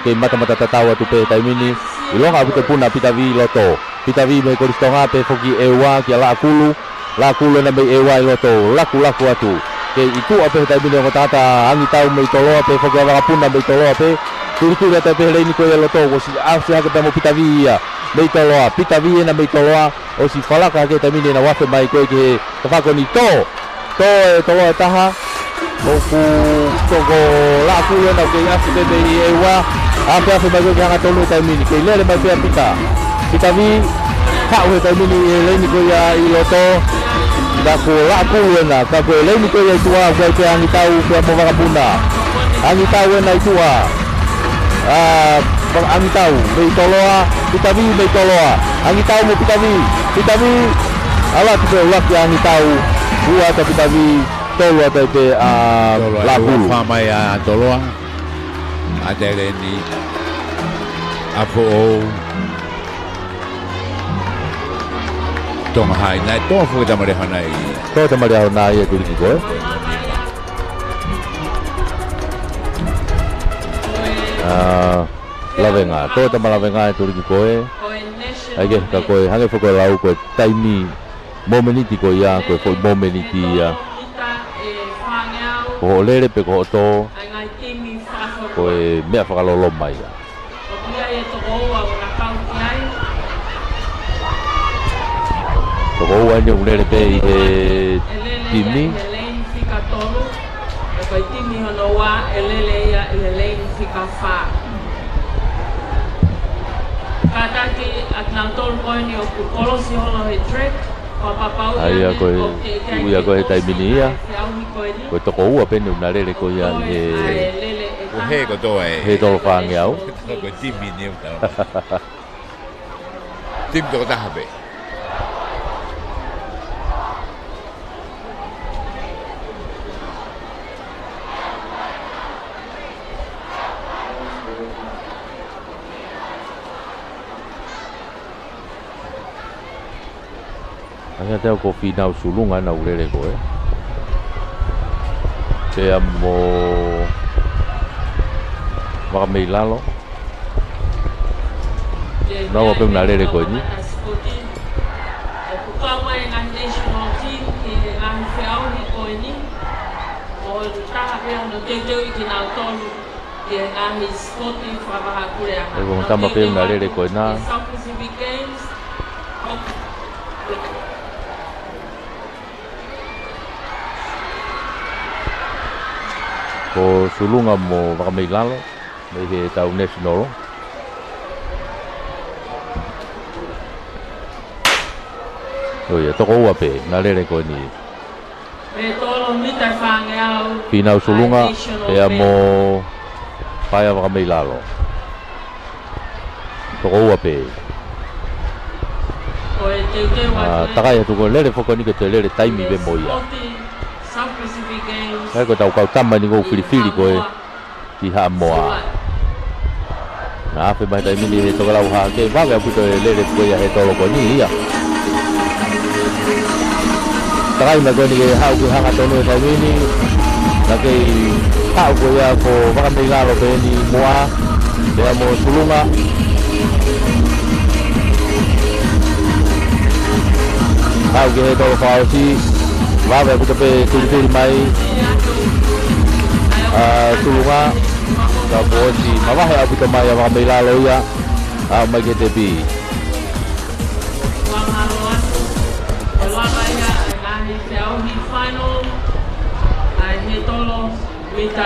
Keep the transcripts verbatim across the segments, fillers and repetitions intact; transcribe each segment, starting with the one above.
Kei matamata tatau atu pē he taimi ni. ʻIlonga ʻaupito puna Pita Vī ʻi loto. Pita Vī mei Kolisi Tonga pehē foki ʻEua kia Laʻakulu. Laʻakulu ena mei ʻEua ʻi loto. Lakulaku atu. Kei ʻi tuʻa pē he taimi ni ongo tangata Angitau mei Toloa pehē foki ʻa Vakapuna mei Toloa pē. Tulituli atu pē he leini ko ia ʻi loto. Kuo ʻosi ʻasi hake pea mo Pita Vī ia. Mei Toloa. Pita Vī ena mei Toloa. ʻOsi falaka hake he taimi ni ʻena ʻoku afe mai ko ē ki he tafaʻaki ko eni. Tō. Tō ʻe Toloa ʻe taha. ʻOku toko Laʻakulu ena ʻoku kei ʻasi pē mei ʻEua. Afeafe mai ko ē ke hangatonu he taimi ni. Kei lele mai pē ʻa Pita. Pita Vī. Haʻu he taimi ni he leini ko ia ʻi loto. Ka ko Laʻakulu ena. Ka ko e leini ko ia ʻi tuʻa ʻoku ʻi ai pē ʻa Angitau pea mo Vakapuna. Angitau ena ʻi tuʻa. ʻA, Angitau, mei Toloa, Pita Vī mei Toloa. Angitau mo Pita Vī, Pita Vī. ʻAlu atu pē ʻuluaki ʻa Angitau, ua atu ʻa Pita Vī, tolu atu ai pē ʻa Toloa, Laʻakulu. Ua fā mai ʻa Toloa. ʻA e leini. ʻA Foʻou. Tonga Hai, naʻe tō foki Tamale Hana ʻi. Tō Tamale Hana ʻi he tuliki ko ē. ʻA, Lavenga, tō Tamale Lavenga he tuliki ko ē. ʻAi ke, ka ko e hangē foki ko e lau ko e taimi, momeniti ko ia, ko e foʻi momeniti ia. Ko hoʻo lele pe ko hoʻo tō, ko e meʻa fakaloloma ia. Tokoua eni ʻoku lele pē ʻi he timi. Ko e timi hono ua ʻe lele ia ʻi he leini fika fā. Kātaki ʻa kinautolu ko eni ʻoku kolosi holo he track. ʻA ia ko e, ui ia ko e he taimi ni ia. Ko e tokoua pē eni ʻoku na lele ko ia ʻi he, ko e he kotoa ē. He tolo fāngeau. Ko e timi ni ʻoku tau. Timi tokotaha pē. ʻAi ke tau ko Fīnau Sulunga ʻena ʻoku lele ko ē. Pea mo Vakameilalo. Naua pē ʻoku na lele ko eni. ʻE ko e tama pē ʻoku na lele ko ena. Ko Sulunga mo Vakameilalo, mei he tau National. ʻO ia, tokoua pē, na lele ko eni. Fīnau Sulunga, pea mo Paea Vakameilalo. Tokoua pē. ʻA, takai atu ko e lele foki eni ko e toe lele taimi pē mo ia. ʻAi ko e tau kau tama eni ʻoku filifili ko ē ki Haʻamoa. Na afe mai taimi ni he tokelau hake, vave ʻaupito e lele ko ia he tolo ko eni ia. Takai mai ko eni ke haʻu ki he hangatonu he taimi ni. Na kei haʻu ko ia ko Vakameilalo pē eni muʻa. Pea mo Sulunga. Haʻu ki he tolo fakaʻosi. Vave ʻaupito pē tulituli mai ʻa Sulunga. Ka kuo ʻosi mavahe ʻaupito mai ʻa Vakameilalo ia. Aʻu mai ki he tepi.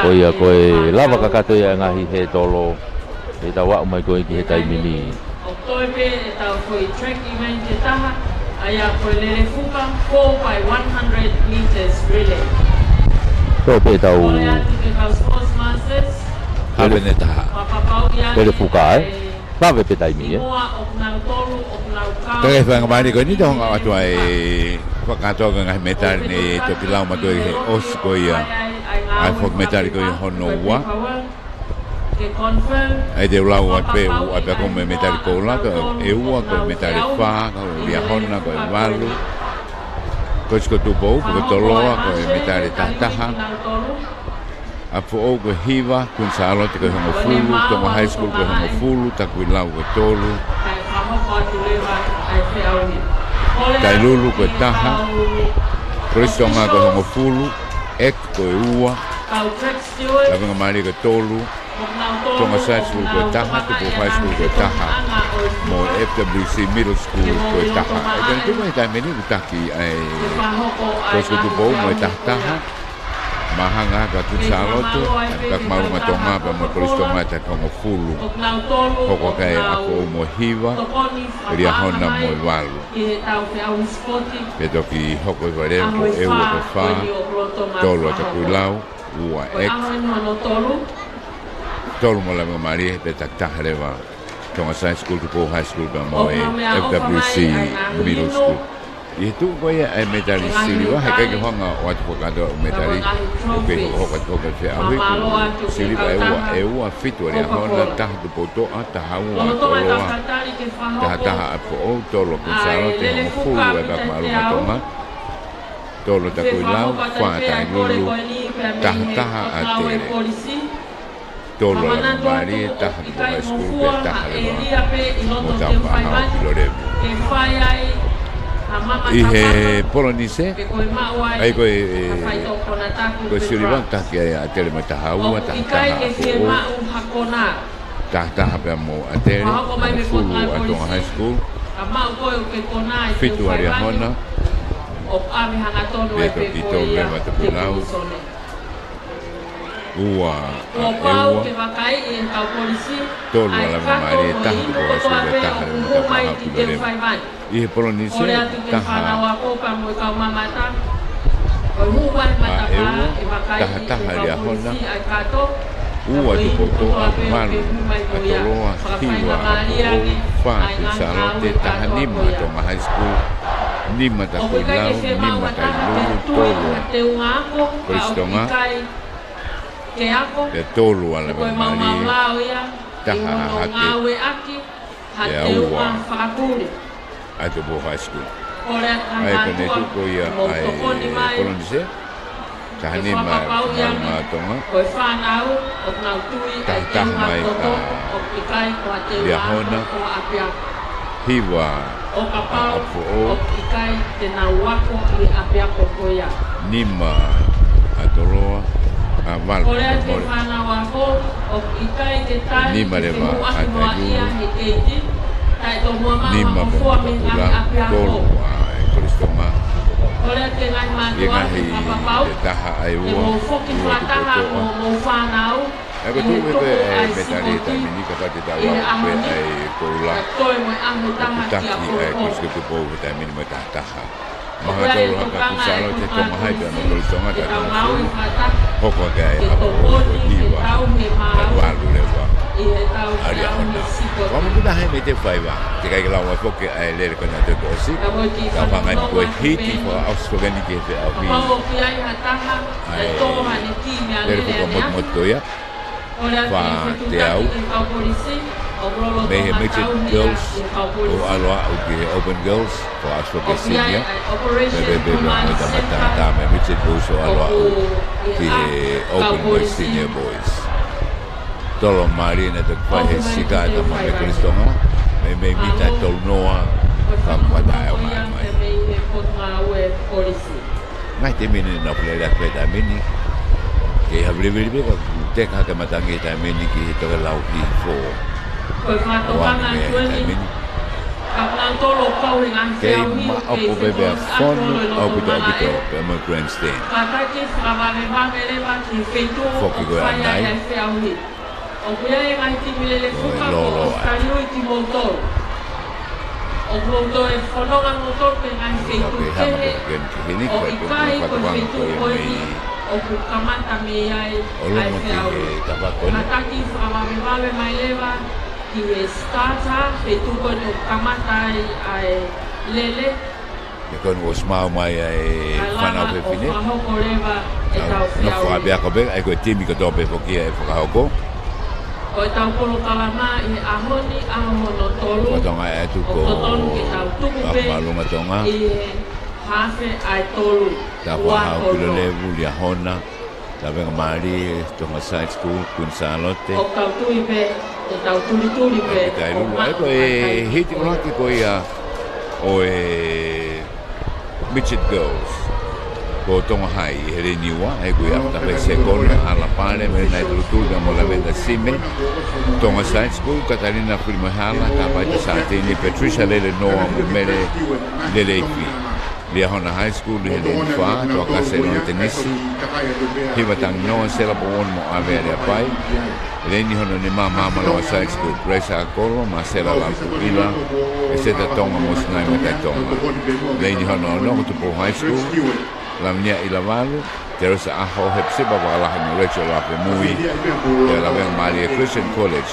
Ko ia ko e lava kakato ia e ngaahi he tolo. ʻE tau aʻu mai ko ē ki he taimi ni. ʻOku toe pē ʻetau foʻi track event ʻe taha, ʻa ia ko e lele fuka, four by one hundred meters relay. Toe pē ʻetau Kole atu ki he kau sports masters. Hapene taha. Fakapapauʻi ange lele fuka, ē? ʻA e Vave pē taimi, ē? Imoa ʻoku nau tolu, ʻoku nau kau. Ka ke fanga mani ko eni tau hanga atu ai fakatoka ngaahi metali ne toki lau matua ʻi he ʻosi ko ia. ʻA e foki metali ko ia hono ua. ʻAi te u lau atu pē ʻoku ʻi ai pē ʻa e kau metali koula, ka ʻe ua ko e metali fā, ka ko Liahona ko e valu. Ko Sikotupo, ko Toloa, ko e metali taha taha. ʻApifoʻou ko e hiva, Kuini Sālote ko e hongofulu, Tonga High School ko e hongofulu, Takuilau ko e tolu. Tailulu ko e taha, Kolisi Tonga ko e hongofulu, ʻEk ko e ua, Lavengamālie ko e tolu, Tonga Side School ko e taha, Tupou High School ko e taha, mo e F W C Middle School ko e taha. ʻE tau tuku he taimi ni ʻoku taki ai Kolisi ko Tupou mo e taha taha. Māhanga ʻa Kuini Sālote, ʻa Tākimāʻolunga Tonga, pea mo Kolisi Tonga ʻe taha hongofulu. Hoko atu ai ʻApifoʻou mo e hiva, Liahona mo e valu. Pea toki hoko ʻi he valu, ko e ua ko e fā, tolu ʻa Takuilau, ua ʻEk, tolu mo Lavengamālie, pea taki taha leva Tonga Side School, Tupou High School, pea mo e F W C Middle School. ʻI he tuʻu ko ia ʻa e mētali siliva, heʻikai ke hanga ʻo ʻoatu fakakātoa ʻa e mētali, ʻoku kei hokohoko atu ki he feʻauhi, ko e siliva ʻe ua, ʻe ua fitu ʻa Liahona, taha Tupoutoʻa, taha ua ʻa Toloa, taha taha ʻa ʻApifoʻou, tolu ʻa Kuini Sālote, hongofulu ʻa Tākimāʻolunga Tonga, tolu ʻa Takuilau, fā Tailulu, taha taha ʻa Tele. Tolu ʻa Lavengamālie, taha Tupou High School, pea taha leva mo Tāufaʻāhau Pilolevu. ʻI he polonise, ʻa ia ko e, ko e siliva taki ai ʻa Tele mo e taha ua, taha taha ʻa ʻApifoʻou, taha taha pea mo ʻAtele, hongofulu ʻa Tonga High School, fitu ʻa Liahona, pea toki tolu leva ʻa Takuilau. Ua ʻa ʻEua, tolu ʻa Lavengamālie, taha Tupou High School, taha leva mo Tāufaʻāhau Pilolevu. ʻI he polonise, taha ʻa ʻEua, taha taha ʻa Liahona, ua Tupoutoʻa, valu ʻa Toloa, hiva ʻa ʻApifoʻou, fā Kuini Sālote, taha nima ʻa Tonga High School, nima Takuilau, nima Tailulu, tolu ʻa Kolisi Tonga, pea tolu ʻa Lavengamālie, taha Hahake, pea ua ʻa Tupou High School. ʻA ia ko e tuʻu ko ia ʻa e polonise, taha nima ʻa Māʻolunga Tonga, taha taha mai ʻa Liahona, hiva ʻa ʻApifoʻou, nima ʻa Toloa, ʻa, valu, mole. Nima leva ʻa Tailulu, nima pea mo Takuilau, tolu ʻa e Kolisi Tonga. ʻI he ngaahi, ʻi he taha ʻa ʻEua, ua Tupoutoʻa. ʻA ia ko e tuʻu pē ʻa e mētali he taimi ni, kapau te tau lau pē ʻa e koula, ʻoku taki ʻa e Kolisi ko Tupou he taimi ni mo e taha taha. Māhanga tolu ʻa Kuini Sālote, Tonga High pea mo Kolisi Tonga, taha hongofulu. Hoko atu ai ʻApifoʻou ko e hiva, pea valu leva ʻa Liahona. Ko e mukuna he mei te faiva, teʻeki ke lau ai foki ʻa e lele ko ena te ʻosi. Tau hanga eni ko e hiki fakaʻosi ko eni ki he feʻauhi. ʻA e lele fakamotumotu ko ia. Fā teau. Mei he Midget Girls, ʻo ʻalu atu ki he Open Girls, fakaʻosi ko e senior. Mei he pē pē mo e tangata, tā mei he Midget Girls ʻo ʻalu atu ki he Open Boys, Senior Boys. Tolo mālie naʻe toki fai he sika ʻa e tama mei Kolisi Tonga, mei, mei mita tolu noa, ka kuata e o mai. Ngaahi timi ni naʻa nau lele atu he taimi ni. Kei havilivili pē ka teka ke matangi he taimi ni ki he tokelau hifo. ʻO ange mei he taimi ni. Kei maʻopoʻopo pē pea fonu ʻaupito ʻaupito pea mo e grandstand. Foki ko e ʻanai. ʻOku ʻi ai e ngaahi timi lele fuka mo ʻAositaliu ʻi kimoutolu. ʻOku mou toe fononga moutolu ki he ngaahi feituʻu kehe. ʻOku ʻikai ko e feituʻu ko eni ʻoku kamata mei ai ʻa e feʻauhi. Kātaki fakavavevave mai leva ki he starter, feituʻu ko eni ʻoku kamata ai ʻa e lele. Pea ko eni kuo ʻosi maʻu mai ʻa e fānau fefine. Nofo ʻapiako pē, ʻa ia ko e timi kotoa pē foki ʻe fakahoko. Ko ʻetau polokalama ʻi he ʻaho ni, ʻaho hono tolu. Ko Tonga ʻe atu ko Māʻolunga Tonga. ʻI he hafe ʻa e tolu. Tāufaʻāhau Pilolevu, Liahona. Lavengamālie Tonga Side School, Kuini Sālote. ʻO kau tui pē, ʻe tau tulituli pē. Ai, kitai lulu. Ai, ko e hiti ʻuluaki ko ia ʻo e Midget Girls. Ko Tonga High ʻi he lēni ua, he ko ia ʻa Tafe Sekona, ʻAla Pale, Melenai Tulutulu, pea mo Lavenda Sime. Tonga Side School, Katalina Filimoehala, Kapaita Sātini, Patricia Lele Noa, mo Mele Lele Ifi. Liahona High School, ʻi he lēni fā, Toakase Lona Tenisi, Hiva Tanginoa, Sela Pouoni mo ʻAvea Leapai. Lēni hono nima, Maamaloa Side School, Grace Akolo, Masela Lapuʻila, ʻEseta Tonga mo Sinai Matai Tonga. Lēni hono ono, ko Tupou High School, Lavinia ʻIlavalu, Teresa ʻAho, Hepsipa Vakalahi mo Rachel Lafemui, pea Lavengamālie Christian College,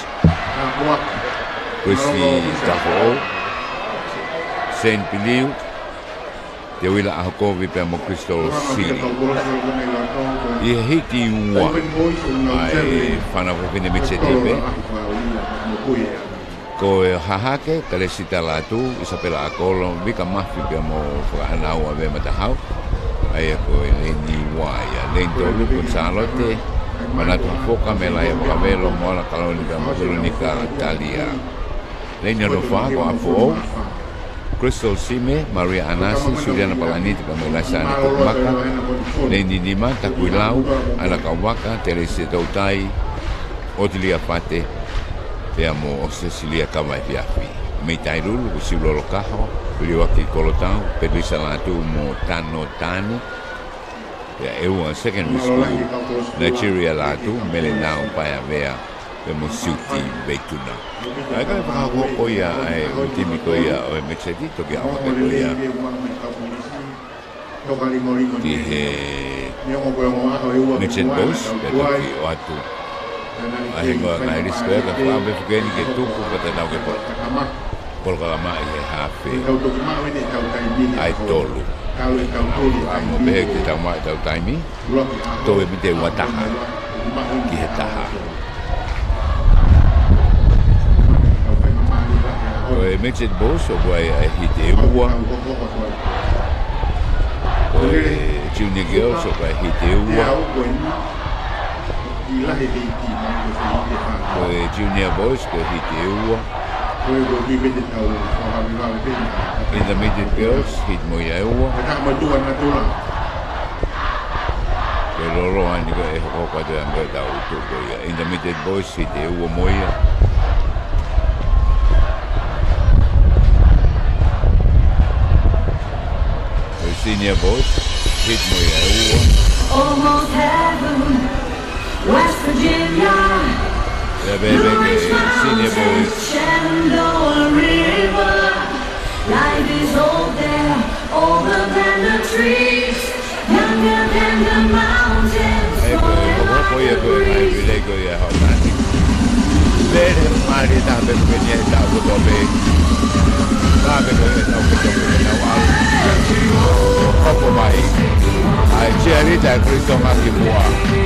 Christy Tafoʻou, Saint Piliu, Teuila ʻAhokovi pea mo Crystal Sili. ʻI he hiti ua, ʻa e fānau fefine midget pē. Ko e Hahake, Kalesita Lātū, Isapela Akolo, Vika Mafi pea mo Fakaʻanau ʻAvea Matahau. ʻA ia ko e lēni ua ia, lēni tolu, Kuini Sālote, Manatu Hafoka, Melaia Vakavelo, Moala Kaloni pea mo Veronica Talia. Lēni hono fā, ko ʻApifoʻou, Crystal Sime, Maria Anasi, Suliana Palaniti pea mo Laisane Tukumaka. Lēni nima, Takuilau, ʻAna Kauvaka, Telesia Toutai, Otilia Fate, pea mo Sesilia Kavaefiafi. Mei Tailulu, ko Siulolo Kaho, Piliuaki Kolotau, Pelisa Lātū mo Tano Tani. Pea ʻEua Secondary School, Nigeria Lātū, Melenau Paeavea, pea mo Siuti Veituna. ʻA ia ko e fakahoko ia ʻa e ʻū timi ko ia ʻo e midget, toki ʻalu hake ko ia ki he midget boys, pea toki ʻoatu ʻa e hingoa ʻa e lisi ko ia, ka fakaʻamu pē foki eni ke tuku, ka te nau ke polo-, polokalama ʻi he hafe ʻa e tolu. Fakaʻamu pē ke tau maʻu ʻetau taimi. Toe mite ua taha ki he taha. Ko e midget boys, ʻoku ʻi ai ʻa e hiti ʻe ua. Ko e junior girls, ʻoku ʻi ai e hiti ʻe ua. Ko e junior boys, ko e hiti ʻe ua. Intermediate girls, hiti mo ia ʻe ua. Ko e lōloa ni ko e hokohoko atu ʻa e meʻa ʻoku tau tuku ko ia. Intermediate boys, hiti ʻe ua mo ia. Ko e senior boys, hiti mo ia ʻe ua. Almost heaven, West Virginia. Ia, pea, pea, Blue Ridge ke senior boys. Mountains, Shenandoah River. Life is old there, older than the trees, younger than the mountains. Ai, ko e, ko e, ko e, ko e, ko e, ko e, ko e, ko e, ko e, ko e, Lele mālie taha pē ko eni ʻi he taʻu kotoa pē. Taha pē ko e taʻu kotoa pē ʻoku nau ʻalu. Hoko mai ʻa e cheerleader ʻa e Kolisi Tonga ki muʻa. ʻI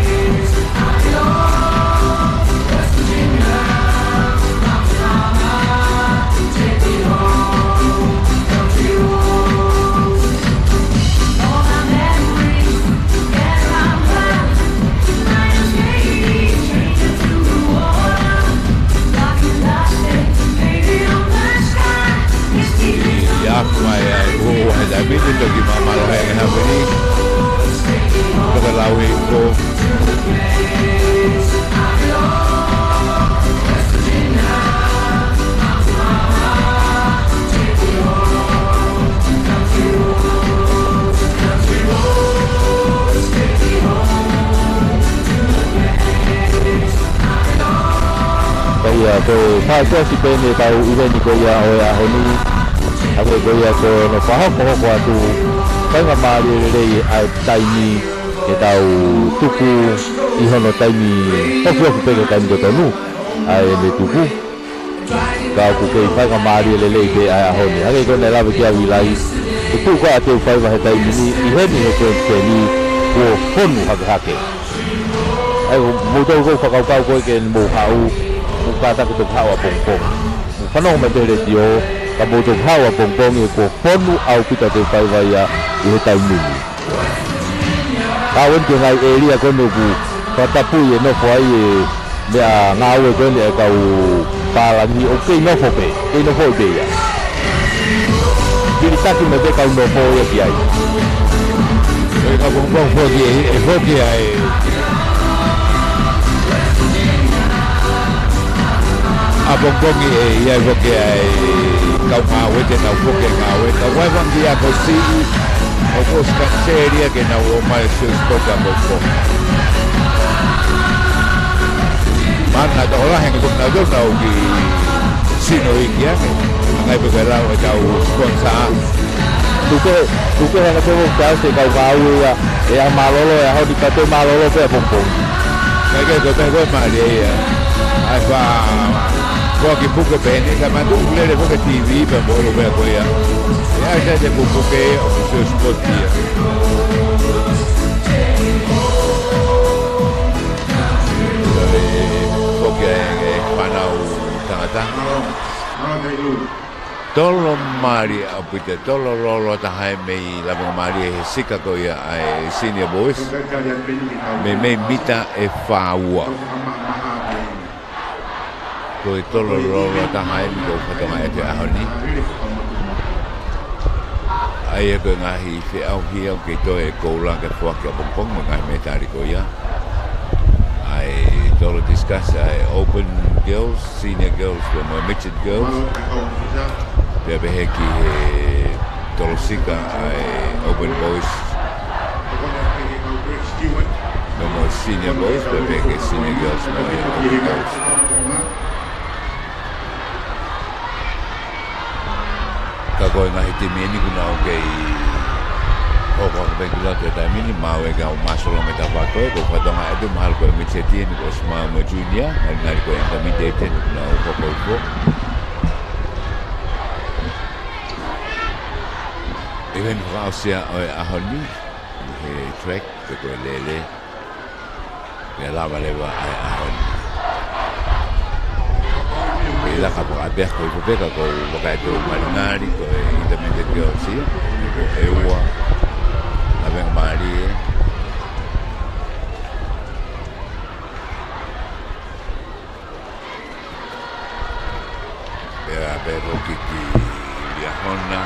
he ʻaho mai ʻa e ʻuho ʻa e taimi ni, toki māmālohi ange ha mini. Toka lau i ko. Ka ia ko e fakaʻosi pē eni ʻetau ʻiveni ko ia ʻo e ʻaho ni. Hangē ko ia ko hono fakahokohoko atu, faingamālie lelei ʻa e taimi ke tau tuku ʻi hono taimi ofiofi pē ki he taimi totonu ʻa ʻene tuku. Ka ʻoku kei faingamālie lelei pē ʻa e ʻaho ni. Hangē ko ʻene lave ki ai ʻa Vilai, ʻoku tuʻu ko ē ʻa e faiva he taimi ni, ʻi heni he Grand Stand ni, kuo fonu hakehake. ʻA ia, mou tau ko e fakakaukau ko ē ke mou haʻu, mou kātaki toki haʻu ʻapongipongi. Mou fanongo mai pē he letiō, ka mou toki haʻu ʻapongipongi he kuo fonu ʻaupito ʻa e faiva ia ʻi he taimi ni. Ka ʻoku ʻi ai e ngaahi ʻēlia ko eni ʻoku fakatapui e nofo ai e meʻangāue ko eni e kau pālangi ʻoku kei nofo pē, kei nofo pē ia. Vilitaki mo e kau nofo ia ki ai. ʻE ka pongipongi foki ʻe, ʻe foki ai. ʻApongipongi ʻe ʻi ai foki ai kau ngāue te nau foki ngāue. Ka ʻoku ʻi ai e fanga kiʻi ako siʻi ʻoku ʻosi kanselia ke nau ō mai ʻo sio sipoti ʻapongipongi. Mana tokolahi ange ko ʻenau tau nau kiʻi sino iiki ange. Ngai pē ke lau e kau sponsor. Tuku, tuku hanga tō mo tau se kau ngāue ia, ʻe ʻa mālōlō, ʻe ʻa honi ka te mālōlō pē ʻapongipongi. Kai ke ko e meʻa ko e mālie ia. ʻAi fa, ko e kiʻi puke pē eni, ka mātuku lele foki e T V pē mo e meʻa ko ia. ʻE ʻai sai te puke ʻo sio sipoti ia. Ko e, ko e kiʻi fānau tangata. Tolo mālie ʻaupito, tolo lolo taha ē mei lavengamālie he sika ko ia ʻa e senior boys. Mei, mei mita ʻe fā ua. Ko e tolo lolo taha ē mei ko fatongia ʻi he ʻaho ni. ʻA ia ko e ngaahi feʻauhi ʻoku kei toe ʻe koula ke foaki ʻapongipongi mo e ngaahi mētali ko ia. ʻA e tolo discuss ʻa e open girls, senior girls, pea mo e midget girls. Pea pehē ki he tolo sika ʻa e open boys. Pea mo e senior boys, pea pehē ki he senior girls, mo e open girls. Ka ko e ngaahi timi eni kuo nau kei hoko atu pē ki loto he taimi ni, maʻu e kau māsolo mei tafaʻaki ko ē, ko fatongia ʻe ʻi ai mahalo ko e midget eni, ko e small mo e junior, ngalingali ko e intermediate eni kuo nau hoko hifo. ʻI he meʻa fakaʻosi ia ʻo e ʻaho ni, he track, pe ko e lele. Pea lava leva ʻa e ʻaho ni. Pea laka pea pea ko e peka ko e vakai atu ʻo ngalingali ko e intermediate girls ia. Ko e ua. Lavengamālie. Pea pea ko e kiʻi Liahona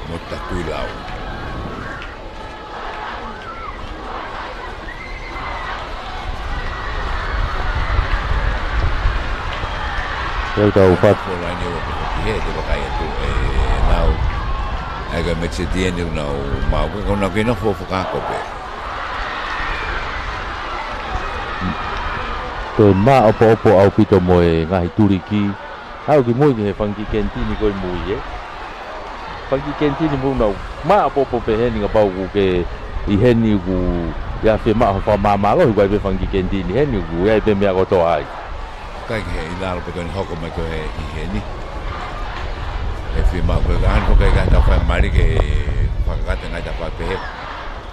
mo Takuilau. Tau tau fat. Ko e laine ua ko e kiʻi he te vakai atu ʻe nau. ʻA e ka mekiseti eni ʻoku nau maʻu ko e kau nau kei nofo fakaako pē. Ko e māʻopoʻopo ʻaupito mo e ngaahi tuliki. Aʻu ki mui ki he fanga kiʻi kenitini ko ē mui ē. Fanga kiʻi kenitini mo nau māʻopoʻopo pē heni kapau ʻoku ke ʻi heni ʻoku ʻi ai fiemaʻu ha fakamāmālohi ʻoku ʻi ai pē fanga kiʻi kenitini heni ʻoku ʻi ai pē meʻa kotoa ai. Kai ke he ʻi lalo pē ko eni hoko mai ko ē ʻi heni. ʻE fiemaʻu ko e ka hano ko e ka tau fai mali ke fakakate ngai tau fai pehē.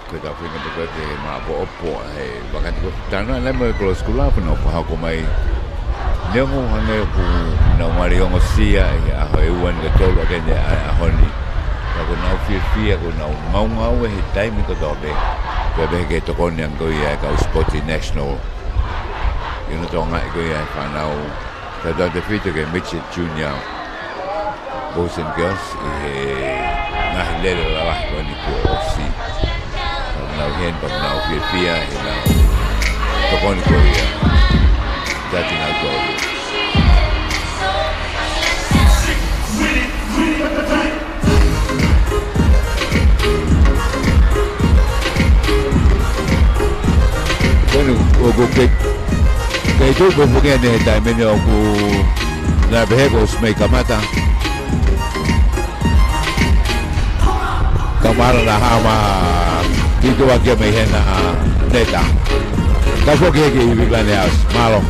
Ko e tau feinga pē ko ē ke māʻopoʻopo ʻa e vakati ko e tana, naʻe mo e kolosi kula, pea nau fakahoko mai. Neongo hangē ʻoku nau mali ongosia ʻi he ʻaho ʻe ua ni ko e tolu ake ni ʻa e ʻaho ni. Ka ʻoku nau fiefia, ʻoku nau ngaungaue he taimi kotoa pē. Pea pehē ke tokoni ange ko ia ʻa e kau sipoti national. ʻI hono tokangaʻi ko ia ʻa e fānau. Tautautefito ki he midget junior boys and girls ʻi he ngaahi lele lalahi ko eni kuo ʻosi. Pea nau heni pea nau fiefia he nau tokoni ko ia. Tati nau tolu. Ko eni ʻoku ke, kei tuʻu pē foki eni he taimi ni ʻoku nau pehē kuo ʻosi mei kamata. Ka mālō naʻa hama ki tuʻa kia mei hena neta. Ka foki he ki Vivian House. Mālō.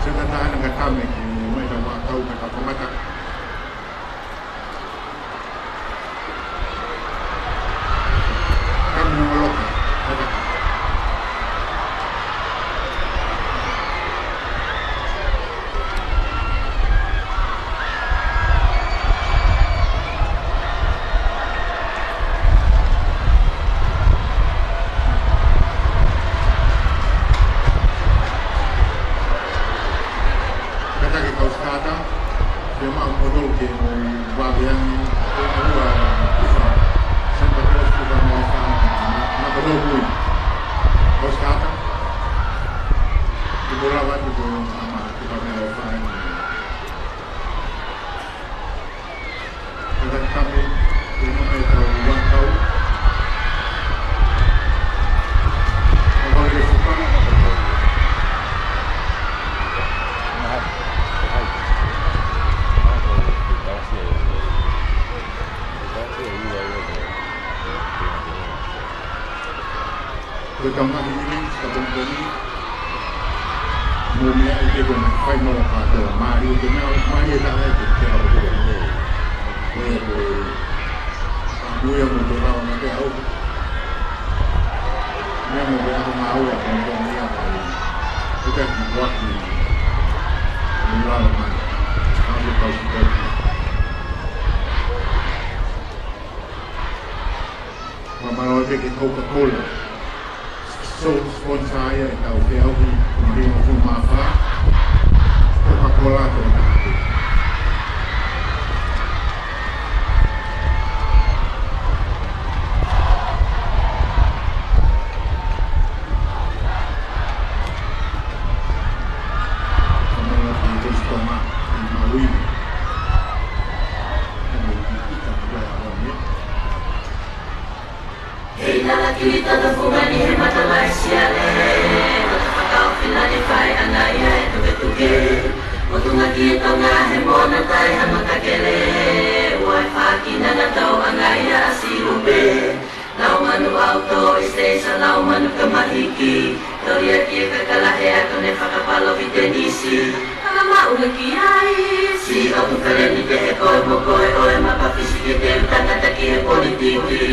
Sena tana ka tame ki mai ta wa kau ka kamata. Kami oloka. Kātaki kau Skata, ke mau koto ke mau vave angi, ke mau ua, kufa, Santa Claus kufa mau fa, na koto kui. Kau Skata, ke mau lava ke mau ama, kufa mau fa. Ko e tau ngaahi ʻilingi, ka tau tau ni. Mo mea ʻi he kona, fai mo ka tau, mālie te mea, mālie ta e te te au. Ko e, ko e, a mui a mo te lau na te au. Mea mo te au ngā ua, ko e tau ni a kai. Ko te ki waki. Mo lau mai. Ka mo tau si tau. Mālō ʻaupito ki he Coca-Cola. Sole sponsor ia ʻetau feʻauhi, ʻi he uofulu mā fā. Coca-Cola ko e taha pē. Mālō ʻaupito ki he Coca-Cola, ʻi Maui. Hei lala kili tata fungani he mata lai siale. Mata fakaofila ni fai ʻana ia e tuketuke. Motunga ki e Tonga he mona tai ha mata kele. Ua e faki nana tau ʻana ia a silu pē. Lau manu auto i steisa lau manu ka mahiki. Toria ki e kakala he ako ne fakapalo ki tenisi. Kala maʻu le ki ai. Si o tu kale ni te he koe mo koe ʻo e mapa fisi ke te u tangata ki he politiki.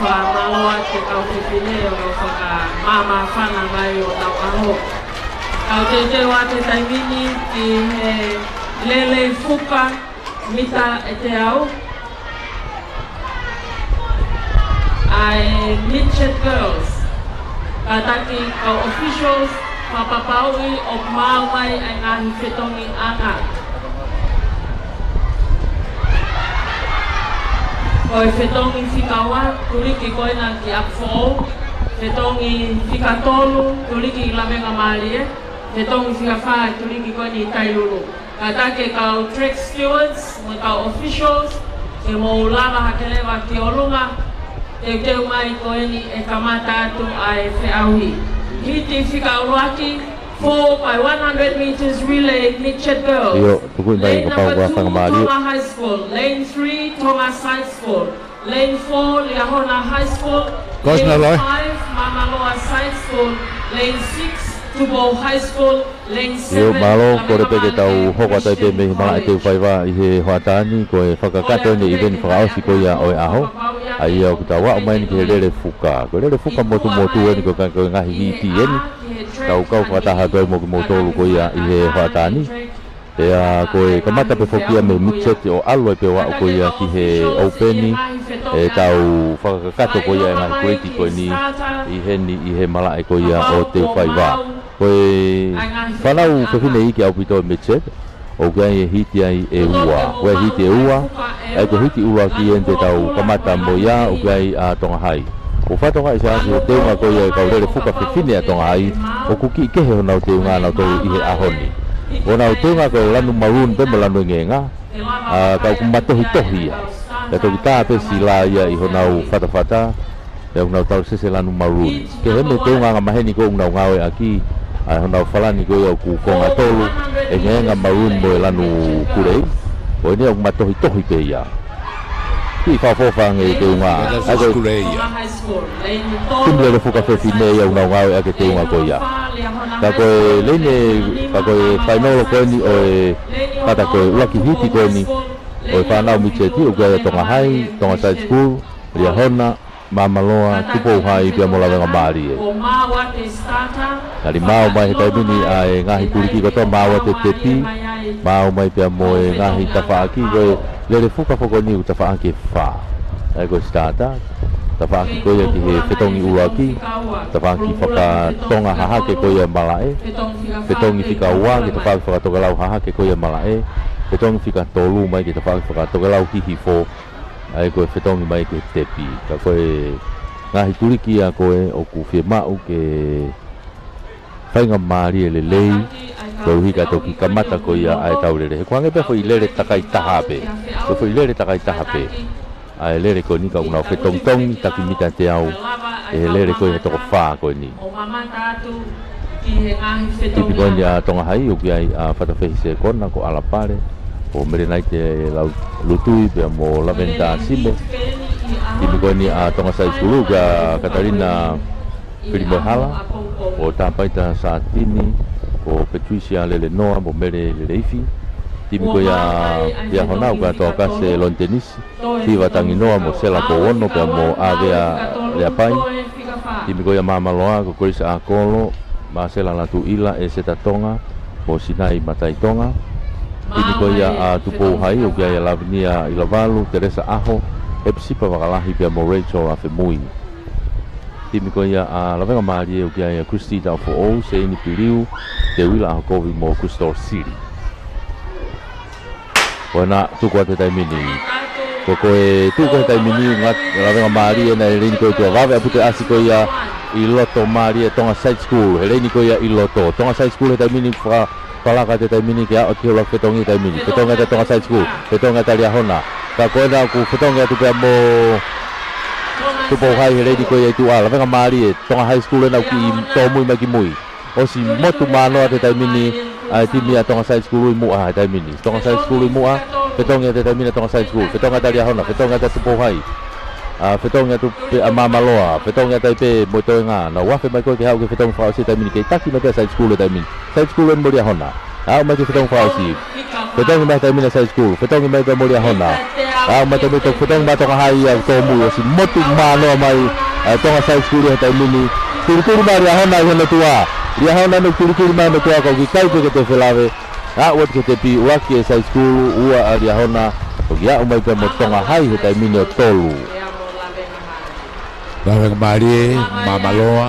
Mālō atu kau fefine ʻo fakamāmāfana mai ʻo tau ʻaho. Kau teuteu atu he taimi ni ki he lele fuka mita ʻe teau ʻa e Midget Girls. Kātaki kau officials, fakapapauʻi ʻoku maau mai ʻa e ngaahi fetongiʻanga. Ko e fetongi fika ua, tuliki ko ena ki ʻApifoʻou. Fetongi fika tolu, tuliki ki Lavengamālie. Fetongi fika fā, tuliki ko eni Tailulu. Kātaki kau track stewards, mo e kau officials, ke mou lava hake leva ki ʻolunga, teuteu mai ko eni ʻe kamata atu ʻa e feʻauhi. Hiti fika ʻuluaki, four by one hundred meters relay, Midget Girls. ʻIo, tukuʻi mai Lane kapau number kuo two, Lavengamālie. Tonga High School. Lane three, Tonga Side School. Lane four, Liahona High School. Ko ena Lane five, Māmāloa Side School. Lane six, Tupou High School. Lane seven, ʻIo, mālō, kole pē ke tau hoko atu ai pē mei he malaʻe teu faiva ʻi he hoʻatā ni, ko e fakakakato eni ʻi he ʻiveni fakaʻosi ko ia ʻo e ʻaho. ʻA ia ʻoku tau aʻu mai eni ki he lele fuka. Ko e lele fuka motumotu eni ko e ka-, ko e ngaahi hiti eni. Tau kau fakataha atu ai mo kimoutolu ko ia ʻi he hoʻatā ni. Pea ko e kamata pē foki ia mei he midget ʻo ʻalu ai pē ʻo aʻu ko ia ki he open, ʻe tau fakakakato ko ia e ngaahi kuleti ko eni ʻi heni ʻi he malaʻe ko ia ʻo teu faiva. Ko e fānau fefine iiki ʻaupito e midget, ʻoku ʻi ai e hiti ai ʻe ua. Ko e hiti ʻe ua, ʻa ia ko e hiti ʻuluaki eni te tau kamata mo ia, ʻoku ʻi ai ʻa Tonga Hai. ʻOku fakatokangaʻi ʻe Siaosi he teunga ko ia e kau lele fuka fefine ʻa Tonga Hai, ʻoku kiʻi kehe honau teunga nautolu ʻi he ʻaho ni. Ko honau teunga ko e lanu maroon pē mo e lanu engeenga, ʻa, ka ʻoku matohitohi ia. Pea toki tā pē sila ia ʻi honau fatafata, pea ʻoku nau talusese lanu maroon. Kehe mei he teunga angamaheni ko ē ʻoku nau ngāueʻaki, ʻa honau falani ko ia ʻoku konga tolu, engeenga, maroon mo e lanu kulei. Ko eni ʻoku matohitohi pē ia. Kiʻi fakaʻofoʻofa ange e teunga. That's ʻA ia ko e kulei ia. Timi lele fuka fefine ia ʻoku nau ngāueʻaki e teunga ko ia. Ka ko e laine, ka ko e fainolo ko eni ʻo e kata ko e ʻuluaki hiti ko eni ʻo e fānau midget ʻoku ʻi ai ʻa Tonga Hai, Tonga Side School, Liahona, Māmāloa, Tupou Hai pea mo Lavengamālie. Tali maau mai he taimi ni ʻa e ngaahi kuliki kotoa, maau atu e tepi, maau mai pea mo e ngaahi tafaʻaki, ko e lele fuka foki eni ʻoku tafaʻaki ʻe fā. ʻA ia ko e starter, tafaʻaki ko ia ki he fetongi ʻuluaki, tafaʻaki fakatonga hahake ko ia malaʻe, fetongi fika ua ki he tafaʻaki fakatokelau hahake ko ia malaʻe, fetongi fika tolu mai ki he tafaʻaki fakatokelau hihifo, ʻa ia ko e fetongi mai ki he tepi. Ka ko e ngaahi kuliki ia ko ē ʻoku fiemaʻu ke faingamālie lelei, koeʻuhi ka toki kamata ko ia ʻa e tau lele. He ʻoku hangē pē foʻi lele takai taha pē. Ko e foʻi lele takai taha pē. ʻA e lele ko eni ka ʻoku nau fetongitongi, taki mita ʻe teau, ʻe he lele ko ē he toko fā ko eni. Timi ko eni ʻa Tonga Hai, ʻoku ʻi ai ʻa Fatafehi Sekona, ko ʻAlapale, ko Melenaite Lau-, Lutui, pea mo Lavenda Sime. Timi ko eni ʻa Tonga Side School, ko Katalina Filimoehala, ko Tapaita Satini, ko Patricia Lelenoa, mo Mele Leleifi. Timi ko ia Liahona, ko Toakase Lontenisi, Tiva Tanginoa mo Sela Kouono pea mo ʻAvea Leapai. Timi ko ia Māmāloa ko Kolisa ʻAkolo, Masela Latuʻila, ʻEseta Tonga mo Sinai Matai Tonga. Timi ko ia ʻa Tupou Hai, ʻoku ʻi ai ʻa Lavinia ʻIlavalu, Teresa ʻAho, ʻEpisipa Vakalahi pea mo Rachel ʻAfemui. Timi ko ia ʻa Lavengamālie, ʻoku ʻi ai ʻa Christy Taufoʻou, Seini Piliu, Teuila ʻAhokovi mo Crystal Sili. Ko ena tuku atu he taimi ni. Ko, ko e tuku he taimi ni, ngaahi Lavengamālie ena he leini ko ē ʻi tuʻa, vave ʻa e putu ʻasi ko ia ʻi loto mālie Tonga Side School, he leini ko ia ʻi loto. Tonga Side School he taimi ni faka-, fakalaka he taimi ni ke aʻu ki he ʻuluaki fetongi he taimi ni. Fetongi atu Tonga Side School, fetongi atu Liahona. Ka ko ena ʻoku fetongi atu pea mo Tupou Hai he leini ko ia ʻi tuʻa, Lavengamālie, Tonga High School ena ʻoku kiʻi tōmui mai ki mui. ʻOsi motu manoa he taimi ni ʻa e timi ʻa Tonga Side School ʻi muʻa he taimi ni. Tonga Side School ʻi muʻa, fetongi atu he taimi ni ʻa Tonga Side School, fetongi atu Liahona, fetongi atu Tupou Hai. ʻA, fetongi atu pē ʻa Māmāloa, fetongi atu ai pē mo e toenga, nau afe mai ko ē ke haʻu ki he fetongi fakaʻosi he taimi ni, kei taki mai pē ʻa Side School he taimi ni. Side School eni mo Liahona. Aʻu mai ki he fetongi fakaʻosi. Fetongi mai he taimi ni ʻa Side School, fetongi mai pē mo Liahona. ʻAʻu mai taimi toki fetongi mai Tonga High ia ʻoku tōmui, ʻosi motu mānoa mai ʻa Tonga Side School he taimi ni. Tulituli mai Liahona ʻi hono tuʻa. Liahona ʻoku tulituli mai hono tuʻa, ka ʻoku ʻikai pē ke toe felave. ʻAʻu atu ki he tepi, ʻuluaki ʻe Side School, ua ʻa Liahona, ʻoku aʻu mai pē mo Tonga High he taimi ni ʻo tolu. Vave mālie, māmāloa.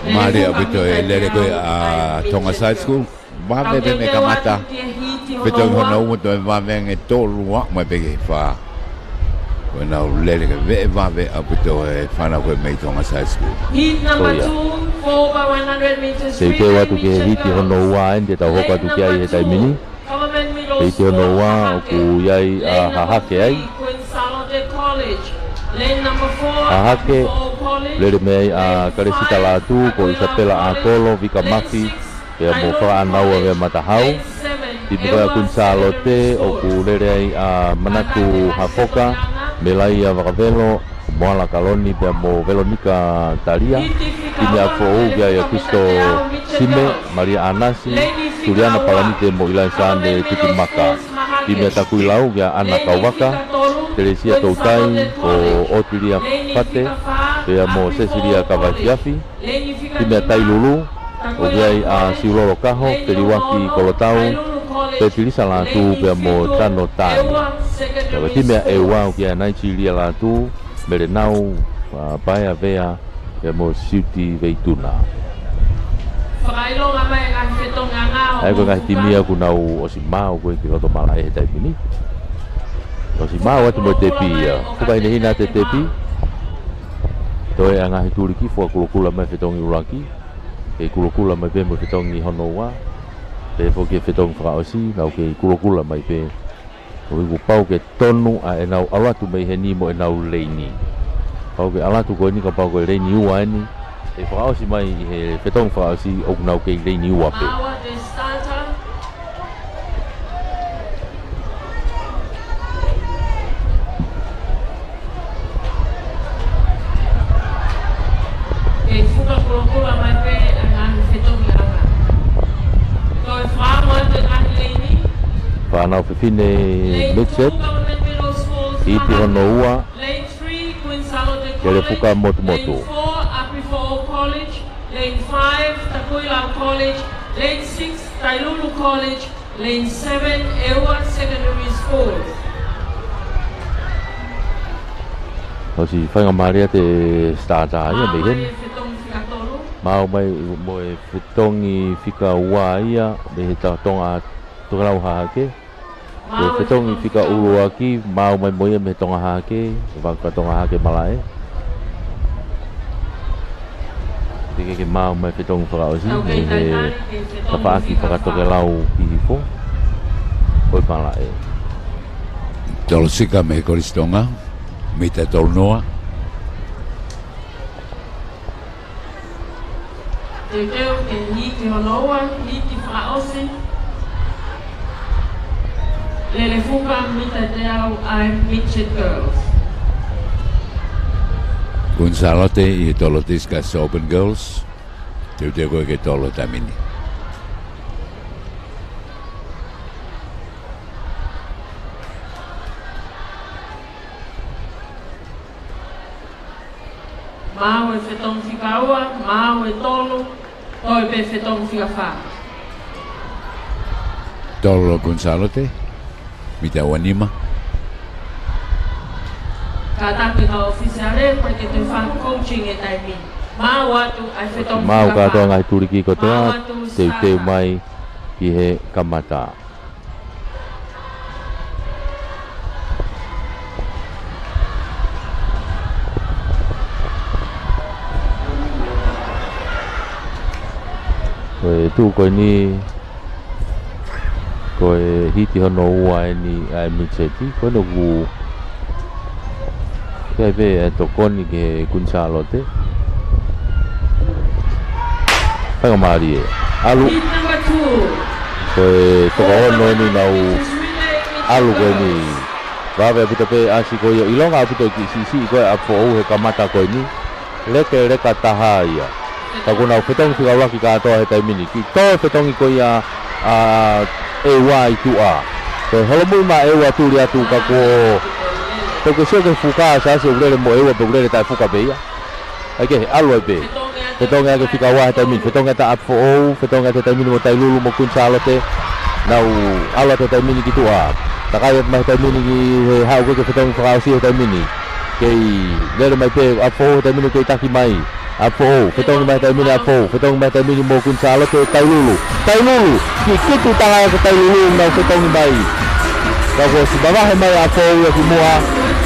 Mālie ʻaupito e lele ko ē ʻa Tonga Side School. Vave pē mei he kamata fetongi hono ua, toe vave ange tolu, aʻu mai pē ki he fā. Ko ʻenau lele ke veʻe vave ʻaupito e fānau ko ē mei Tonga Side School. Ko ia. Teuteu atu ki he hiti hono ua eni te tau hoko atu ki ai he taimi ni. Hiti hono ua ʻoku ʻi ai ʻa Hahake ai. Hahake, lele mei ai ʻa Kalesita Lātū, ko Isapela ʻAkolo, Vika Mafi, pea mo Fakaʻanaua Veamatahau. Timi ko ē ʻa Kuini Sālote ʻoku lele ai ʻa Manatu Hafoka, Melaia Vakavelo, Moala Kaloni pea mo Velonika Talia. Timi ʻa Foʻou ʻoku ʻi ai ʻa Kusto Sime, Malia ʻAnasi, Suliana Palanite mo ʻIlaisa ʻAne Tutumaka. Timi ʻa Takuilau ʻoku ʻi ai ʻa ʻAna Kauvaka, Telesia Toutai, ko ʻOtilia Fate, pea mo Sesilia Kavaifiafi. Timi ʻa Tailulu, ʻoku ʻi ai ʻa Siulolo Kaho, Feliuaki Kolotau, Petilisa Lātū pea mo Tano Tani. Pea ko e timi ʻa ʻEua ʻoku ʻi ai ʻa Naitilia Lātū, Melenau, ʻa Paea Vea, pea mo Siuti Veituna. ʻA ia ko e ngaahi timi ia ʻoku nau ʻosi maau ko ē ki loto malaʻe he taimi ni. ʻOsi maau atu mo e tepi ia. Fuka hinehina atu e tepi. Toe ʻa e ngaahi tuliki fua kulokula mai fetongi ʻuluaki. Kei kulokula mai pē mo fetongi hono ua. Pea foki e fetongi fakaʻosi, nau kei kulokula mai pē. ʻOku pau ke tonu ʻa ʻenau ʻalu atu mei heni mo ʻenau leini. Pau ke ʻalu atu ko eni kapau ko e leini ua eni. ʻE fakaʻosi mai ʻi he fetongi fakaʻosi ʻoku nau kei leini ua pē. Kei fuka kulokula mai pē ʻa e ngaahi fetongi ʻanga. Toe fakaʻamu atu e ngaahi leini. Fānau fefine midget. Hiti hono ua. Lane three, Kuini Sālote College. Kelefuka Motumotu. Lane four, Apifoʻou College. Lane five, Takuilau College. Lane six, Tailulu College. Lane seven, ʻEua Secondary School. ʻOsi faingamālie atu e starter ia mei heni. Maau mai e fetongi fika tolu. Maau mai mo e fetongi fika ua ia mei he ta-, Tonga, Tokelau Hahake. Ko e fetongi fika ʻuluaki, maau mai mo ia mei he Tonga Hahake, vaka Tonga Hahake malaʻe. Teʻeki ke maau mai fetongi fakaʻosi, mei he tafaʻaki fakatokelau ki hifo. Ko e malaʻe. Tolosika mei he Kolisi Tonga, mita tolu noa. Teuteu ke hiti hono ua, hiti fakaʻosi. Lele fuka mita teau ʻa e Midget Girls. Kuini Sālote ʻi he tolo Discus Open Girls. Teuteu ko ē ke tolo he taimi ni. Maau e fetongi fika ua, maau e tolu, toe pē fetongi fika fā. Tolo Kuini Sālote, mita ua nima. Kātaki e kau ʻōfisiale, ʻoku ʻikai ke toe fai coaching he taimi ni. Maau atu ʻa e fetongi fika fā. Maau kātoa ngaahi tuliki kotoa, teuteu mai ki he kamata. Ko e tuʻu ko eni, ko e hiti hono ua eni ʻa e midget, ko eni ʻoku ʻi ai pē e tokoni ki he Kuini Sālote. Faingamālie. ʻAlu. Ko e toko ono eni nau ʻalu ko eni. Vave ʻaupito pē ʻasi ko ia ʻilonga ʻaupito e kiʻi siʻisiʻi ko ē ʻa Foʻou he kamata ko eni. Lekeleka taha ia. Ka kuo nau fetongi fika ʻuluaki kātoa he taimi ni. Kiʻi tō fetongi ko ia ʻa ʻEua ʻi tuʻa. Ko e holomui mai ʻa ʻEua tuli atu ka kuo, pea ke sio ki he fuka, Siaosi, ʻoku lele mo ʻEua pea ʻoku lele taʻefuka pē ia. ʻAi ke ʻalu ai pē. Fetongi ʻaki e fika ua he taimi ni. Fetongi atu ʻa ʻApifoʻou, fetongi atu he taimi ni mo Tailulu mo Kuini Sālote. Nau ʻalu atu he taimi ni ki tuʻa. Takai atu mai he taimi ni ki he haʻu ko ē ki he fetongi fakaʻosi he taimi ni. Kei lele mai pē ʻApifoʻou he taimi ni, kei taki mai. ʻApifoʻou, fetongi mai he taimi ni ʻApifoʻou, fetongi mai he taimi ni mo Kuini Sālote, Tailulu. Tailulu, kikitu tala ia ko Tailulu, nau fetongi mai. Ka kuo ʻosi mavahe mai ʻApifoʻou ia ki muʻa,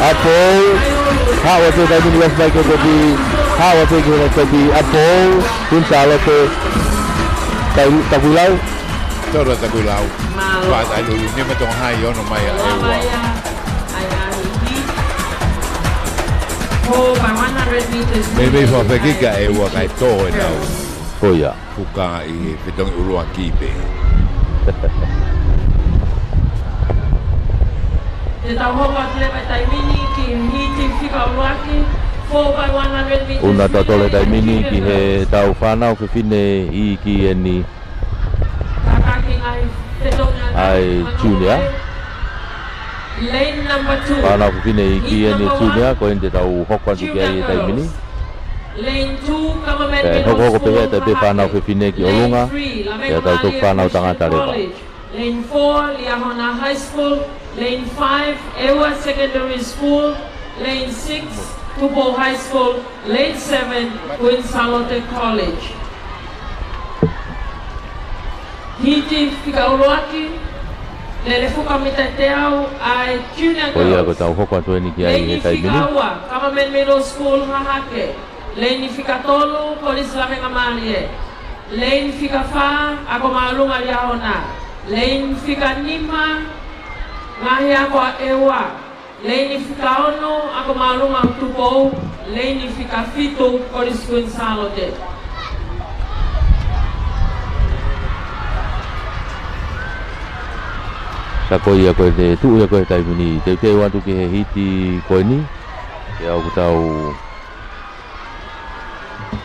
ʻApifoʻou, haʻu atu he taimi ni ʻosi mai ki he tepi, haʻu atu ki he tepi, ʻApifoʻou, Kuini Sālote, Tailu-, Takuilau. Toro Takuilau. Mālō. Fā Tailulu, nima Tonga High, ono mai ʻa ʻEua. Meimei fakafekiki ʻa ʻEua kae tō ʻenau. Ko ia. Fuka ʻi he fetongi ʻuluaki pē. Te tau hoko atu leva he taimi ni ki he hiti fika ʻuluaki, four by one hundred meters relay. ʻOku tau tole he taimi ni ki he tau fānau fefine iiki eni. Kātaki ngaahi fetongi ʻa e junior. Lane number two. Fānau fefine iiki eni junior, ko eni te tau hoko atu ki ai he taimi ni. Lane two, Government Middle School, Hahake. Pea hokohoko pē ia ʻa e fānau fefine ki ʻolunga. Lane three, Lavengamālie Christian College. Pea tau toki fānau tangata leva. Lane four, Liahona High School. Lane five, ʻEua Secondary School. Lane six, Tupou High School. Lane seven, Kuini Sālote College. Hiti fika ʻuluaki, lele fuka mita teau ʻa e junior girls. Ko ia ʻoku tau hoko atu eni ki ai he taimi ni. Lane fika ua, Government Middle School, Hahake. Lane fika tolu, Kolisi Lavengamālie. Lane fika fā, Ako Māʻolunga Liahona. Lane fika nima, ngaahi ako ʻa ʻEua. Lane fika ono, Ako Māʻolunga ʻo Tupou. Lane fika fitu, Kolisi Kuini Sālote. Ka ko ia ko e tuʻu ia ko e taimi ni. Teuteu atu ki he hiti ko eni. Pea ʻoku tau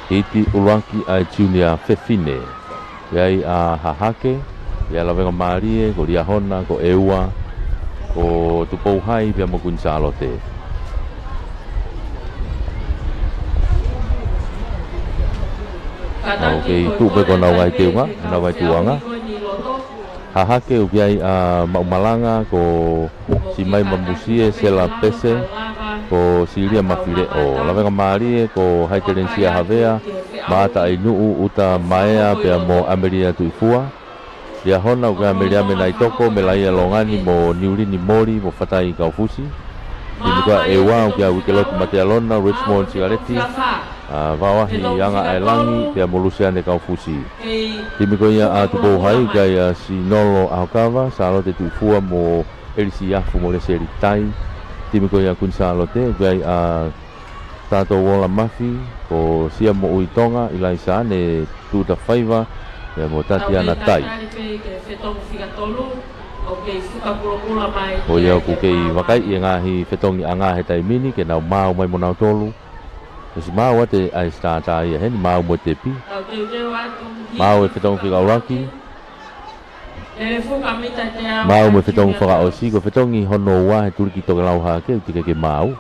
hiti ʻuluaki ʻa e junior fefine. ʻI ai ʻa Hahake, ʻi ai ʻa Lavengamālie, ko Liahona, ko ʻEua, ko Tupou High, pea mo Kuini Sālote. Ka taki, ʻoku kei tuʻu pē ko ʻenau ngaahi teunga, ʻenau ngaahi tuʻunga. Hahake ʻoku ʻi ai ʻa Maʻumalanga, ko Simaima Musie, Sela Pese, ko Silia Mafileʻo. Lavengamālie, ko Haitelenisia Havea, Maʻata ʻAinuʻu, ʻUta Maea, pea mo ʻAmelia Tuʻifua. Liahona, ʻoku ʻi ai ʻa Meliame Naitoko, Melaia Longani, mo Niulini Moli, mo Fatai Kaufusi. Timi ko ia ʻa ʻEua, ʻoku ʻi ai ʻa Uikelotu Matealona, Richmond Sikaleti, ʻa Vaoahi Anga ʻAelangi, pea mo Lusiane Kaufusi. Timi ko ia ʻa Tupou High, ʻoku ʻi ai ʻa Sinolo ʻAhokava, Sālote Tuʻifua mo ʻElisi Afu mo Leseli Tai. Timi ko ia ʻa Kuini Sālote, ʻoku ʻi ai ʻa Tato Uola Mafi, ko Sia Moʻui Tonga, ʻIlaisa ʻAne, Tuta Faiva, pea mo Tatiana Tai. Ko ia ʻoku kei vakaiʻi e ngaahi fetongiʻanga he taimi ni, ke nau maau mai mo nautolu. ʻOsi maau atu ʻa e sitata ia heni, maau mo e tepi. Maau e fetongi fika ʻuluaki. Maau mo e fetongi fakaʻosi, ko e fetongi hono ua he tuliki tokelau hake, ʻoku teʻeki ke maau.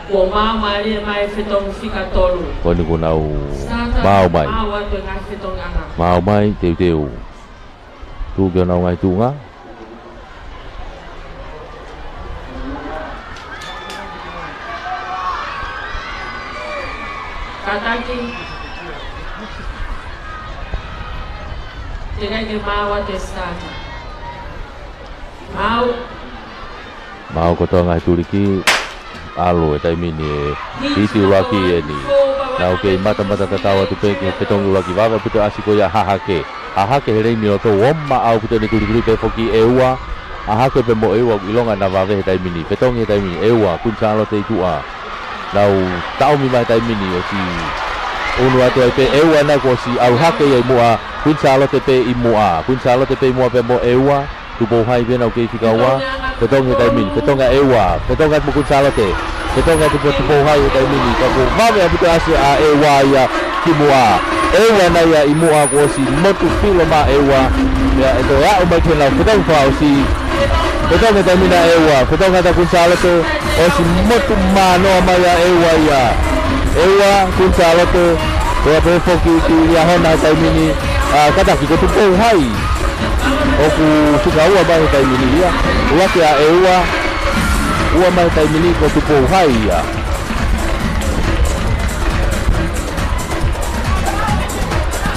Kuo maau mai e ngaahi fetongi fika tolu. Ko eni kuo nau maau mai. Maau atu e ngaahi fetongiʻanga. Maau mai, teuteu. Tuʻu ki honau ngaahi tuʻunga. Kātaki. Teʻeki ke maau atu e sitata. Maau. Maau kotoa ngaahi tuliki. ʻAlu e taimi ni e hiti ʻuluaki eni. Nau kei matamata tatau atu pē ki he fetongi ʻuluaki, vave ʻaupito ʻa e ʻasi ko ia ʻa Hahake. Hahake he leini loto, ʻoku maau ʻaupito ʻene tulikuli pē foki ʻEua. Hahake pea mo ʻEua, ʻoku ʻilonga naʻa vave he taimi ni. Fetongi he taimi ni, ʻEua, Kuini Sālote ʻi tuʻa. Nau taʻomi mai he taimi ni, ʻosi ʻunu atu ai pē ʻEua naʻe kuo ʻosi ʻalu hake ia ʻi muʻa, Kuini Sālote pē ʻi muʻa. Kuini Sālote pē ʻi muʻa pea mo ʻEua. Tupou High pē nau kei fika ua. Fetongi he taimi ni, fetongi ʻa ʻEua, fetongi atu mo Kuini Sālote. Fetongi atu mo Tupou High he taimi ni, ka kuo vave ʻaupito ʻa e ʻasi ʻa ʻEua ia. Kimuʻa. ʻEua nai ia ʻi muʻa kuo ʻosi motu pilo mai ʻEua. Pea ʻe toe aʻu mai ki heʻenau fetongi fakaʻosi. Fetongi taimi ni ʻEua. Fetongi atu Kuini Sālote. ʻOsi motu manoa mai ʻa ʻEua ia. ʻEua Kuini Sālote. Pea pehē foki ki Liahona he taimi ni. ʻA, kātaki ko Tupou Hai ʻoku fika ua mai he taimi ni ia. ʻUluaki ʻa ʻEua. Ua mai he taimi ni ko Tupou Hai ia.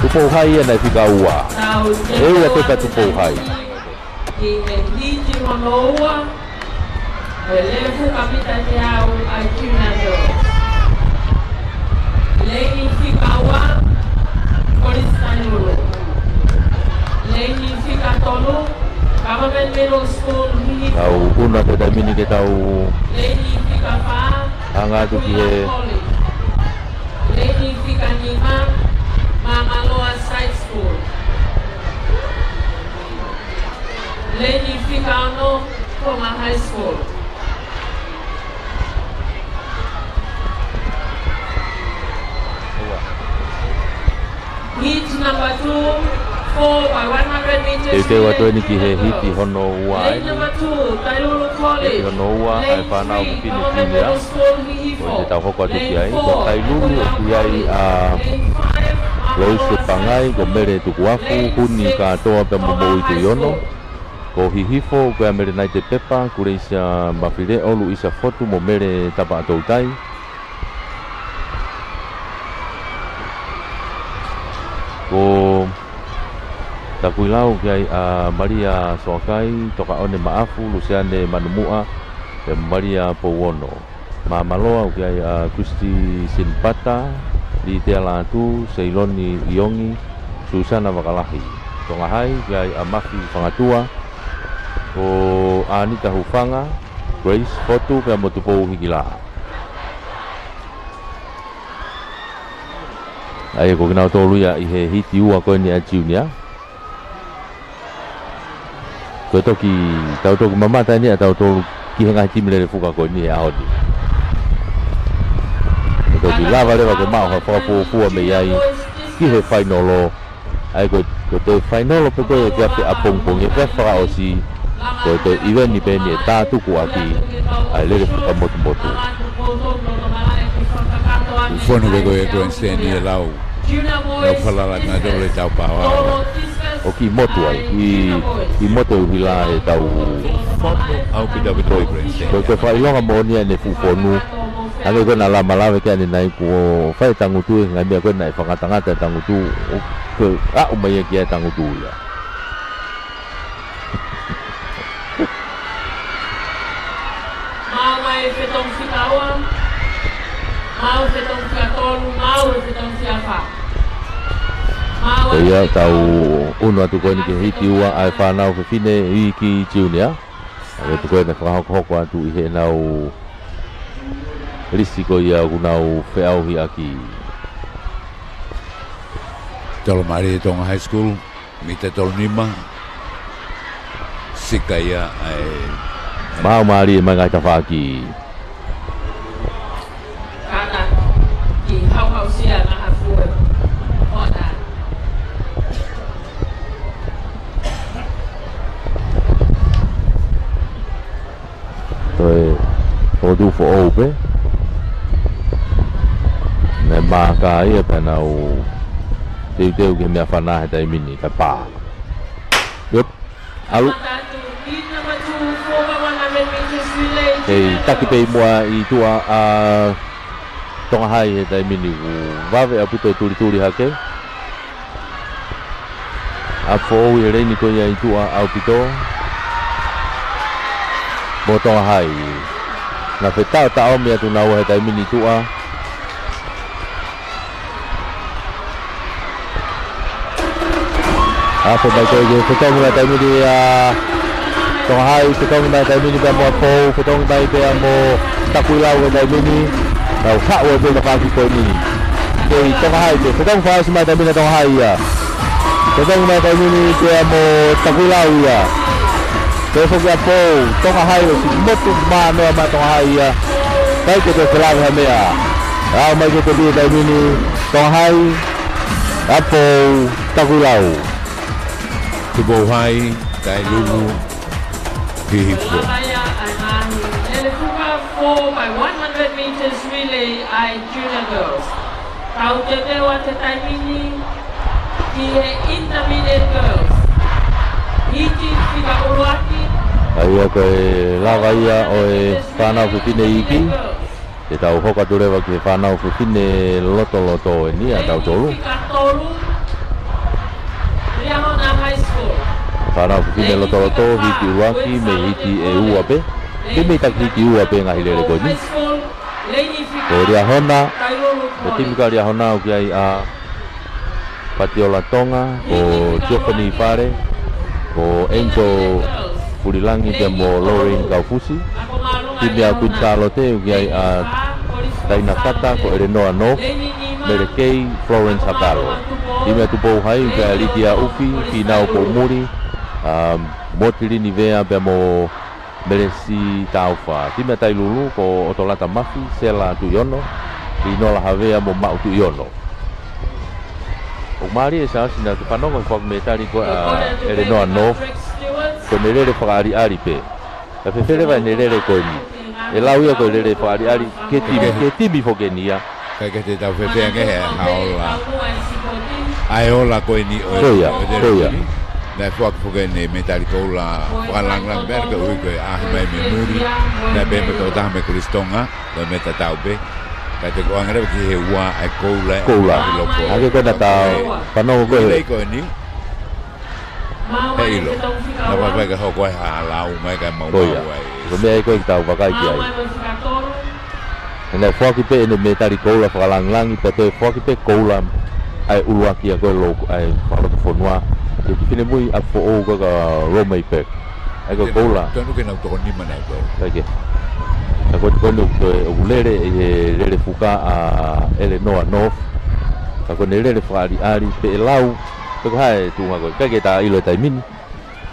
Tupou Hai ia naʻe fika ua. ʻEua pē pea Tupou Hai. Ki he hiti hono ua, ʻe Lefuka Mita Teau ʻa e Junior Girls. Laini fika ua, Kolisi Tainulu. Laini fika tolu, Government Middle School, Hihifo. Tau ʻunu atu he taimi ni ke tau Laini fika fā, hanga atu ki he College. Laini fika nima, Māmaloa Side School. Laini fika ono, Tonga High School. Heat number two, four by one hundred meters. Teuteu atu eni ki he hiti hono ua. Lane number two, Tailulu College. Hiti hono ua, ʻa e fānau fefine junior. Ko ia te tau hoko atu ki ai, ko Tailulu ʻoku ʻi ai ʻa Loise Pangai, ko Mele Tukuafu, Huni Kātoa pea mo Moʻui Tuʻiono. Ko Hihifo, ko ia Mele Naite Pepa, Kuleisia Mafileʻo, Luisa Fotu mo Mele Tapaʻatoutai. Ko Takuilau ʻoku ʻi ai ʻa Malia Soakai, Tokaʻone Maʻafu, Luseane Manumuʻa, pea mo Malia Pouono. Māmaloa ʻoku ʻi ai ʻa Christy Sinipata, Litea Lātū, Seiloni ʻIongi, Susana Vakalahi. Tonga Hai ʻoku ʻi ai ʻa Mafi Fangatua, ko ʻAnita Hufanga, Grace Fotu pea mo Tupou Hikila. ʻA ia ko kinautolu ia ʻi he hiti ua ko eni ʻa e junior. Ko e toki, tau toki mamata eni ʻa tautolu ki he ngaahi timi lele fuka ko eni he ʻaho ni. Ko e toki lava leva ke maʻu ha fakafuofua mei ai ki he fainolo. ʻA ia ko, ko e toe fainolo pē ko ē ʻi he efiafi ʻapongipongi, efiafi fakaʻosi. Ko e toe ʻiveni pē eni ʻe tātuku ʻaki ʻa e lele fuka motumotu. Fonu pē ko e grandstand ia lau. Lau falala ngā tole tau pāhoa. ʻO kiʻi motu ai, kiʻi, kiʻi motu e ʻuhila he tau. Fonu ʻaupito ʻaupito e grandstand. Ko, ko e fakaʻilonga moʻoni ʻa ʻene fuʻu fonu. Hangē ko ena naʻa ma lave ki ai ʻanenai kuo fai e tangutu he ngaahi meʻa ko ena naʻe fakangatangata e tangutu. ʻO ke aʻu mai ia ki ai e tangutu ia. Maʻu mai e fetongi fika ua, maʻu e fetongi fika tolu, maʻu e fetongi fika fā. Maʻu. Ko ia tau ʻunu atu ko eni ki he hiti ua ʻa e fānau fefine iiki junior. ʻA ia ko ena naʻe fakahokohoko atu ʻi heʻenau lisi ko ia ʻoku nau feʻauhi ʻaki. Tolomari Tonga High School. Mita tolu nima. Sika ia ʻa e. Maʻu mālie mai ngaahi tafaʻaki. Kātaki, hauhausia ngaahi fue. Kona. Toe fokotuʻu foʻou pē. Naʻe māka ia pea nau teuteu ki he meʻafana he taimi ni kae pā. Yep. ʻAlu. Kei taki pē ʻi muʻa ʻi tuʻa ʻa Tonga Hai he taimi ni, ʻoku vave ʻaupito e tulituli hake. ʻA foʻou e leini ko ia ʻi tuʻa ʻaupito mo Tonga Hai. Naʻe fetaʻotaʻomi atu naua he taimi ni ʻi tuʻa. ʻA foʻou mai ko ia, fetongi mai taimi ni ʻa Tonga Hai, fetongi mai taimi ni pea mo ʻApifoʻou, fetongi mai pea mo Takuilau he taimi ni. Nau haʻu e pena paki ko eni. Kei Tonga Hai, kei fetongi fakaʻosi mai taimi ni ʻa Tonga Hai ia. Fetongi mai taimi ni pea mo Takuilau ia. Pea foki ʻApifoʻou, Tonga Hai ʻosi motu manoa mai Tonga Hai ia. Kai ke toe felave ha meʻa. ʻA mai ke te pia taimi ni. Tauhai, Apou, Takuilau. Tupou Hai, Tailulu, Hihifo. Lava ia ʻa e ngaahi lele fuka four by one hundred meters relay ʻa e junior girls. Tau teuteu atu he taimi ni ki he intermediate girls. Hiki fika ʻuluaki. ʻA ia ko e lava ia ʻo e fānau fefine iiki. Te tau hoko atu leva ki he fānau fefine lotoloto eni ʻa tautolu. Fānau fefine lotoloto, hiki ʻuluaki mei he hiki ʻe ua pē. Ke mei taki hiki ua pē ngaahi lele ko eni. Ko Liahona, ko e timi ko Liahona ʻoku ʻi ai ʻa Patiola Tonga, ko Tiofani Fale, ko Angel Fulilangi pea mo Lorraine Kaufusi. Timi ʻa Kuini Sālote ʻoku ʻi ai ʻa Taina Kata, ko Elenoa North, Mele Kei, Florence Hakalo. Timi ʻa Tupou Hai ʻoku ʻi ai ʻa Litia ʻUfi, Finau Poumuli, ʻa Motilini Vea pea mo Melesi Taufa. Timi ʻa Tailulu ko ʻOtolata Mafi, Sela Tuʻiono, Linola Havea mo Maʻu Tuʻiono. ʻOku mālie ʻe Sāsi naʻa ke fanongo he foaki mētali ko ē ʻa Elenoa North, ko ʻene lele fakaʻaliʻali pē. Ka fēfē leva ʻene lele ko eni? ʻE lau ia ko e lele fakaʻaliʻali ki he timi, ki he timi foki eni ia. Kae ke te tau fēfē ange he ʻa e ola. ʻA e ola ko eni ʻo e, ko ia, ʻo e ko ia. Naʻe foaki foki ʻene mētali koula fakalāngilangi pea ka ui ko e ʻaho mai mei muli. Naʻe pehē mo e tokotaha mei Kolisi Tonga, ko e meʻa tatau pē. Kae te ko ange leva ki he ua ʻa e koula. Koula. Hake ko ena tau fanongo ko ē. Lele ko eni. He ʻilo. Naʻa faifai ka hoko ai ha lau mai ka mau. Ko ia. Ko e meʻa ia ko ē ke tau vakai ki ai. He naʻe foaki pē ʻene mētali koula fakalāngilangi pea toe foaki pē koula ʻa e ʻuluaki ʻa ko ē lou ʻa e fakalotofonua. Ki he finemui ʻa foʻou ko ē ka Romeo Beck. ʻA e ko e koula. Tonu ke nau toko nima nau tau. ʻA ia ke. Ka ko e tokoni ʻoku toe, ʻoku lele ʻi he lele fuka ʻa Elenoa North. Ka ko ʻene lele fakaʻaliʻali pē ʻe lau. Pe ko e hā e tuʻunga ko ē, ʻikai ke ta ʻilo he taimi ni.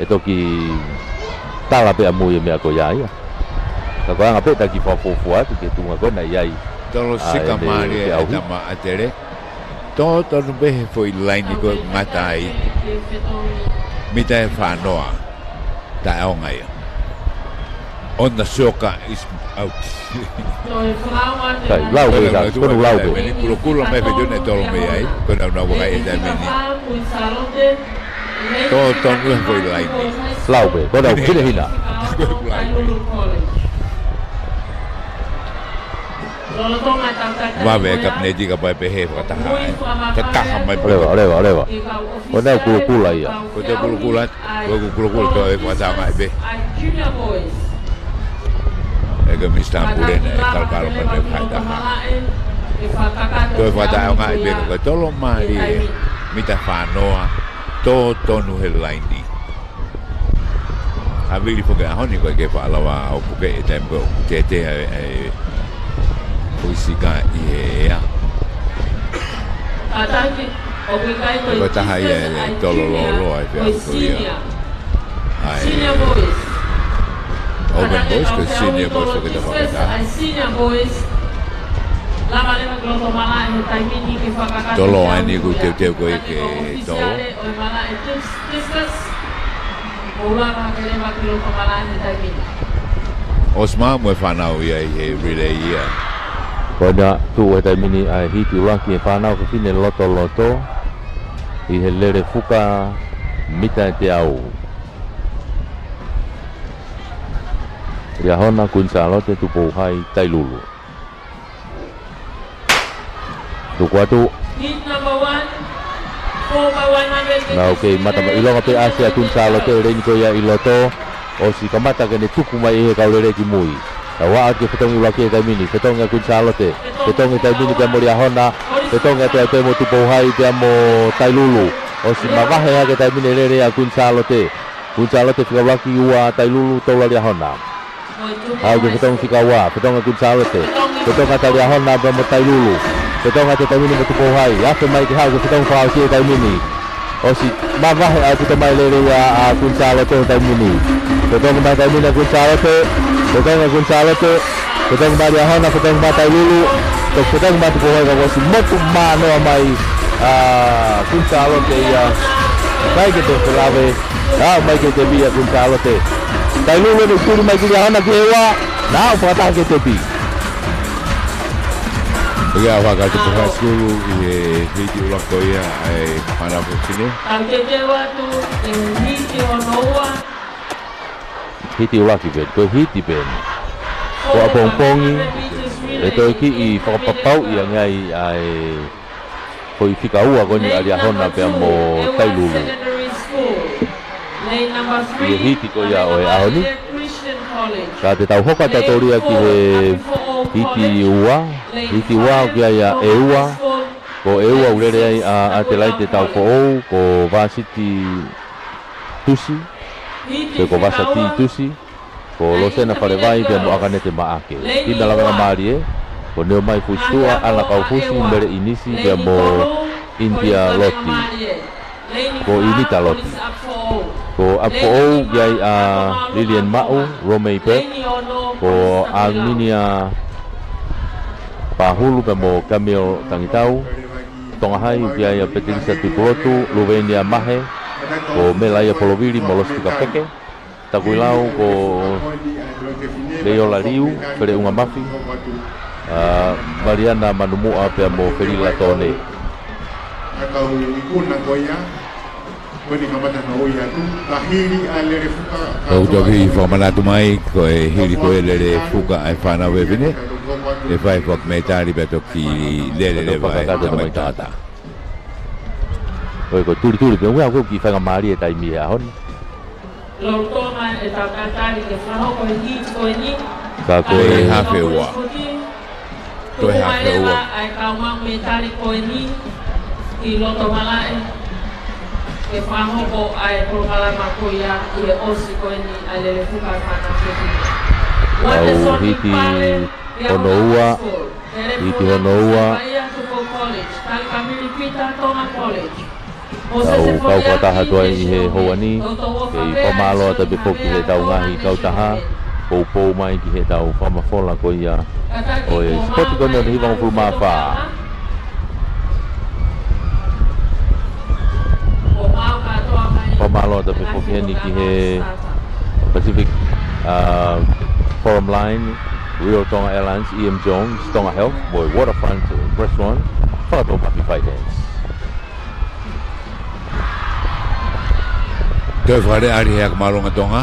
ʻE toki tala pē ʻamui e meʻa ko ia ia. Ka ko e anga pē ʻeta kiʻi fakafuofua atu ki he tuʻunga ko ē naʻe ʻi ai. Tolo ʻa e sika mei mālie he ʻauhi. Tama ʻatele. Tō tonu pē he foʻi laini ko ē ngata ai. Mita ʻe fā noa. Taʻeʻaonga ia. On the soccer is out. Kai, lau pē, tonu lau pē. Meni kulokula mai fetune tolo mei ai. Ko ena ʻoku nau vakai he taimi ni. Tō tonu he foʻi laini. Lau pē, ko ena ʻoku hinehina. Vave e kapineti ka pai pē he fakataha ai. Kakaha mai pē. Leva, leva, leva. Ko ena ʻoku kulokula ia. Ko e kulokula. Ko e kulokula tō e fakataha mai pē. ʻE ka Mista Pulena e kalokalo mai pē fakataha. Tō e fakataha ʻaonga ai pē ko e tolo mālie. Mita fā noa. Tō tonu he laini. ʻA vili foki ʻaho ni ko e ke fakalava ʻo puke e taimi ko ē ʻoku tētē ai e foʻi sika ʻi he ea. Ko e taha ia e tolo lōloa e pea ko ia. ʻA e Open Boys, ko e Senior Boys foki e tau fakataha. Tolo ʻa eni ʻoku teuteu ko ē ke tolo. ʻOsi mā mo e fānau ia ʻi he relay ia. Ko ena tuʻu he taimi ni ʻa e hiki ʻuluaki e fānau fefine lotoloto ʻi he lele fuka mita ʻe teau. Liahona, Kuini Sālote, Tupou Hai, Tailulu. Tuku atu. Nau kei mata mai ʻilonga pē ʻa e Kuini Sālote, ʻo lele eni ko ia ʻi loto. ʻOsi kamata ke ne tuku mai ʻe he kau lele ki mui. Tau ō atu ki he fetongi ʻuluaki he taimi ni, fetongi ʻa Kuini Sālote, fetongi he taimi ni pea mo Liahona, fetongi atu ai pē mo Tupou Hai pea mo Tailulu. ʻOsi mavahe hake taimi ni e lele ʻa Kuini Sālote. Kuini Sālote fika ʻuluaki, ua Tailulu, tolu Liahona. Haʻu ki he fetongi fika ua, fetongi ʻa Kuini Sālote. Fetongi ʻa Liahona pea mo Tailulu. Fetongi atu he taimi ni mo Tupou Hai. Afe mai ke haʻu ki he fetongi fakaʻosi he taimi ni. ʻOsi mavahe ʻaupito mai e lele ia ʻa Kuini Sālote he taimi ni. Fetongi mai he taimi ni ʻa Kuini Sālote. Fetongi ʻa Kuini Sālote. Fetongi mai Liahona, fetongi mai Tailulu. Toki fetongi mai atu ko hai ka kuo ʻosi motu manoa mai ʻa Kuini Sālote ia. Kai ke te felave. ʻA, mai ke te via Kuini Sālote. Tailulu ʻoku tuli mai ki he ʻaho ni ki he ua. Naʻa ʻoku fakataha ke te pi. Ia, fakataha ko High School ʻi he hiti ʻuluaki ko ia ʻa e fānau fefine. Tau teuteu atu ki he hiti hono ua. Hiti ʻuluaki pē, ko e hiti pē. Ko ʻapongipongi, ʻe toe kiʻi fakapapauʻi ange ai ʻa e foʻi fika ua ko eni ʻa Liahona pea mo Tailulu. ʻI he hiti ko ia ʻo e ʻaho ni. Ka te tau hoko atu ʻo tōlia ki he hiti ua, hiti ua ʻoku ʻi ai ʻa ʻEua, ko ʻEua ʻoku lele ai ʻa ʻAtelaite Taufoʻou, ko Vāsiti Tusi, pe ko Vāsati Tusi, ko Losena Falevai pea mo ʻAkanete Maʻake. Timi ʻa Lavengamālie, ko Neomai Fusitua, ʻAna Kaufusi, Mele ʻInisi pea mo ʻInitia Loti. Ko ʻInita Loti. Ko ʻApifoʻou ʻoku ʻi ai ʻa Lilian Maʻu, Romei Burke, ko ʻAminia Pahulu pea mo Camille Tangitau. Tonga Hai ʻoku ʻi ai ʻa Petilisa Tupulotu, Luvenia Mahe, ko Melaia Polovili mo Losi Tukapeke. Takuilau ko Leiola Liu, Feleʻunga Mafi, ʻa, Maliana Manumuʻa pea mo Felila Tone. ʻOku toki fakamanatu mai ko e hili ko e lele fuka ʻa e fānau fefine, ʻe fai foki metali pea toki lele leva ʻa e tamaiki tangata. ʻOi, ko e tulituli pē, ʻoku ʻi ai ʻa e kiʻi faingamālie taimi he ʻaho ni. Lolotonga ʻetau tatali ke fakahoko e hiti ko eni. Ka ko e hafe ua. Ko e hafe ua. Tuku mai leva ʻa e kau maʻu metali ko eni ki loto malaʻe ke fakahoko ʻa e polokalama ko ia ʻi he ʻosi ko eni ʻa e lele fuka ʻa e fānau fefine. Kau hiti hono ua, hiti hono ua. Tau kau fakataha atu ai ʻi he houa ni, kei fakamālō atu pē foki ki heʻetau ngaahi kautaha, poupou mai ki heʻetau fakamafola ko ia ʻo e sipoti ko eni ʻo e hivangofulu mā fā. Fakamālō atu pē foki heni ki he Pacific, uh, Forum Line, Real Tonga Airlines, E M Jones, Tonga Health, mo e Waterfront Restaurant, Fakatoumafi Finance. Toe fakaleʻaleʻa ʻa e Mālōlō ʻa Tonga.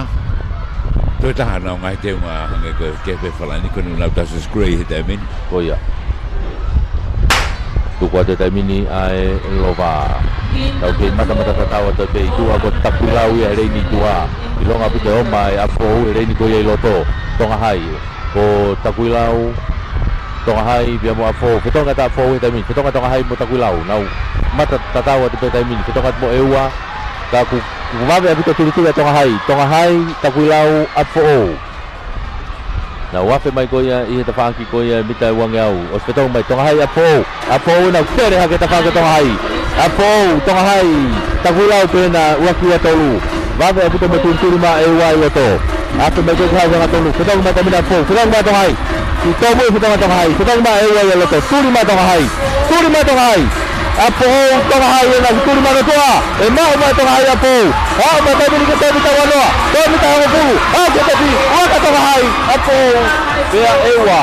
Toe taha ʻenau ngaahi teunga hangē ko e kehe pē Falani ko eni ʻoku nau tasi skrei he taimi ni. Ko ia. Tuku atu he taimi ni ʻa e lova. Tau kei matamata tatau atu pē ʻi tuʻa ko Takuilau ia he leini ʻi tuʻa. ʻIlonga ʻaupito ʻa e ʻoma ʻa Apifoʻou he leini ko ia ʻi loto. Tonga Hai. Ko Takuilau, Tonga Hai, pea mo Apifoʻou. Fetongi atu ʻa Apifoʻou he taimi ni. Fetongi atu Tonga Hai mo Takuilau. Nau mata tatau atu pē taimi ni. Fetongi atu mo ʻEua. Ka ʻoku, ʻoku vave ʻaupito tulituli ʻa Tonga Hai. Tonga Hai, Takuilau, Apifoʻou. Nau afe mai ko ia ʻi he tafaʻaki ko ia mita ʻe uangeau. ʻOsi fetongi mai Tonga Hai, Apifoʻou. Apifoʻou ʻena ʻoku pele hake tafaʻaki ʻo Tonga Hai. Apifoʻou, Tonga Hai, Takuilau pē ʻena ʻuluaki ua tolu. Vave ʻaupito mo e tulituli mai ʻa ʻEua ʻi loto. Afe mai ko e hau hanga tonu. Fetongi mai taimi ni Apifoʻou. Fetongi mai Tonga Hai. Ki tomu e fetongi Tonga Hai. Fetongi mai ʻEua ʻi loto. Tuli mai Tonga Hai. Tuli mai Tonga Hai. Apifoʻou, Tonga Hai ʻena ʻoku tuli mai loto ʻa. ʻE maʻu mai Tonga Hai Apifoʻou. Aʻu mai taimi ni ki he toe mita ua noa. Toe mita hongofulu. Aʻu ki he tepi. Uaka Tonga Hai. Apifoʻou. Pea ʻEua.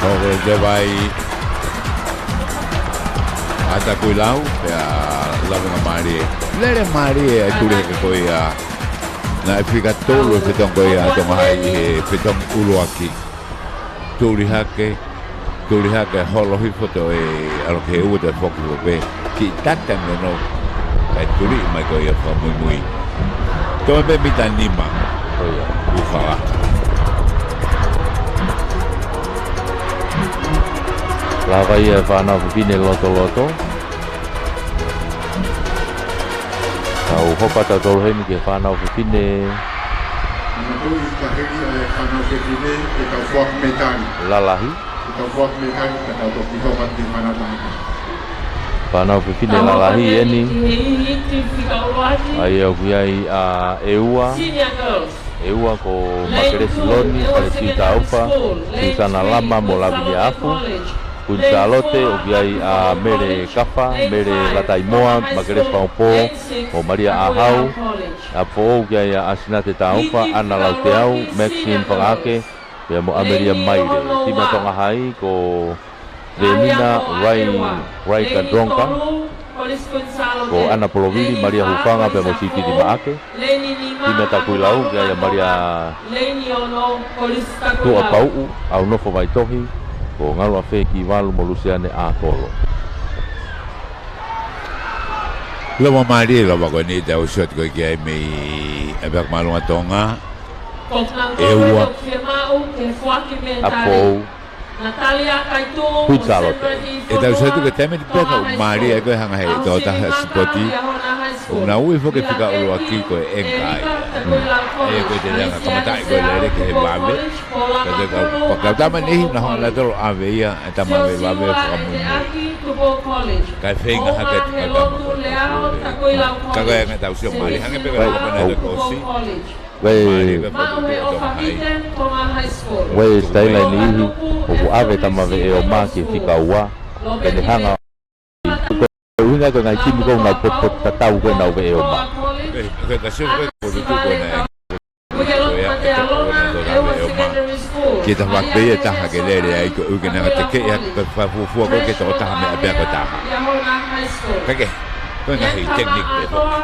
Ko e te vai ʻa Takuilau, pea lavengamālie. Lele mālie ʻa e tuli hake ko ia. Naʻe fika tolu e fetongi ko ia ʻa Tonga Hai ʻi he fetongi ʻuluaki. Tuli hake, tuli hake holo hifo toe ʻalu ki he ua toe foki hifo pē. Kiʻi tata nono. Kae tuli mai ko ia fakamuimui. Toe pē mita nima. Ko ia. Uhala. Lava ia e fānau fefine lotoloto. Tau hopa tautolu heni ki he fānau fefine. Manatuʻi ka hili ʻa e fānau fefine, ʻe tau foaki metali. Lalahi. ʻE tau foaki metali, ka tau toki hopa ki he fānau tangata. Fānau fefine lalahi eni. ʻA ia ʻoku ʻi ai ʻa ʻEua. Senior girls. ʻEua ko Makelesi Loni, Palesiu Taufa, Siusana Lama mo Lavinia Afu. Kuini Sālote, ʻoku ʻi ai ʻa Mele Kafa, Mele Lataimoa, Makelesi Paupō, mo Malia ʻAhau. ʻApifoʻou ʻoku ʻi ai ʻa ʻAsinate Taufa, ʻAna Lauteau, Maxine Fakaake, pea mo ʻAmelia Maile. Timi ʻa Tonga High ko Venina Rai, Rai Kadronka, ko ʻAna Polovili, Malia Hufanga, pea mo Sititi Maake. Timi ʻa Takuilau, ʻoku ʻi ai ʻa Malia Tuʻapauʻu, ʻAunofo Vaitohi, ko Ngaluʻafē Kivalu mo Lusiane ʻAkolo. Lava mālie, lava ko eni tau shot ko ē ki ai mei ʻApiako Māʻolunga Tonga. ʻEua. ʻApifoʻou. Kuini Sālote. ʻE tau shot ko e taimi ni pē ka ʻoku mālie ai ko e hanga he tō taha sipoti. ʻOku nau ui foki e fika ʻuluaki ko e ʻenga ia. ʻA ia ko e te langa kamataʻi ko e lele ke he vave. Ka te kau, ka kau tama nei, na hoa na tolo ʻave ia, e tama ʻave vave fakamuimui. Kae feinga hake te kau tama ko e. Ka ko e anga tau sio mālie, hangē pē ko e langa ko e na te kosi. Mālie ko e fokotuʻu Tonga High. Ko e sitaila ʻe niʻihi, ʻoku ʻave tama veʻe ʻo mā ki he fika ua, pea ne hanga ʻo ʻuhinga ko e ngaahi timi ko ē ʻoku nau potupotutatau ko ē ʻenau veʻe ʻo mā. Ko e, ko e ka sio ko e fokotuʻu ko ē ʻenau Ko ia, e toko ua na tō taha veʻe ʻo mā. Ki he taha pē ia taha ke lele ai ko e ʻuhi ke nanga tekeʻi hake ko e fakafuofua ko ē ke toko taha mei ʻapiako ʻe taha. Ka ke, ko e ngaahi technique pē foki.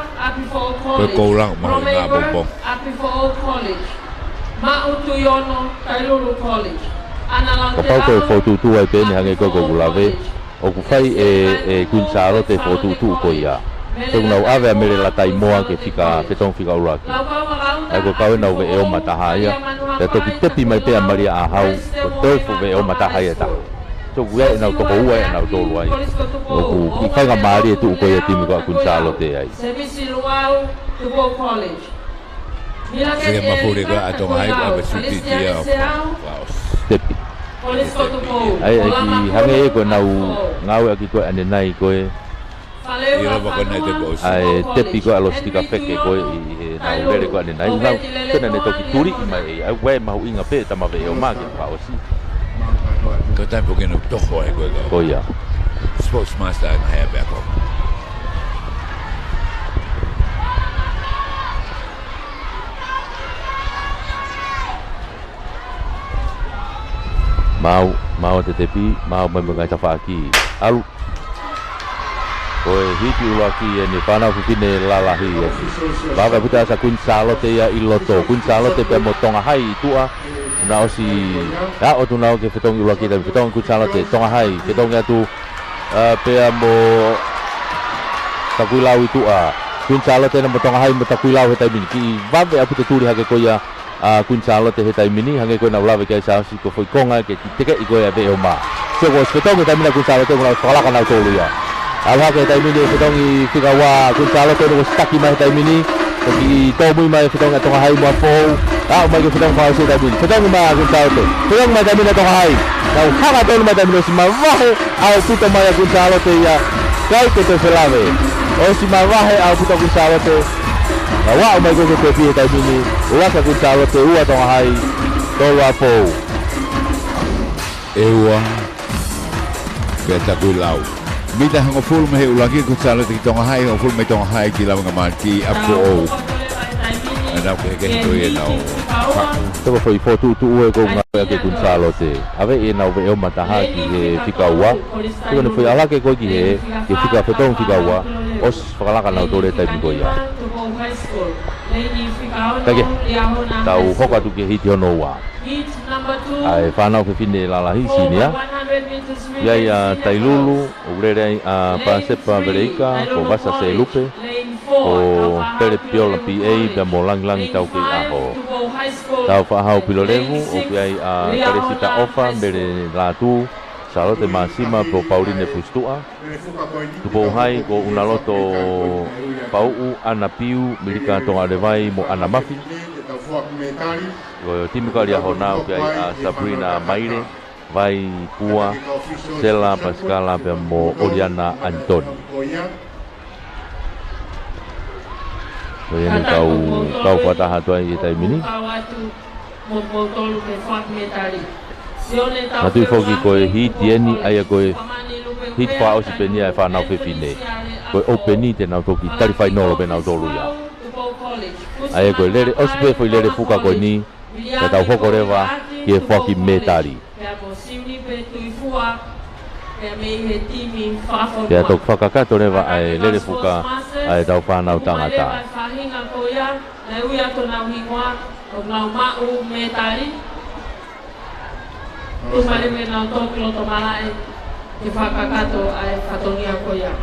Ko e koulang mahuʻinga pongipongi. Kapau ko e fokotuʻutuʻu ai pē eni hangē ko ē ʻoku ou lave, ʻoku fai ʻe, ʻe Kuini Sālote e fokotuʻutuʻu ko ia. He ʻoku nau ʻave ʻa Mele Lataimoa ke fika, fetongi fika ʻuluaki. ʻA ia ko e kau ʻenau veʻe ʻo mā taha ia. Pea toki tepi mai pē ʻa Malia ʻAhau, ko e teu fuʻu veʻe ʻo mā taha ia ʻe taha. So, ʻoku ʻi ai ʻenau toko ua ia ʻenau tolu ai. ʻOku kiʻi faingamālie e tuʻu ko ia timi ko ē ʻa Kuini Sālote ai. Seke mafuli ko ē ʻa Tonga High ko e ʻave sititi ia ʻo fakaʻosi. Tepi. ʻA ia, ʻe kiʻi hangē ia ko ʻenau ngāueʻaki ko ē ʻanenai ko ē. ʻI lava ko ē ʻenau tepi ʻosi. ʻA e tepi ko ē ʻa Lositika Feke ko ē ʻi heʻenau lele ko ē ʻanenai. Nau, pena ne toki tuliʻi mai ʻe ia. ʻA ia, ʻoku mahuʻinga pē tama veʻe ʻo mā ke fakaʻosi. Ko e taimi foki ʻenau toho ai ko ē kau. Ko ia. Sports master ʻa e ngaahi ʻapiako. Maau, maau ʻa e tepi, maau mai mo e ngaahi tafaʻaki. ʻAlu. Ko e hiti ʻuluaki eni, fānau fefine lalahi eni. Vave ʻaupito ʻa Kuini Sālote ia ʻi loto. Kuini Sālote pea mo Tonga High ʻi tuʻa. Naʻe ʻosi, ʻa, ʻo tuʻu nau ki he fetongi ʻuluaki taimi, fetongi Kuini Sālote, Tonga High, fetongi atu, ʻa, pea mo Takuilau ʻi tuʻa. Kuini Sālote ena mo Tonga High mo Takuilau he taimi ni. Kiʻi vave ʻaupito tuli hake ko ia ʻa Kuini Sālote he taimi ni, hangē ko ʻenau lave ki ai Siaosi ko e foʻi konga ke kiʻi tekeʻi ko ē ʻa e veʻe ʻo mā. Sio ko e ʻosi fetongi he taimi ni ʻa Kuini Sālote, ʻoku nau fakalaka nautolu ia. ʻAlu hake he taimi ni e fetongi fika ua ʻa Kuini Sālote, ʻoku ʻosi taki mai he taimi ni. Ko e kiʻi tōmui mai e fetongi ʻa Tonga High mo Apifoʻou. Aʻu mai ki he fetongi fakaʻosi he taimi ni. Fetongi mai ʻa Kuini Sālote. Fetongi mai he taimi ni ʻa Tonga High. Nau hanga tonu mai he taimi ni, ʻosi mavahe ʻaupito mai ʻa Kuini Sālote ia. ʻIkai ke toe felave. ʻOsi mavahe ʻaupito ʻa Kuini Sālote. Nau aʻu mai ko ē ki he tepi he taimi ni. ʻUluaki ʻa Kuini Sālote, ua Tonga High, tolu Apifoʻou. ʻE ua, pea Takuilau. Mita hongofulu mei he ʻuluaki ʻa Kuini Sālote ki Tonga High, hongofulu mei Tonga High ki Lavengamaliel, ki Apifoʻou. ʻA ia nau kehekehe ko ia ʻenau faʻu. Toko foʻi fokotuʻutuʻu ē ʻoku ngāueʻaki ʻe Kuini Sālote. ʻAve ʻenau veʻe ʻo mā taha ki he fika ua. Toko ne foʻi ʻalu hake ko ē ki he, ki he fika fetongi fika ua. ʻOsi fakalaka nautolu he taimi ko ia. Ka ke, tau hoko atu ki he hiti hono ua. ʻA e fānau fefine lalahi, senior. ʻI ai ʻa Tailulu, ʻoku lele ai ʻa Pasepa Veleika, ko Vasa Selupe, ko Pele Piola P A, pea mo Langilangi Taukeiʻaho. Tau Faʻahau Pilolevu, ʻoku ʻi ai ʻa Kalesi Taʻofa, Mele Lātū, Sālote Māsima, pea mo Pauline Fusituʻa. Tupou High ko ʻUnaloto Pauʻu, ʻAna Piu, Milika Tongalevai mo ʻAna Mafi. Ko e timi ko ē ʻa Liahona ʻoku ʻi ai ʻa Sabrina Maile, Vai Pua, Sela Pasikala pea mo ʻOliana ʻAnitoni. Ko ia ʻeni kau, kau fakataha atu ai he taimi ni. Manatuʻi foki ko e hiti ʻeni, ʻa ia ko e hiti fakaʻosi pē ʻeni ʻa e fānau fefine. Ko e ʻope ni te nau toki tali fainolo pē nautolu ia. ʻA ia ko e lele, ʻosi pē foʻi lele fuka ko ʻeni, ka tau hoko leva ki he foaki mētali. Pea mo Siunipe Tuʻifua, pea mei he timi fakafonua. Pea toki fakakakato leva ʻa e lele fuka ʻa e tau fānau tangata. Mai leva e faʻahinga ko ia, naʻe ui atu honau hingoa, ʻo nau maʻu mētali. Tuʻu mai leva ke nau toki loto malaʻe ke fakakakato ʻa e fatongia ko ia.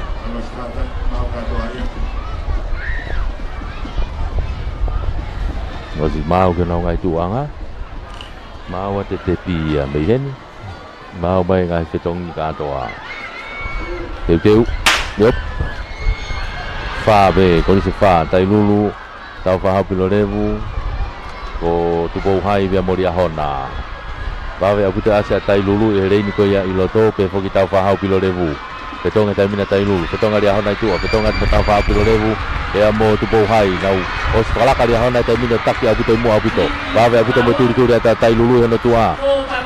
ʻOsi maau ki honau ngaahi tuʻuʻanga. Maau ʻa e tepi ia mei heni. Maau mai ngaahi fetongi kātoa. Teuteu. Yep. Fā pē, kolisi fā, Tailulu, Taufaʻāhau Pilolevu, ko Tupou Hai pea mo Liahona. Vave ʻaupito ʻa e ʻasi ʻa Tailulu ʻi he leini ko ia ʻi loto, pehē foki Taufaʻāhau Pilolevu. Fetongi he taimi ni ʻa Tailulu, fetongi ʻa Liahona ʻi tuʻa, fetongi atu mo Taufaʻāhau Pilolevu, pea mo Tupou Hai, nau ʻosi fakalaka ʻa Liahona he taimi ni ʻo taki ʻaupito ʻi muʻa ʻaupito. Vave ʻaupito mo e tulituli atu ʻa Tailulu ʻi hono tuʻa.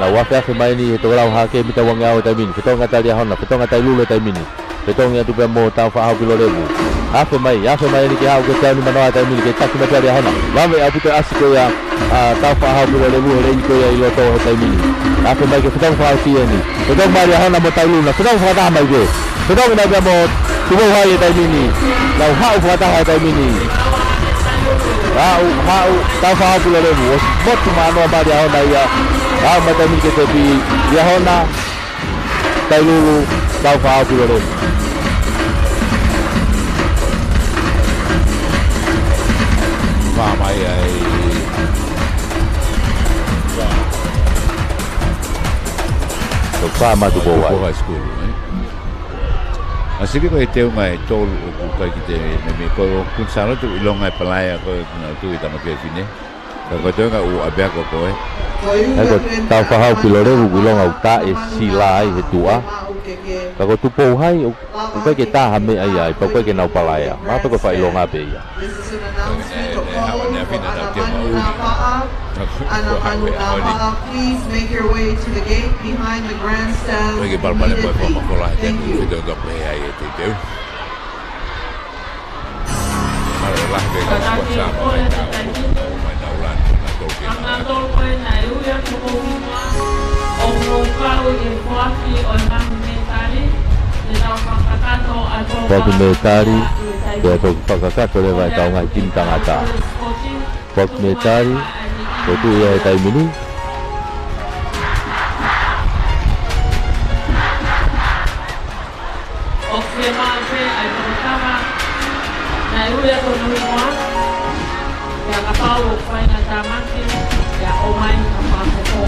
Nau afeafe mai ʻeni he tokelau hake mita uangeau he taimi ni. Fetongi atu ʻa Liahona, fetongi ʻa Tailulu he taimi ni. Fetongi atu pea mo Taufaʻāhau Pilolevu. Afe mai, afe mai ʻeni ke haʻu ke teau ni manoa he taimi ni ke taki mai ʻa Liahona. Vave ʻaupito ʻa e ʻasi ko ia ʻa Taufaʻāhau Pilolevu he leini ko ia ʻi loto he taimi ni. Afe mai ke fetongi fakaʻosi ʻeni. Fetongi mai ʻa Liahona mo Tailulu, fetongi fakataha mai pē. Fetongi mai pea mo Tupou Hai he taimi ni. Nau haʻu fakataha he taimi ni. Haʻu, haʻu, Taufaʻāhau Pilolevu. ʻOsi motu manoa mai ʻa Liahona ia. Haʻu mai taimi ni ke tepi Liahona, Tailulu, Taufaʻāhau Pilolevu. Fā mai ai. Ko e fā mai Tupou Hai. Tupou Hai School, ē? ʻA sili ko e teunga ʻe tolu ʻoku ʻikai ke te meimei ko e ʻoku ne sāloto ʻilonga e palaia ko e kuna tu i tama fefine. Ka ko e teunga ʻoku ʻave ʻa koe. ʻA ia ko Taufaʻāhau Pilolevu ʻoku ʻilonga ʻoku taʻe sila ai he tuʻa. Ka ko Tupou Hai ʻoku ʻikai ke tā ha meʻa ia ai, pea ʻoku ʻikai ke nau palaia. Mahalo pē ko e fakaʻilonga pē ia. This is an announcement to call for ʻAna Manu Napaʻa. ʻAna Manu Napaʻa, please make your way to the gate behind the grandstand immediately. Thank you. Foaki mētali, pea toki fakakakato leva ʻe he kau ngaahi timi tangata. Foaki mētali, ko e tuʻu ia he taimi ni. ʻOku fiemaʻu pē ʻa e tokotaha naʻe ui atu hono hingoa, pea kapau ʻoku fai ha tāmaki, pea ʻomai ha fakahoko.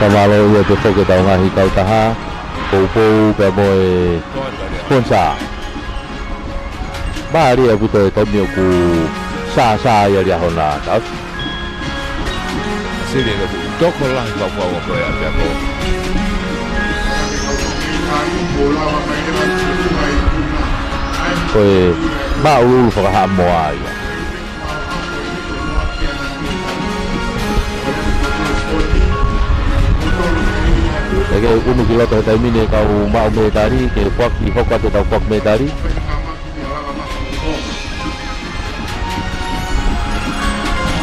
Fakamālō atu foki ki he ngaahi kautaha, Poupou pea mo e sponsor. Mālie ʻaupito e taimi ʻoku sāsā ai ʻa Liahona. Sili ʻoku tokolahi pau pau ko e ʻapiako. Ko e māʻuluʻulu fakahaʻamoa ia. ʻE ke unu ki loto he taimi ni e kau maʻu mētali, ke foaki hoko atu e kau foaki mētali.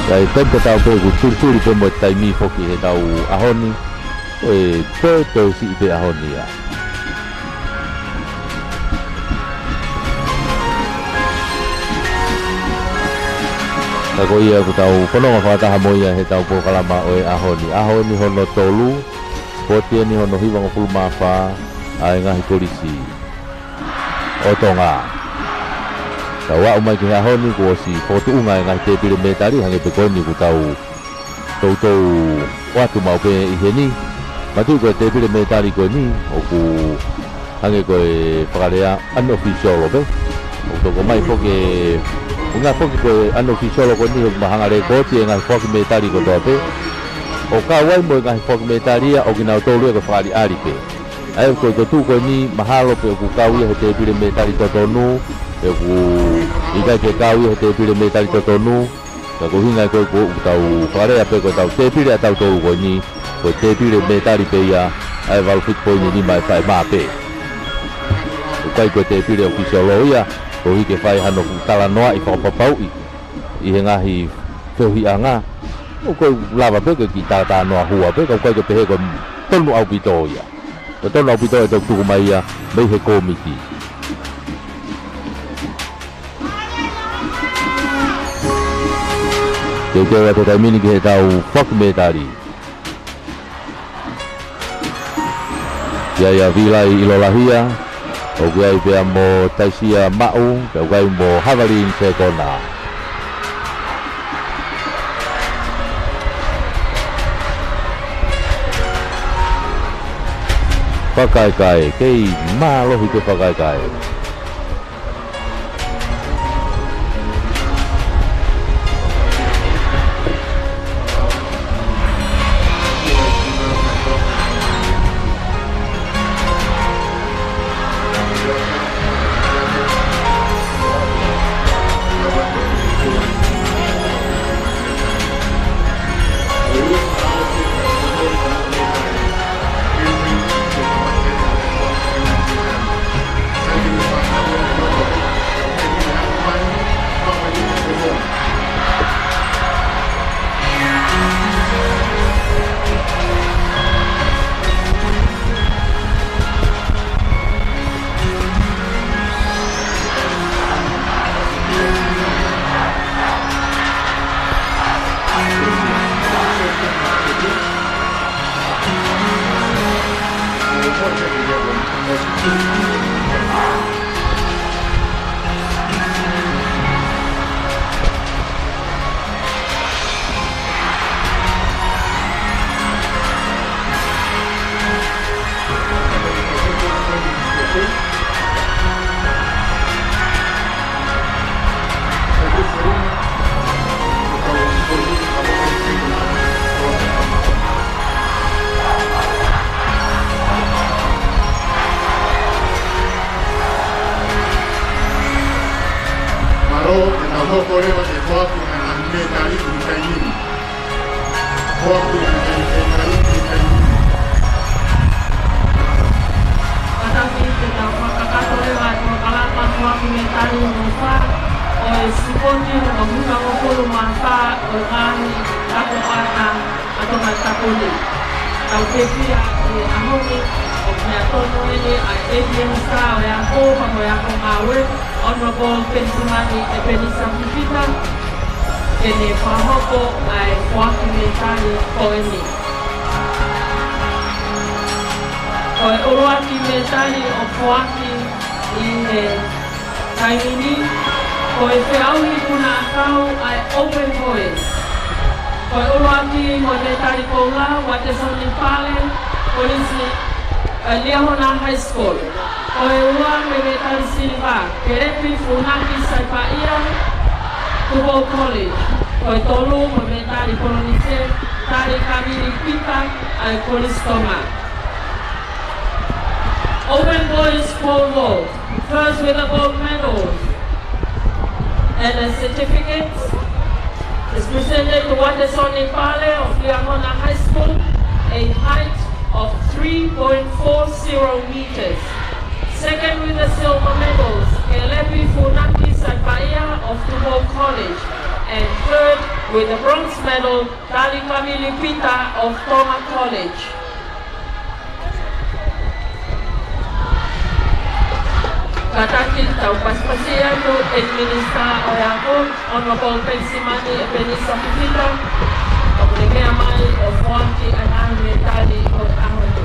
Kae taimi tatau pē ʻoku tulituli pē mo e taimi foki he tau ʻaho ni. ʻE toe toe siʻi pē ʻaho ni ia. Ka ko ia ʻoku tau fononga fakataha mo ia he tau polokalama ʻo e ʻaho ni. ʻAho ni hono tolu, pooti ʻeni hono hivangofulu mā fā ʻa e ngaahi kolisi ʻo Tonga. Tau aʻu mai ki he ʻaho ni kuo ʻosi fokotuʻunga e ngaahi tēpile mētali, hangē pē ko eni ʻoku tau toutou ʻoatu maʻu pē ʻi heni. Manatuʻi ko e tēpile mētali ko eni, ʻoku hangē ko e fakalea unofficial pē. ʻOku tau ʻomai foki, ʻuhinga foki ko e unofficial ko eni, ʻoku mahanga lēkooti e ngaahi foaki mētali kotoa pē. ʻO kau ai mo e ngaahi foaki mētali ia ʻo kinautolu ia ko e fakaʻaliʻali pē. ʻA ia ko e toetuʻu ko eni mahalo pē ʻoku kau ia he tēpile mētali totonu, ʻoku ʻikai ke kau ia he tēpile mētali totonu, ka ko e ʻuhinga ko ē ʻoku tau fakalea pē ko ʻetau tēpile ʻatautolu ko eni, ko e tēpile mētali pē ia, ʻa e valu fitu poini nima ʻe fai mā pē. ʻOku ʻikai ko e tēpile ʻofisiolo ia, koeʻuhi ke fai hano fuʻu talanoaʻi fakapapauʻi ʻi he ngaahi feohiʻanga. ʻOku lava pē ke kiʻi talanoa hua pē, ka ʻoku ʻikai ke pehē ko e tonu ʻaupito ia. Ko e tonu ʻaupito ʻe toki tuku mai ia mei he kōmiti. Teuteu atu e taimi ni ki heʻetau foaki mētali. ʻI ai ʻa Vilai ʻIlolahia, ʻoku ʻi ai pea mo Taisia Maʻu, pea ʻoku ʻi ai mo Havalin Sekona. Fakakaikae, kei mālohi ke fakakaikae. Mālō, te tau hoko leva ke foaki ʻa e ngaahi mētali ʻi he taimi ni. Foaki ʻa e ngaahi mētali ʻi he taimi ni. Kātaki te tau fakakakato leva ʻa e polokalama foaki mētali hono fā ʻo e sipoti hono hongofulu mā fā ʻo e ngaahi kato ʻana ʻa Tongatapu ni. Tau fiefia he ʻaho ni, ʻoku meʻa tonu eni ʻa e ʻEiki Minisitā ʻo e Ako pea mo e Ako Ngāue, Honourable Penisimani ʻEpenisa Fifita, ke ne fakahoko ʻa e foaki mētali ko eni. Ko e ʻuluaki mētali ʻoku foaki ʻi he taimi ni, ko e feʻauhi puna ʻakau ʻa e Open Boys. Ko e ʻuluaki mo e mētali koula, Uatesoni Pale, Kolisi, ʻa Liahona High School. Ko e ua mo e mētali siliva, Kelepi Funaki Saipaia, Tupou College. Ko e tolu mo e mētali polonise, Tali Kamili Pita, ʻa e Kolisi Tonga. Open Boys Pole Vault, first with a gold medal and a certificate is presented to Uatesoni Pale of Liahona High School, a height of three point four zero meters. Second with the silver medals, Kelepi Funaki Saipaia of Tupou College, and third with the bronze medal, Tali Kamili Pita of Tonga College. Kātaki tau pasipasi atu e Minisitā ʻo e Ako, Honourable Penisimani ʻEpenisa Fifita, ʻoku ne meʻa mai ʻo foaki ʻa e ngaahi mētali ʻo e ʻaho ni.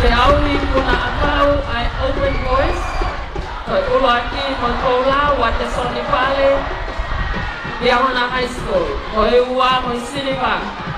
Feʻauhi puna ʻakau ʻa e Open Boys, ko e ʻuluaki mo e koula, Uatesoni Pale, Liahona High School. Ko e ua mo e siliva,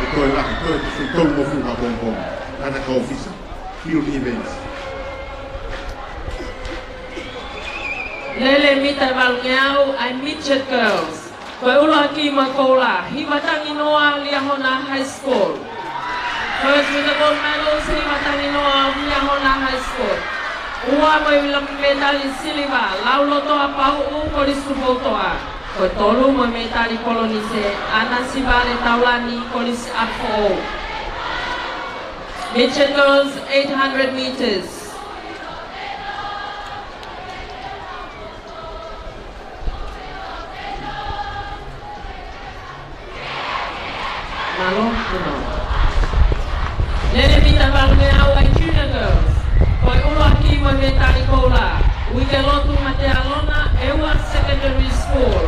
ʻe toe lahi, toe te fei tau mo fu ka pongipongi. Ngata ka ʻōfisa. Field events. Lele mita ʻe valungeau ʻa e midget girls. Ko e ʻuluaki mo e koula, Hivatangi Noa, Liahona High School. First with the gold medals, Hivatangi Noa, Liahona High School. Ua mo e mētali siliva, Laulotoa Pauʻu, Kolisi Tupoutoʻa. Ko e tolu mo e mētali polonise, ʻAna Sivale Taulani, Kolisi ʻApifoʻou. Midget girls, eight hundred meters. Mālō, mālō. Lele mita ʻe valungeau ʻa e junior girls. Ko e ʻuluaki mo e mētali koula, Uikelotu Matealona, ʻEua Secondary School.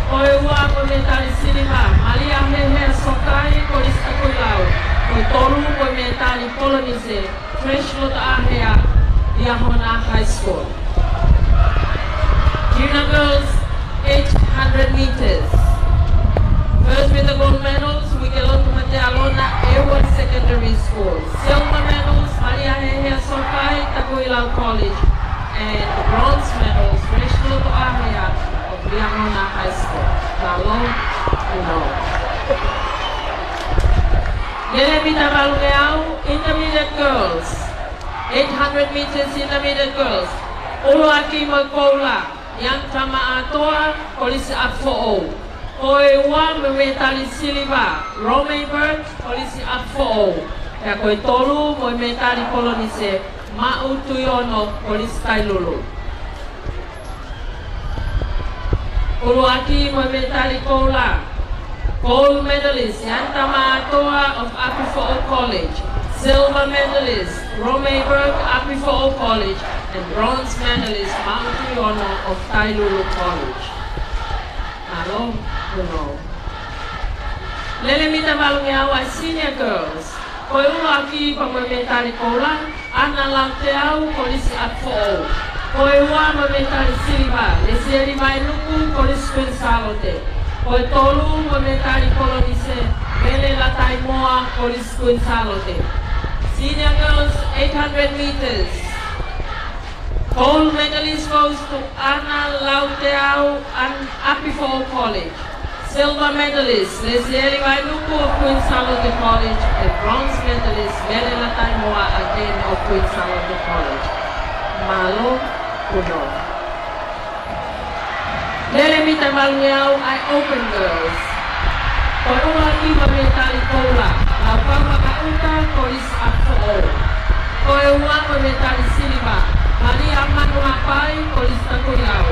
Ko e ua mo e mētali siliva, Malia Hehea Sokai, Kolisi Takuilau. Ko e tolu mo e mētali polonise, Trish Lotoʻahea, Liahona High School. Junior girls, eight hundred meters. First with the gold medals, Uikelotu Matealona, ʻEua Secondary School. Silver medals, Malia Hehea Sokai, Takuilau College. And the bronze medals, Trish Lotoʻahea of Liahona High School. Mālō, mālō. Lele mita ʻe valungeau, intermediate girls. Eight hundred meters intermediate girls. ʻUluaki mo e koula, Ian Tamaʻatoa, Kolisi ʻApifoʻou. Ko e ua mo e mētali siliva, Romay Burke, Kolisi ʻApifoʻou. Pea ko e tolu mo e mētali polonise, Maʻu Tuiono, Kolisi Tailulu. ʻUluaki mo e mētali koula, gold medalist, Ian Tamaʻatoa of ʻApifoʻou College. Silver medalist, Romay Burke, ʻApifoʻou College. And bronze medalist, Maʻu Tuiono of Tailulu College. Mālō, mālō. Lele mita ʻe valungeau ʻa e senior girls. Ko e ʻuluaki pea mo e mētali koula, ʻAna Lauteau, Kolisi ʻApifoʻou. Ko e ua mo e mētali siliva, Lesieli Vainuku, Kolisi Kuini Sālote. Ko e tolu mo e mētali polonise, Mele Lataimoa, Kolisi Kuini Sālote. Senior girls, eight hundred meters. Gold medalist goes to ʻAna Lauteau and ʻApifoʻou College. Silver medalist, Lesieli Vainuku of Kuini Sālote College, and bronze medalist, Mele Lataimoa again of Kuini Sālote College. Mālō, mālō. Lele mita ʻe valungeau ʻa e open girls. Ko e ʻuluaki mo e mētali koula, Laukau Makaʻuta, Kolisi ʻApifoʻou. Ko e ua mo e mētali siliva, Malia Manuhapai, Kolisi Takuilau.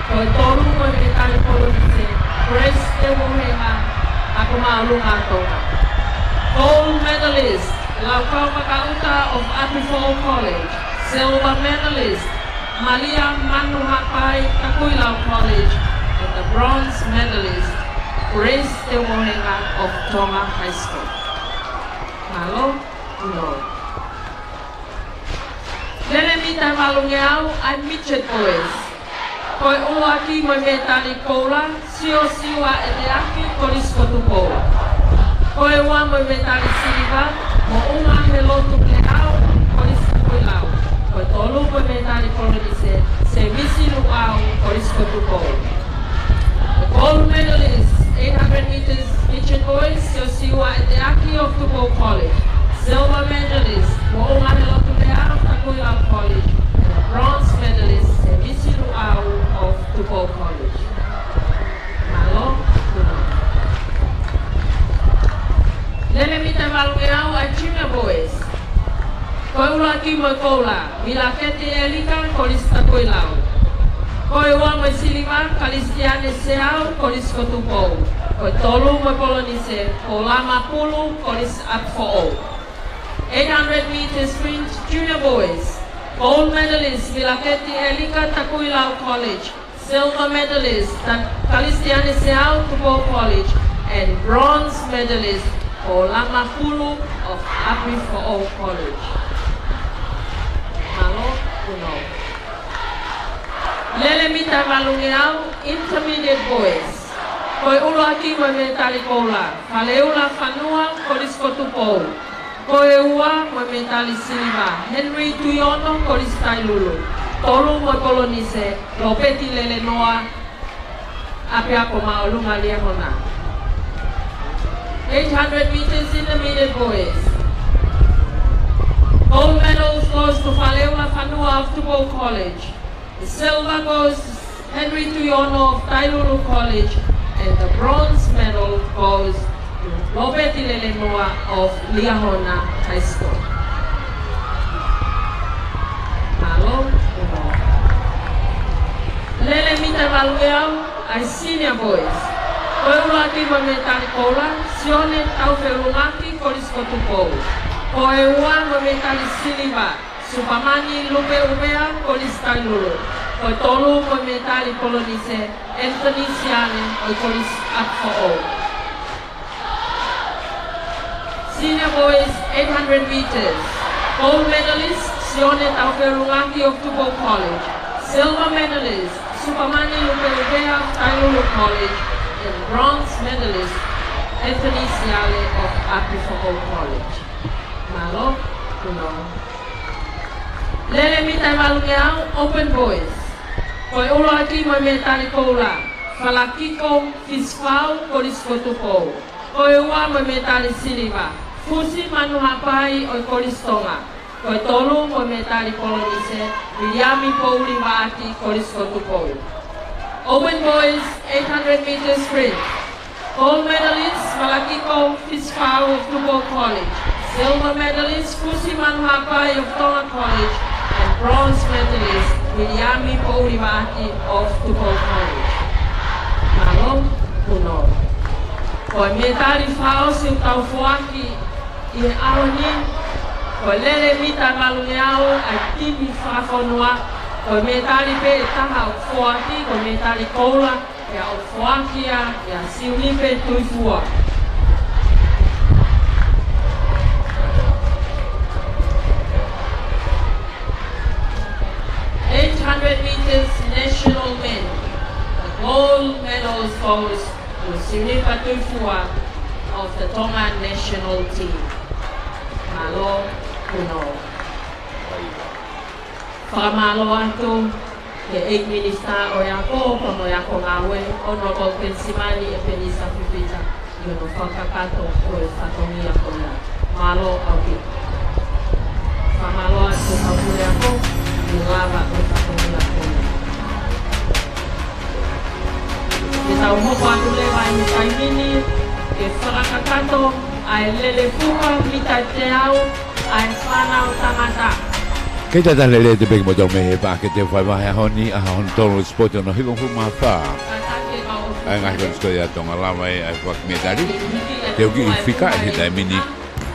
Ko e tolu mo e mētali polonise, Grace Teumohenga, Ako Māʻolunga ʻo Tonga. Gold medalist, Laukau Makaʻuta of ʻApifoʻou College. Silver medalist, Malia Manuhapai, Takuilau College, and the bronze medalist, Grace Teumohenga of Tonga High School. Mālō, mālō. Lele mita ʻe valungeau ʻa e midget boys. Ko e ʻuluaki mo e mētali koula, Siosiua ʻEteaki, Kolisi ko Tupou. Ko e ua mo e mētali siliva, Moʻunga Helotu Leau, Kolisi Takuilau. Ko e tolu mo e mētali polonise, Semisi Luʻau, Kolisi ko Tupou. The gold medalist, eight hundred meters midget boys, Siosiua ʻEteaki of Tupou College. Silver medalist, Moʻunga Helotu Leau, Takuilau College. And the bronze medalist, Semisi Luʻau of Tupou College. Mālō, mālō. Lele mita ʻe valungeau ʻa e junior boys. Ko e ʻuluaki mo e koula, Vilaketi ʻElika, Kolisi Takuilau. Ko e ua mo e siliva, Kalisitiane Seau, Kolisi ko Tupou. Ko e tolu mo e polonise, Kolama Pulu, Kolisi ʻApifoʻou. Eight hundred meters sprint, junior boys. Gold medalist, Vilaketi ʻElika, Takuilau College. Silver medalist, Ta-, Kalisitiane Seau, Tupou College, and bronze medalist, Kolama Pulu of ʻApifoʻou College. Mālō, mālō. Lele mita ʻe valungeau, intermediate boys. Ko e ʻuluaki mo e mētali koula, Faleula Fanua, Kolisi ko Tupou. Ko e ua mo e mētali siliva, Henry Tuiono, Kolisi Tailulu. Tolu mo e Polonise, Lopeti Lelenoa, ʻApiako Māʻolunga Liahona. Eight hundred meters in the middle boys. Gold medals goes to Faleula Fanua of Tupou College. The silver goes to Henry Tuiono of Tailulu College, and the bronze medal goes to Lopeti Lelenoa of Liahona High School. Mālō, ʻuno. Lele mita valungeau ʻa e senior boys. Ko e ʻuluaki mo e mētali koula, Sione Taufeʻulungaki, Kolisi ko Tupou. Ko e ua mo e mētali siliva, Supamani Lupe Uvea, Kolisi Tailulu. Ko e tolu mo e mētali Polonise, Anthony Siale, ʻo e Kolisi ʻApifoʻou. Senior boys, eight hundred meters. Gold medalist, Sione Taufeʻulungaki of Tupou College. Silver medalist, Supamani Lupe Uvea of Tailulu College. And bronze medalist, Anthony Siale of ʻApifoʻou College. Mālō, ʻuno. Lele mita valungeau, open boys. Ko e ʻuluaki mo e mētali koula, Falakiko Fisifau, Kolisi ko Tupou. Ko e ua mo e mētali siliva, Fusi Manuhapai ʻo e Kolisi Tonga. Ko e tolu mo e mētali Polonise, Viliami Pouli Vaati, Kolisi ko Tupou. Open boys, eight hundred meters sprint. Gold medalist, Falakiko Fisifau of Tupou College. Silver medalist, Fusi Manuhapai of Tonga College. And bronze medalist, Viliami Pouli Vaati of Tupou College. Mālō, ʻuno. Ko e mētali fakaʻosi ʻoku tau foaki ʻi he ʻaho ni, ko e lele mita valungeau ʻa e timi fakafonua, ko e mētali pē ʻe taha ʻoku foaki, ko e mētali koula, pea ʻoku foaki ia ʻia Siunipe Tuifua. Eight hundred meters national men. The gold medals goes to Siunipe Tuifua of the Tonga national team. Mālō, ʻuno. Fakamālō atu ki he ʻEiki Minisitā ʻo e Ako, pea mo e Ako Ngāue, Honourable Kenisimani Epenisa Fifita, ʻi hono fakakakato ʻo e fatongia ko ia. Mālō ʻaupito. Fakamālō atu ki he Puleako, ʻi he lava ʻo e fatongia ko ia. Te tau hoko atu leva ʻi he taimi ni, ke fakakakato ʻa e lele fuka mita teau ʻa e fānau tangata. Kei tata lele te peki mo tau mei he pāke te fai vahe ʻaho ni, ʻaho hono tolu sipoti hono hivangofulu mā fā. ʻA e ngaahi Kolisi ko ia ʻa Tonga, lava ʻa e fuʻu mētali. Te u kiʻi fika ʻi he taimi ni,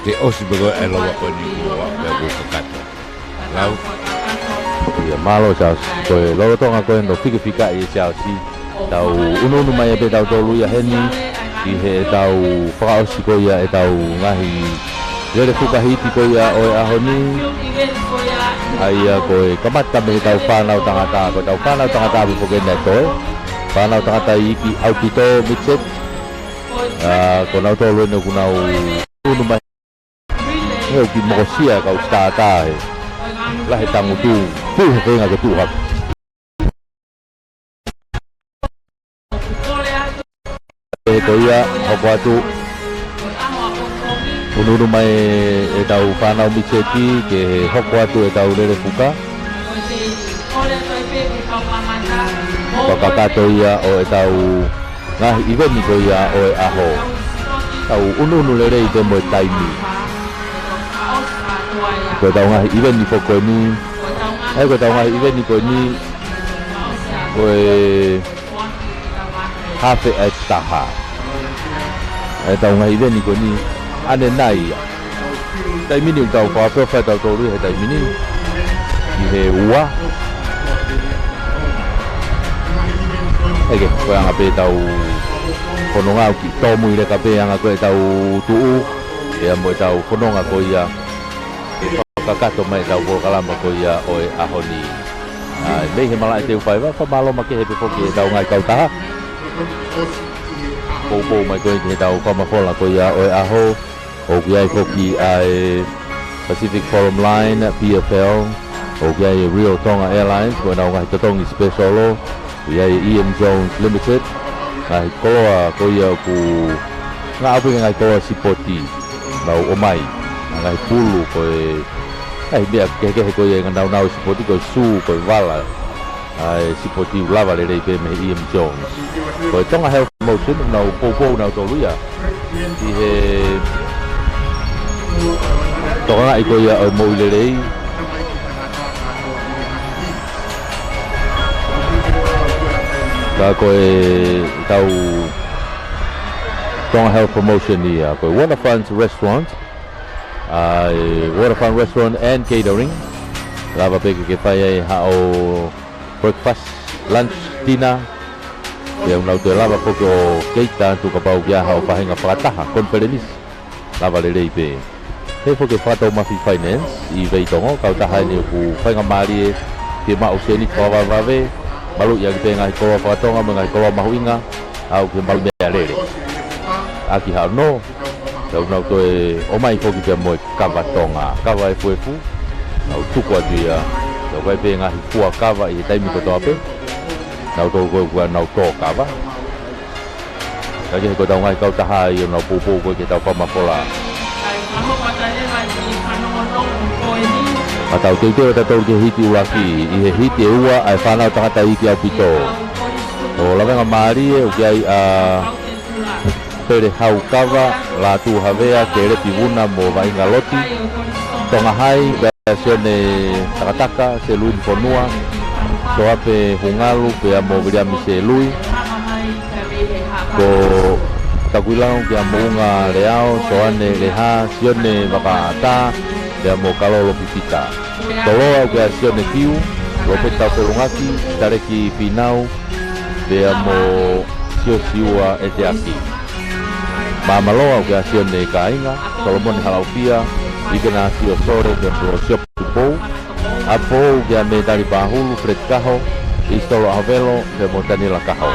ke ʻosi pē ko e lava ko eni kuo ʻosi pē kuo kakato. Lau. ʻIa, mālō Siaosi, ko e lolotonga ko ē hono fikafikaʻi ʻe Siaosi, tau ʻunuʻunu mai pē tautolu ia heni, ʻi heʻetau fakaʻosi ko ia ʻetau ngaahi lele fuka hiti ko ia ʻo e ʻaho ni. ʻA ia ko e kamata mei heʻetau fānau tangata, ko ʻetau fānau tangata ʻapi foki eni ʻa e toe. Fānau tangata iiki ʻaupito, midget. ʻA, ko nautolu eni ʻoku nau ʻunu mai. He ʻoku kiʻi mokosia kau starter he lahi e tangutu, pui he feinga ke tuʻu hake. He ko ia, hoko atu. ʻUnuʻunu mai ʻetau fānau midget ke hoko atu ʻetau lele fuka. Fakakakato ia ʻo ʻetau ngaahi ʻiveni ko ia ʻo e ʻaho. Tau ʻunuʻunu lelei pē mo e taimi. Ko ʻetau ngaahi ʻiveni foki ko eni. ʻA ia ko ʻetau ngaahi ʻiveni ko eni, ko e hafe ʻa e taha. ʻA ʻetau ngaahi ʻiveni ko eni, ʻanenai ia. Taimi ni ʻoku tau fakaʻofoʻofa ʻe tautolu ia he taimi ni. ʻI he ua. ʻEke, ko e anga pē ʻetau fononga ʻoku kiʻi tōmui leka pē anga ko ē ʻetau tuʻu. ʻIa mo ʻetau fononga ko ia. Fakakakato mai ʻetau polokalama ko ia ʻo e ʻaho ni. ʻA ia mei he malaʻe te u fai vahe, fakamālō makehe pē foki ʻetau ngaahi kautaha. Poupou mai ko ē ki heʻetau fakamafola ko ia ʻo e ʻaho. ʻOku ʻi ai foki ʻa e Pacific Forum Line, P F L, ʻOku ʻi ai e Real Tonga Airlines, ko ʻenau ngaahi totongi special, ʻoku ʻi ai e E M Jones Limited, ngaahi koloa ko ia ʻoku ngāueʻaki he ngaahi koloa sipoti, nau ʻomai, ngaahi pulu, ko e ngaahi meʻa kehekehe ko ia ʻoku nau nau sipoti, ko e sū, ko e vala, ʻa e sipoti ʻoku lava lelei pē mei he E M Jones. Ko e Tonga Health Promotion, nau poupou nautolu ia ʻi he tokangaʻi ko ia ʻo e moʻui lelei. Ka ko e tau Tonga Health Promotion ia, ko e Waterfront Restaurant, ʻa e Waterfront Restaurant and Catering, lava pē ke ke fai ai haʻo breakfast, lunch, dinner, pea ʻoku nau toe lava foki ʻo cater atu kapau ʻoku ʻi ai haʻo faʻahinga fakataha, conference, lava lelei pē. He foki e Fakatoumafi Finance ʻi Veitongo, kautaha eni ʻoku faingamālie ke maʻu sēniti fakavavevave, maluʻi ʻaki pē ngaahi koloa fakatonga mo e ngaahi koloa mahuʻinga, ʻo aʻu ki he malu meʻalele. ʻAki haʻanau Tau nau toe ʻomai foki pea mo e kava Tonga, kava efuefu. Nau tuku atu ia, tau kai pē ngaahi fua kava ʻi he taimi kotoa pē. Nau tō ko ē kuo nau tō kava. Ka ke he ko ʻetau ngaahi kautaha ia ʻoku nau poupou ko ē ke tau famafola. Ka tau teuteu ʻa tautolu ki he hiti ʻuluaki, ʻi he hiti ʻe ua ʻa e fānau tangata iiki ʻaupito. ʻO lavengamālie, ʻoku ʻi ai ʻa Pele Haukava, Lātū Havea, Kelepi Vuna mo Vaʻinga Loti. Tonga Hai, pea Sione Takataka, Seluini Fonua, Soape Hungalu, pea mo Viliami Selui. Ko Takuilau, pea mo Unga Leao, Soane Leha, Sione Vakaʻatā, pea mo Kalolo Pipita. Toloa, ʻoku ʻi ai ʻa Sione Fiu, Lopeta Felungaki, Taleki Pinau, pea mo Siosiua ʻEteaki. Māmaloa, ʻoku ʻi ai ʻa Sione Kāinga, Solomone Halaʻofia, ʻIkenasio Sole, pea mo Siope Tupou. ʻApifoʻou, ʻoku ʻi ai ʻa Metali Pahulu, Fred Kaho, ʻIsitolo ʻAhovelo, pea mo Tanila Kaho.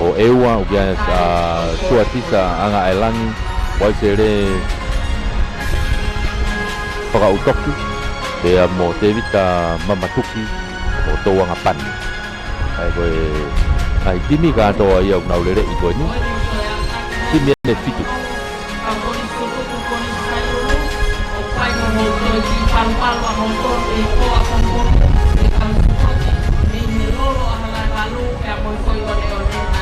ʻO ʻEua, ʻoku ʻi ai ʻa Suatisa Angaʻelangi, Waisele Fakaʻutoki, pea mo Tevita Mamatuki ʻo Touangapani. ʻA ia ko e ngaahi timi kātoa ia ʻoku nau lele ʻi ko eni. Timi ʻe fitu.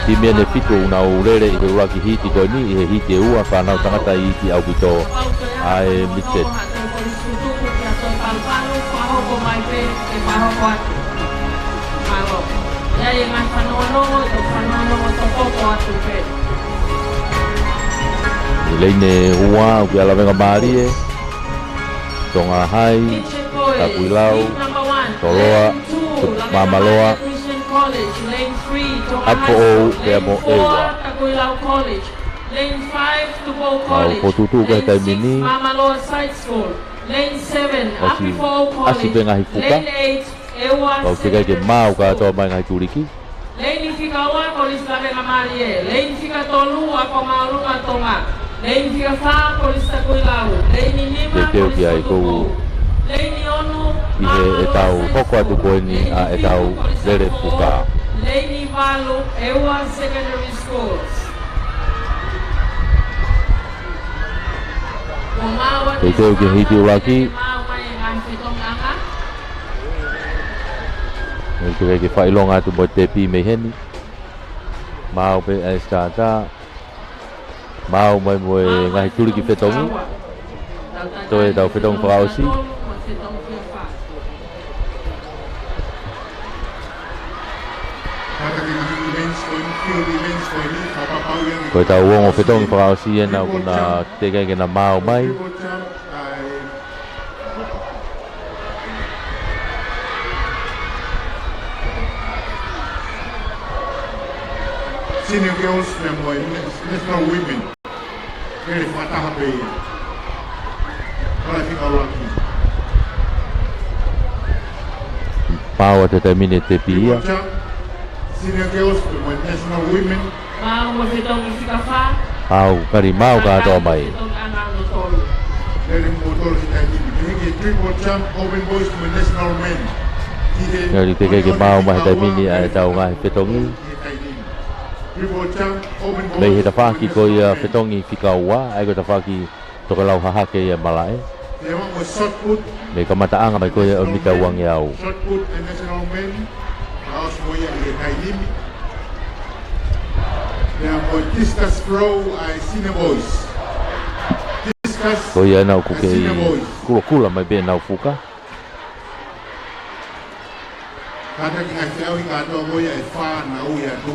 Timi ʻe fitu ʻoku nau lele ʻi he ʻuluaki hiti ko eni, ʻi he hiti ʻe ua, fānau tangata iiki ʻaupito ʻa e Midget. ʻI he laine ua, ʻoku ʻi ai ʻa Lavengamālie, Tonga Hai, Takuilau, Toloa, Māmaloa, ʻApifoʻou, pea mo ʻEua. Mau fokotuʻutuʻu ko ē he taimi ni. ʻOsi ʻasi pē ngaahi fuka. Mau teʻeki ke maau kātoa mai ngaahi tuliki. Leini fika ua, Kolisi Lavengamālie. Leini fika tolu, Ako Māʻolunga Tonga. Leini fika fā, Kolisi Takuilau. Leini nima, Kolisi Tupou. Leini ono, ʻi heʻetau hoko atu ko eni ʻa ʻetau lele fuka. Leini valu, ʻEua Secondary Schools. Teuteu ki he hiti ʻuluaki. Teuteu ke fakaʻilonga atu mo e tepi mei heni. Maau pē ʻa e stātā. Maau mai mo e ngaahi tuliki fetongi. Toe tau fetongi fakaʻosi. Ko ʻetau ongo fetongi fakaʻosi ena ʻoku na teʻeki ke na maau mai. Senior girls, pea mo e National Women. Kele fakataha pē ia. Kala fika ʻuluaki. Pau atu he taimi ni e tepi ia. Senior girls, pea mo e National Women. Mau mo fetongi fika fā. Pau, kali mau kātoa mai. Fetongi ʻanga hono tolu. Lele mo tolu he taimi ni. Kele ke Triple jump, open boys mo e national men. Naʻe ʻikai ke maau mai he taimi ni ʻa e tau ngaahi fetongi. Triple jump, open boys. Mei he tafaʻaki ko ia fetongi fika ua, ʻa ia ko e tafaʻaki tokelau hahake ia malaʻe. Pea mo e shot put. Mei he kamataʻanga mai ko ia ʻo e mita uangeau. Shot put e national men. Fakaʻosi mo ia ʻi he taimi ni. Pea mo e discus throw ʻa e senior boys. Discus. Ko ia ʻena ʻoku kei kulokula mai pē ʻenau fuka. Kātaki ngaahi feʻauhi kātoa ko ia ʻe fā naʻa nau ui atu.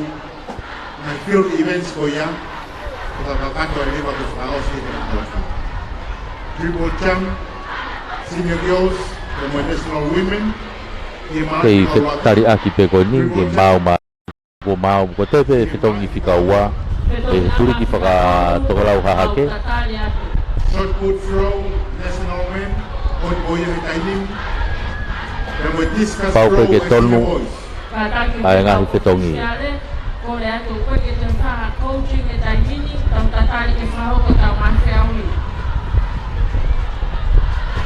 Ngaahi field events ko ia. Ko e kakato ʻa e leva ke fakaʻosi e kakato. Triple jump, senior girls, pea mo e national women. Kei fetaliʻaki pē ko eni, ke maau mai. Kuo maau, ko e toe pē fetongi fika ua, ʻe tuliki fakatokelau hahake. Shot put throw, national men, ʻo, ʻo ia he taimi ni. Pea mo e discus throw, pau pē ke tonu ʻa e ngaahi fetongi. Kole atu koe ke toe fai ha coaching he taimi ni, tau tatali ke fakahoko ʻetau ngaahi feʻauhi.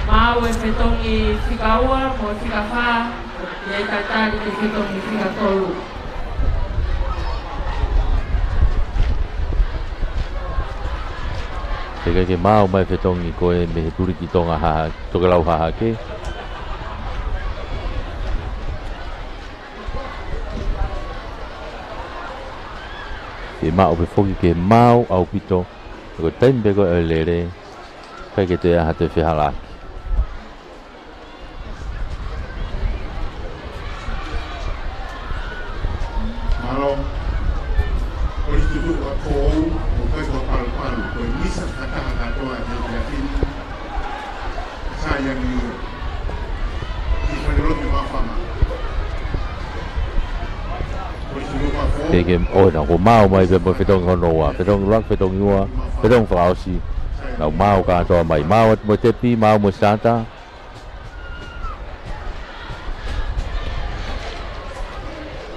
Maau e fetongi fika ua, mo e fika fā, ʻi ai tatali ke fetongi fika tolu. Teʻeki ke maau mai fetongi ko ē mei he tuliki tonga haha-, tokelau hahake. Ke maʻu pē foki ke maau ʻaupito, ko e taimi pē ko ē ʻo e lele, ʻikai ke toe ʻi ai ha toe fehalaaki. Mālō. Kolisi Tutuʻu ʻa Foʻou, ʻo kai ko Palupalu, ko e misa fakataha kātoa he efiafi ni. Sai ange ʻi Falelotu Maʻufanga. Kolisi Tutuʻu ʻa Foʻou. Ke, ke, ʻo, naʻa kuo maau mai pē mo e fetongi hono ua. Fetongi ʻuluaki, fetongi ua, fetongi fakaʻosi. Naʻa nau maau kātoa mai. Maau atu mo e tepi, maau mo e sata.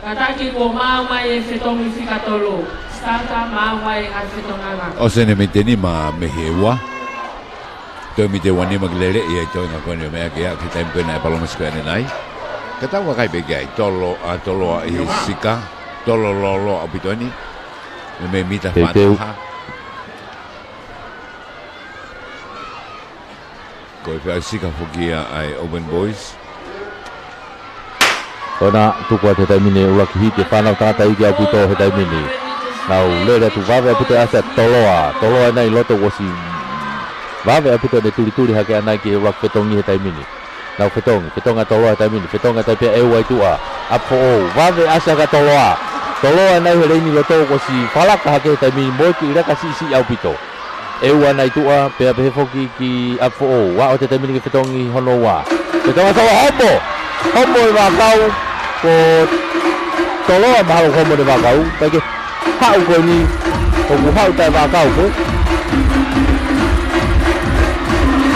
Kātaki kuo maau mai e fetongi fika tolu. Starter maau mai ʻa e fetongi ʻanga. ʻOsi ʻene mita nima mei he ua. Toe mita ua nima ke lele ia ʻi he toenga ko eni ʻo e meʻa ke aʻu ki he taimi ko ē naʻe palōmesi ko ē ʻanenai. Ka tau vakai pē ki ai, tolo, ʻa, toloa ʻi he sika, tolo lōloa ʻaupito eni. Mei he mita fā taha. Ko e feʻauhi sika foki ia ʻa e Open Boys. ʻOna tuku atu he taimi ni e ʻuluaki hiti, fānau tangata iiki ʻaupito he taimi ni. Nau lele atu, vave ʻaupito e ʻasi ʻa Toloa. Toloa ʻanenai ʻi loto kuo ʻosi vave ʻaupito ʻene tulituli hake ʻanenai ki he ʻuluaki fetongi he taimi ni. Nau fetongi, fetongi ʻa Toloa he taimi ni, fetongi atu ai pē ʻa ʻEua ʻi tuʻa. ʻApifoʻou, vave e ʻasi hake ʻa Toloa. Toloa ʻanenai he leini ʻi loto kuo ʻosi fakalaka hake he taimi ni, mo e kiʻi leka siʻisiʻi ʻaupito. ʻEua ʻanenai ʻi tuʻa, pea pehē foki ki ʻApifoʻou. Aʻu atu he taimi ni ki he fetongi hono ua. Fetongi ʻa Toloa, homo! Homo e vaʻakau, ko Toloa mahalo homo ʻene vaʻakau. Pea ke haʻu ko eni, ʻoku haʻu taʻe vaʻakau pē.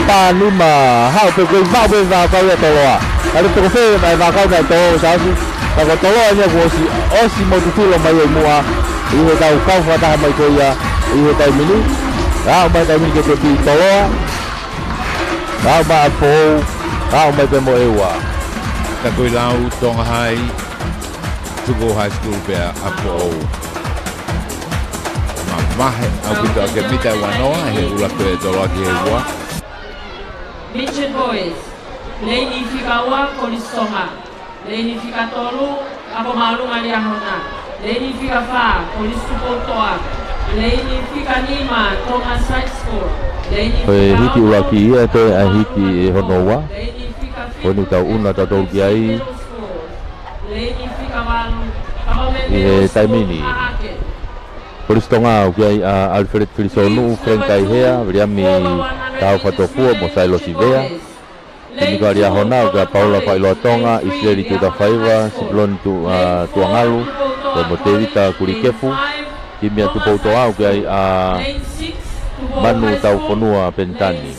Pā nima, haʻu pē ko e vaʻakau pē vaʻakau ia Toloa. Ka le toko fē mai vaʻakau naʻe tō ʻo sāsi. Ka ko Toloa ʻanenai kuo ʻosi, ʻosi motu filo mai ʻi muʻa. ʻI heʻetau kau fakataha mai ko ia, ʻi he taimi ni. Aʻu mai taimi ni ki he tepi Toloa. Aʻu mai ʻApifoʻou, aʻu mai pē mo ʻEua. Takuilau, Tonga High, Tukuʻau High School pea ʻApifoʻou. Mavahe ʻaupito ʻa e mita ua noa, he ʻuluaki pē Toloa ki he ua. Midget Boys, leini fika ua, Kolisi Tonga. Leini fika tolu, Ako Māʻolunga Liahona. Leini fika fā, Kolisi Tupoutoʻa. Leini fika nima, Tonga Side School. Leini fika ono, Ko e hiki ʻuluaki ia, toe ʻa e hiki ʻe hono ua. Leini fika fitu, Ko eni tau ʻuna tautolu ki ai. Middle School. Leini fika valu, Government Middle School, Hahake. ʻI he taimi ni. Kolisi Tonga ʻoku ʻi ai ʻa Alfred Filisonuʻu, Frank Kaihea, Viliami Taufatuafua, mo Sailosi Vea. Timi ko ia Liahona ʻoku ʻi ai ʻa Paula Faʻiloa Tonga, ʻIsileli Tuʻitafaiva, Sipiloni Tu-, ʻa, Tuʻangalu, pea mo Tēvita Kulikefu. Timi ʻa Tupoutoʻa ʻoku ʻi ai ʻa Manu Taufonua Penitani,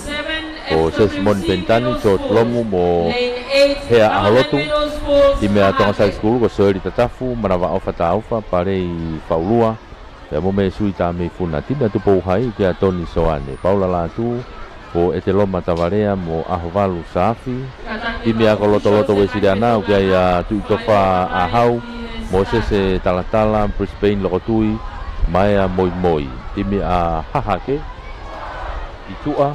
ko Sesimoni Penitani, George Lomu mo Hea ʻAholotu. Timi ʻa Tonga Side School ko Soeli Tatafu, Manavaʻofa Taufa, Palei Faulua, pea mo Mesui Tameifuna. Timi ʻa Tupou High ʻoku ʻi ai ʻa Toni Soane, Paula Lātū, ʻo ʻEteloma Tavalea mo ʻAhovalu Saafi. Timi ʻa Kolotoloto Uēsiliana, ʻoku ʻi ai ʻa Tuʻitofa ʻAhau, Mōsese Talatala, Brisbane Lokotui, Maea Moimoi. Timi ʻa Hahake, ʻi tuʻa,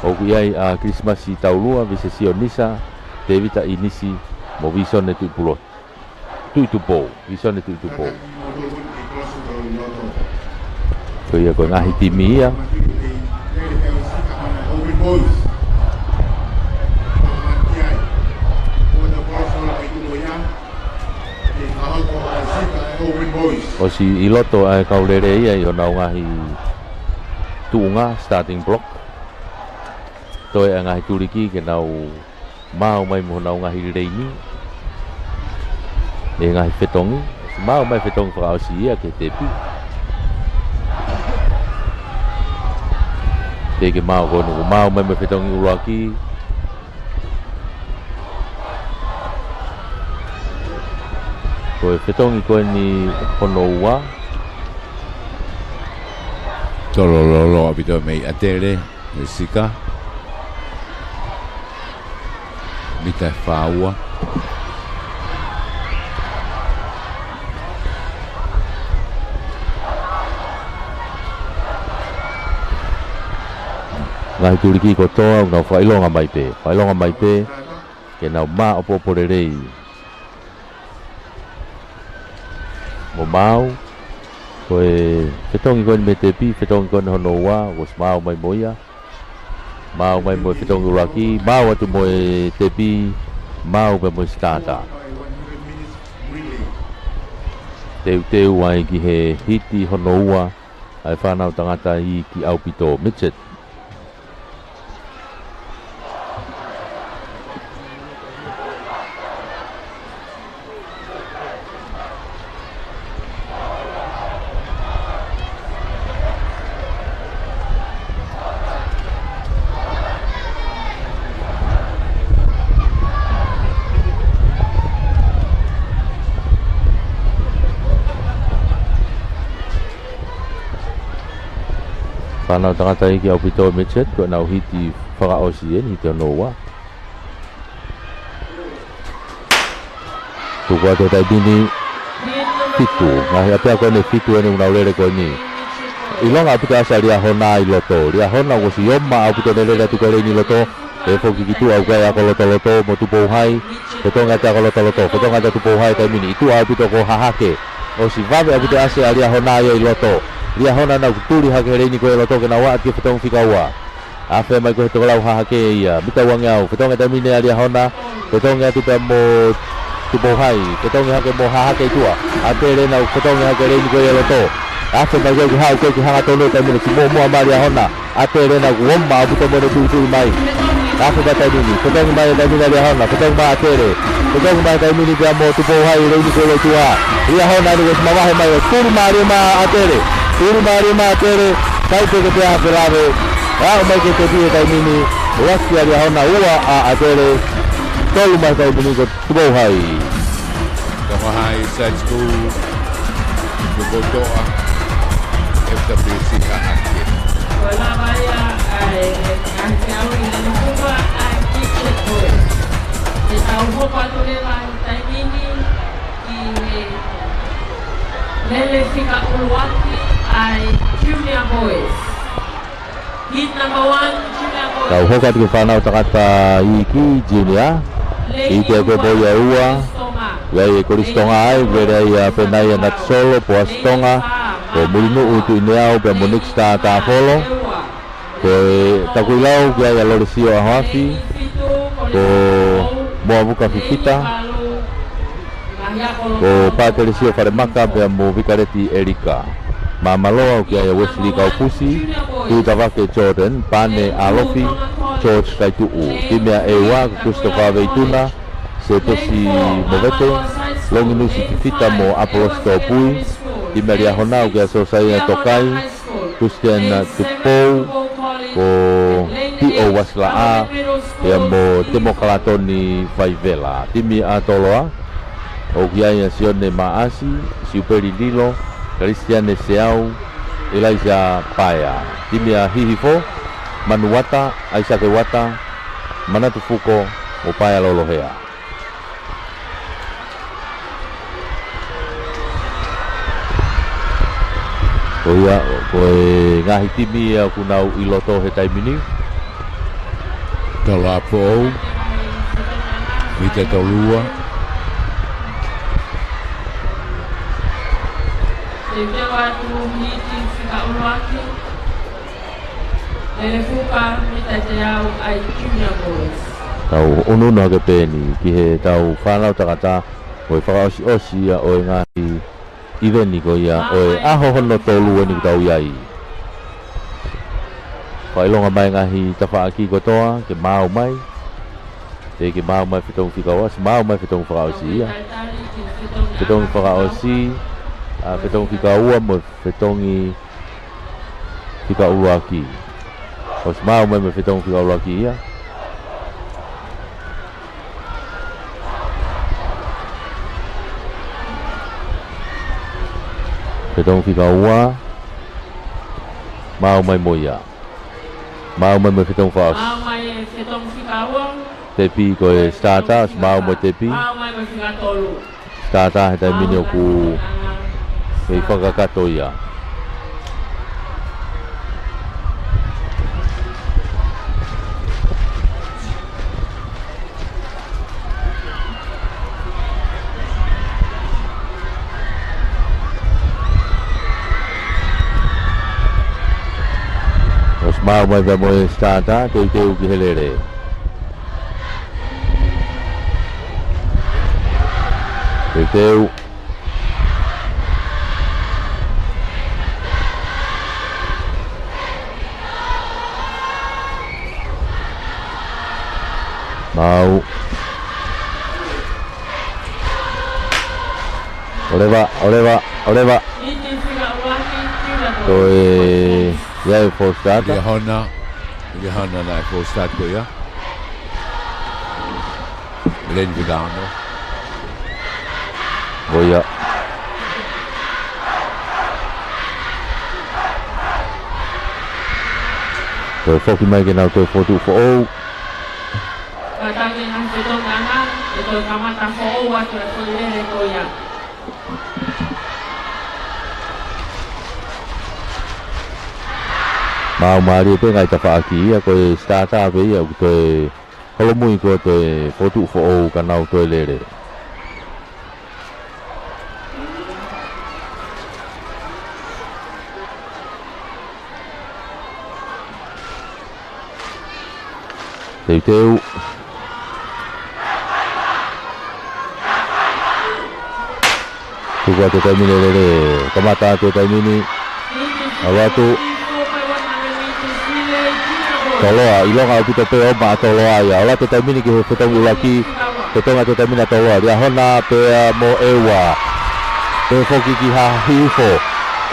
ʻoku ʻi ai ʻa Kilisimasi Taulua, Visesio Nisa, Tēvita ʻInisi, mo Visone Tuʻipulo-, Tuʻitupou, Visone Tuʻitupou. Ko ia ko e ngaahi timi ia. ʻOsi ʻi loto ʻa e kau lele ia ʻi honau ngaahi tuʻunga, starting block. Toe ʻa e ngaahi tuliki ke nau maau mai mo honau ngaahi leini. ʻE ngaahi fetongi. Maau mai fetongi fakaʻosi ia ki he tepi. Teʻeki maau ko eni, maau mai mo e fetongi ʻuluaki. Ko e fetongi ko eni hono ua. Tololo ʻaupito mei ʻAtele, ʻe sika. Mita ʻe fā ua. Ngaahi tuliki kotoa, ʻoku nau fakaʻilonga mai pē. Fakaʻilonga mai pē. Ke nau maʻopoʻopo lelei. Mo maau, ko e fetongi ko eni mei he tepi, fetongi ko eni hono ua, ʻosi maau mai mo ia. Maau mai mo e fetongi ʻuluaki, maau atu mo e tepi, maau pea mo e sitata. Teuteu ai ki he hiti hono ua, ʻa e fānau tangata iiki ʻaupito, midget. Fānau tangata iiki ʻaupito midget, ko ʻenau hiti fakaʻosi eni, hiti hono ua. Tuku atu he taimi ni fitu. Ngaahi ʻapiako eni fitu eni ʻoku nau lele ko eni. ʻIlonga ʻaupito ʻa e ʻasi ʻa Liahona ʻi loto. Liahona ʻoku ʻosi ʻomai ʻaupito ʻene lele atu ko e leini loto. ʻE foki ki tuʻa ʻoku ʻi ai ʻa Kolotoloto mo Tupou Hai. Fetongi atu ʻa Kolotoloto, fetongi atu ʻa Tupou Hai he taimi ni. ʻI tuʻa ʻaupito ko Hahake. ʻOsi vave ʻaupito ʻa e ʻasi ʻa Liahona ia ʻi loto. Liahona naʻa ku tuli hake he leini ko ē ʻi loto ke nau aʻu ki he fetongi fika ua. Afe mai ko e tokolau Hahake ia. Mita uangeau. Fetongi he taimi ni ʻa Liahona. Fetongi atu pea mo Tupou Hai. Fetongi hake mo Hahake ʻi tuʻa. ʻAtele naʻa ku fetongi hake leini ko ē ʻi loto. Afe mai ko e ki haʻu ko e ki hangatonu he taimi ni, ki muʻomuʻa mai ʻa Liahona. ʻAtele naʻa ku ʻomai ʻaupito mo ʻene tulituli mai. Afe mai taimi ni. Fetongi mai he taimi ni ʻa Liahona. Fetongi mai ʻAtele. Fetongi mai taimi ni pea mo Tupou Hai leini ko ē ʻi tuʻa. Liahona ni ʻosi mavahe mai ʻo tuli mālie mai ʻa ʻAtele. Tuli mālie mai ʻa ʻAtele. Sai pē ke pea ke lave. Aʻu mai ki he tepi he taimi ni. Lasi ʻa Liahona, ua ʻa ʻAtele. Tolu mai taimi ni ko Tupou Hai. Tonga High Side School, Tukotoa, F W C Hahake. Ko e lava ia ʻa e, ʻa e, ʻa e feʻauhi ʻi he nukunga ʻa e Midget Boys. Te tau hoko atu leva he taimi ni ki he lele fika ʻuluaki ʻa e Junior Boys. Tau hoko atu ki he fānau tangata iiki, junior. ʻI he ko e pō ia ʻe ua. ʻI ai ʻa e Kolisi Tonga ai, vele ai ʻa Penaia Natisolo, Poasi Tonga. Ko Mulinuʻu Tuʻineau, pea mo Nick Star Tāfolo. Ko e Takuilau, ʻoku ʻi ai ʻa Lolesio ʻAhoafi. Ko Moavuka Fifita. Ko Patelesio Falemaka pea mo Vikaleti ʻElika. Māmaloa ʻoku ʻi ai ʻa Wesley Kaufusi, Tuʻitavake Jordan, Pane ʻAlofi, George Kaituʻu. Timi ʻa ʻEua, ko Christopher Veituna, Setesi Movete, Longinusi Fifita mo ʻApolosi Topui. Timi ʻa Liahona ʻoku ʻi ai ʻa Sosaia Tokai, Christian Tupou, ko P O Uasilaʻā, pea mo Temokalatoni Faivela. Timi ʻa Toloa, ʻoku ʻi ai ʻa Sione Maʻasi, Siupeli Lilo, Kalisitiane Seau, ʻIlaisa Paea. Timi ʻa Hihifo, Manu Uata, ʻAisake Uata, Manatu Fuko, mo Paea Lolohea. Ko ia, ko e ngaahi timi ia ʻoku nau ʻi loto he taimi ni. Toloa foʻou. Mita tolu ua. Teuteu atu hiti fika ʻuluaki. Lele Fuka, mita teau ʻa e Junior Boys. Tau ʻunuʻunu hake pē eni ki he tau fānau takata, ko e fakaʻosiʻosi ia ʻo e ngaahi ʻiveni ko ia ʻo e ʻaho hono tolu eni ʻoku tau ʻi ai. Fakaʻilonga mai ngaahi tafaʻaki kotoa, ke maau mai. Pea ke maau mai fetongi fika ua, ʻosi maau mai fetongi fakaʻosi ia. Fetongi fakaʻosi, ʻa, fetongi fika ua mo fetongi fika ʻuluaki. ʻOsi maau mai mo fetongi fika ʻuluaki ia. Fetongi fika ua. Maau mai mo ia. Maau mai mo fetongi fakaʻosi. Maau mai fetongi fika ua. Tepi ko e starter, ʻosi maau mo tepi. Maau mai mo fika tolu. Starter he taimi ni ʻoku mei fakakakato ia. ʻOsi maau mai pea mo e starter, teuteu ki he lele. Teuteu. Maau. ʻOleva, ʻoleva, ʻoleva. Ko e, ia e false start. Liahona, Liahona naʻe false start ko ia. Leni fika ono. Ko ia. Toe foki mai ke nau toe fokotuʻu foʻou. Kātaki ngaahi fetongi ʻa e ngaahi, ʻe toe kamata foʻou atu e foʻi lele ko ia. Maau mālie pē ngaahi tafaʻaki ia, ko e starter pē ia, ʻoku toe holomui ko e toe fokotuʻu foʻou ka nau toe lele. Teuteu. Tuku atu e taimi ni e lele, kamata atu e taimi ni. ʻAlu atu. Toloa, ʻilonga ʻaupito pē ʻo maʻa Toloa ia. ʻAlu atu e taimi ni ki he fetongi ʻuluaki. Fetongi atu e taimi ni ʻa Toloa. Liahona pea mo ʻEua. Toe foki ki ha Hihifo.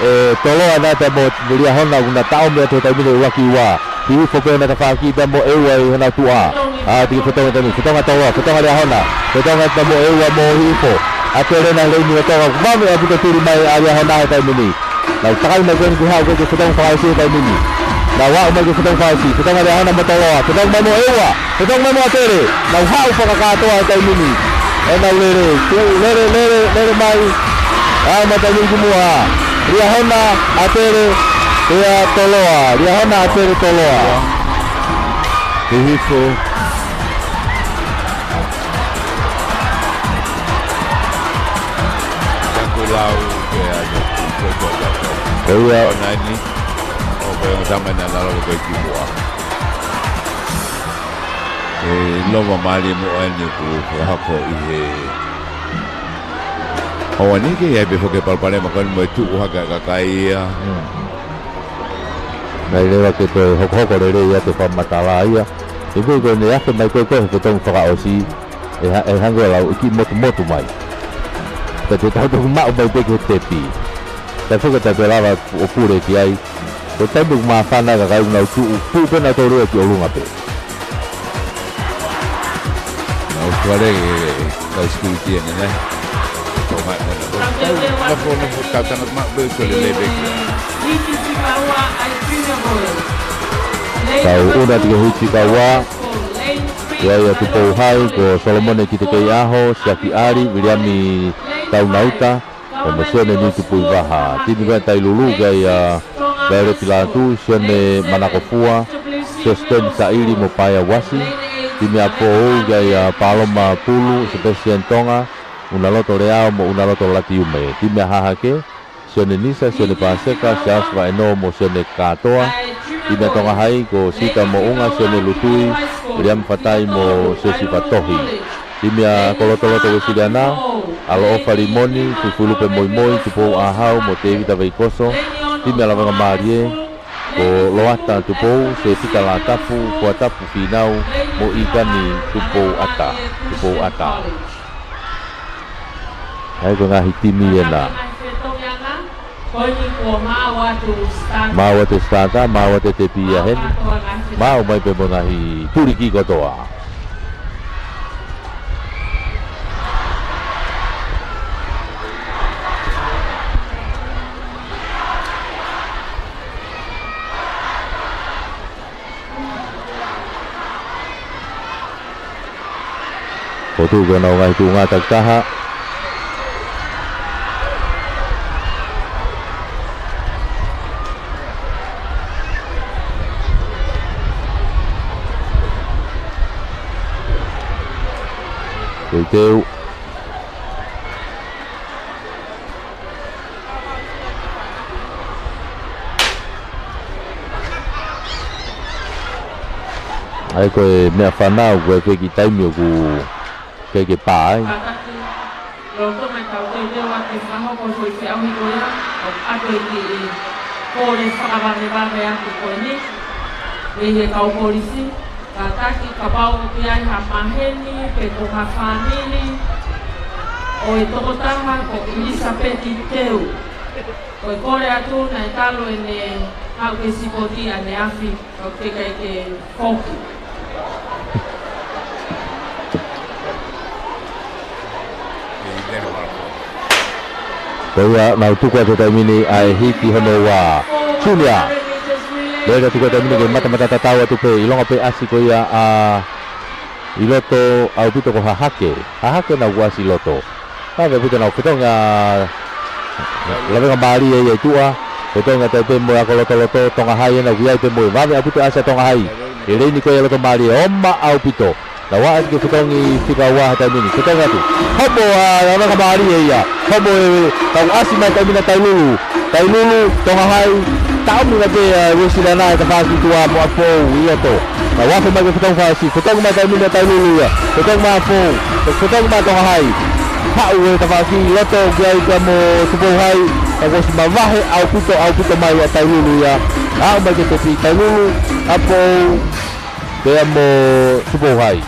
ʻE Toloa naʻe pea mo Liahona ʻoku na taʻomi atu he taimi ni ʻuluaki ua. Hihifo pea na tafaʻaki pea mo ʻEua ʻi hona tuʻa. ʻA, tiki fetongi taimi. Fetongi ʻa Toloa. Fetongi ʻa Liahona. Fetongi pea mo ʻEua mo Hihifo. ʻAtele na leni ʻo Tonga. Mame ʻaupito tuli mai ʻa Liahona he taimi ni. Nau takai mai ko eni ki he haʻu ko ē ki he fetongi fakaʻosi he taimi ni. Nau haʻu mai ki he fetongi fakaʻosi. Fetongi ʻa Liahona mo Toloa. Fetongi mai mo ʻEua. Fetongi mai mo ʻAtele. Nau haʻu fakakātoa he taimi ni. ʻE nau lele. Tuʻu lele, lele, lele mai. ʻA, ma taimi ki muʻa. Liahona, ʻAtele, pea Toloa. Liahona, ʻAtele, Toloa. Hihifo. Taku lau ke anu, ke anu. ʻE ua. ʻO nani, ʻo ko e ongo tama na na lava ko e ki muʻa. ʻE lova mālie mo ʻeni ʻoku fakahoko ʻi he ʻaho ni ke ʻi ai pē foki e palopalema ko eni mo e tuʻu hake ʻa e kakai ia. Hmm. Naʻe leva ke toe hokohoko lelei atu e fakamatala ia. ʻE pē ko eni ʻe afe mai ko ē ko ē he fetongi fakaʻosi. ʻE ha-, ʻe hangē ʻo lau ʻe kiʻi motumotu mai. Pea te tau toki maʻu mai pē ki he tepi. Taimi foki ʻe taha pē lava ʻo pule ki ai. Ko e taimi ʻoku māfana e kakai ʻoku nau tuʻu, tuʻu pē nautolu ia ki ʻolunga pē. Nau tuale e kau security ʻeni, nē? Ko mai, mai, nau, nau, nau, nau, kau tangata maʻu pē, ko e lele pē ki ai. Kau ʻuna atu ki he hiti fika ua. ʻI ai ʻa Tupou Hai, ko Solomone Kitekeiʻaho, Siaki ʻAli, Viliami Taunauta, pea mo Sione Niutupuivaha. Timi ko ē ʻa Tailulu, ʻi ai ʻa Vaileti Lātū, Sione Manakofua, Sositeni Saʻili mo Paea Uasi. Timi ʻa Foʻou, ʻi ai ʻa Paloma Pulu, Sebastian Tonga, ʻUnaloto Leao mo ʻUnaloto Latiume. Timi ʻa Hahake, Sione Nisa, Sione Paseka, Siaosi Vaʻeno mo Sione Kātoa. Timi ʻa Tonga Hai, ko Sita Moʻunga, Sione Lutui, Viliami Fatai mo Siosifa Tohi. Timi ʻa Kolotoloto Uesiliana, ʻAloʻofa Limoni, Fuifui Lupe Moimoi, Tupou ʻAhau mo Tēvita Veikoso. Timi ʻa Lavengamālie, ko Loata Tupou, Sēpita Lātapu, Kuatapu Fīnau mo ʻIkani Tupouʻata, Tupouʻata. ʻA ia ko e ngaahi timi ena. Maʻu atu e sitata, maʻu atu e tepi ia heni. Maʻu mai pē mo e ngaahi tuliki kotoa. Ko e tuʻu ko ena ʻo e ngaahi tuʻunga takitaha. Teuteu. ʻA ia ko e meʻa fānau, ko e feki taimi ʻoku kei ke pā ai. Kātaki, lolotonga ʻetau teuteu ʻaki e fakahoko e foʻi feʻauhi ko ia, ʻoku ʻoatu e kiʻi kole fakavanevane atu ko eni mei he kau polisi. Kātaki kapau ʻoku ʻi ai ha maheni pe ko ha fāmili ʻo e tokotaha ko ʻIlisapeti Teu, ko e kole atu naʻe talu ʻene haʻu ki he sipoti ʻaneafi, ka ʻoku teʻeki ai ke foki. Ko ia, nau tuku atu he taimi ni ʻa e hiki hono ua. Junior. Lele atu he taimi ni ke matamata tatau atu pē, ʻilonga pē ʻasi ko ia ʻa ʻi loto ʻaupito ko Hahake. Hahake nau ʻasi ʻi loto. Vave ʻaupito nau fetongi ʻa Lavengamālie ia ʻi tuʻa. Fetongi atu ai pē mo e ako lotoloto, Tonga Hai ena ʻoku ʻi ai pē mo e vave ʻaupito ʻasi ʻa Tonga Hai. He leini ko ia ʻi loto mālie, oma ʻaupito. Nau ʻā atu ki he fetongi fika ua he taimi ni. Fetongi atu. Homo ʻa Lavengamālie ia. Homo e kau ʻasi mai taimi na Tailulu. Tailulu, Tonga Hai, taʻomi mai pē ʻa Uesiliana he tafaʻaki tuʻa mo ʻApifoʻou ʻi loto. Nau afe mai ki he fetongi fakaʻosi, fetongi mai taimi na Tailulu ia. Fetongi mai ʻApifoʻou, fetongi mai Tonga Hai. Haʻu he tafaʻaki ʻi loto ki ai pea mo Tupou Hai, ka kuo ʻosi mavahe ʻaupito, ʻaupito mai ʻa Tailulu ia. Aʻu mai ki he tepi Tailulu, ʻApifoʻou, pea mo Tupou Hai.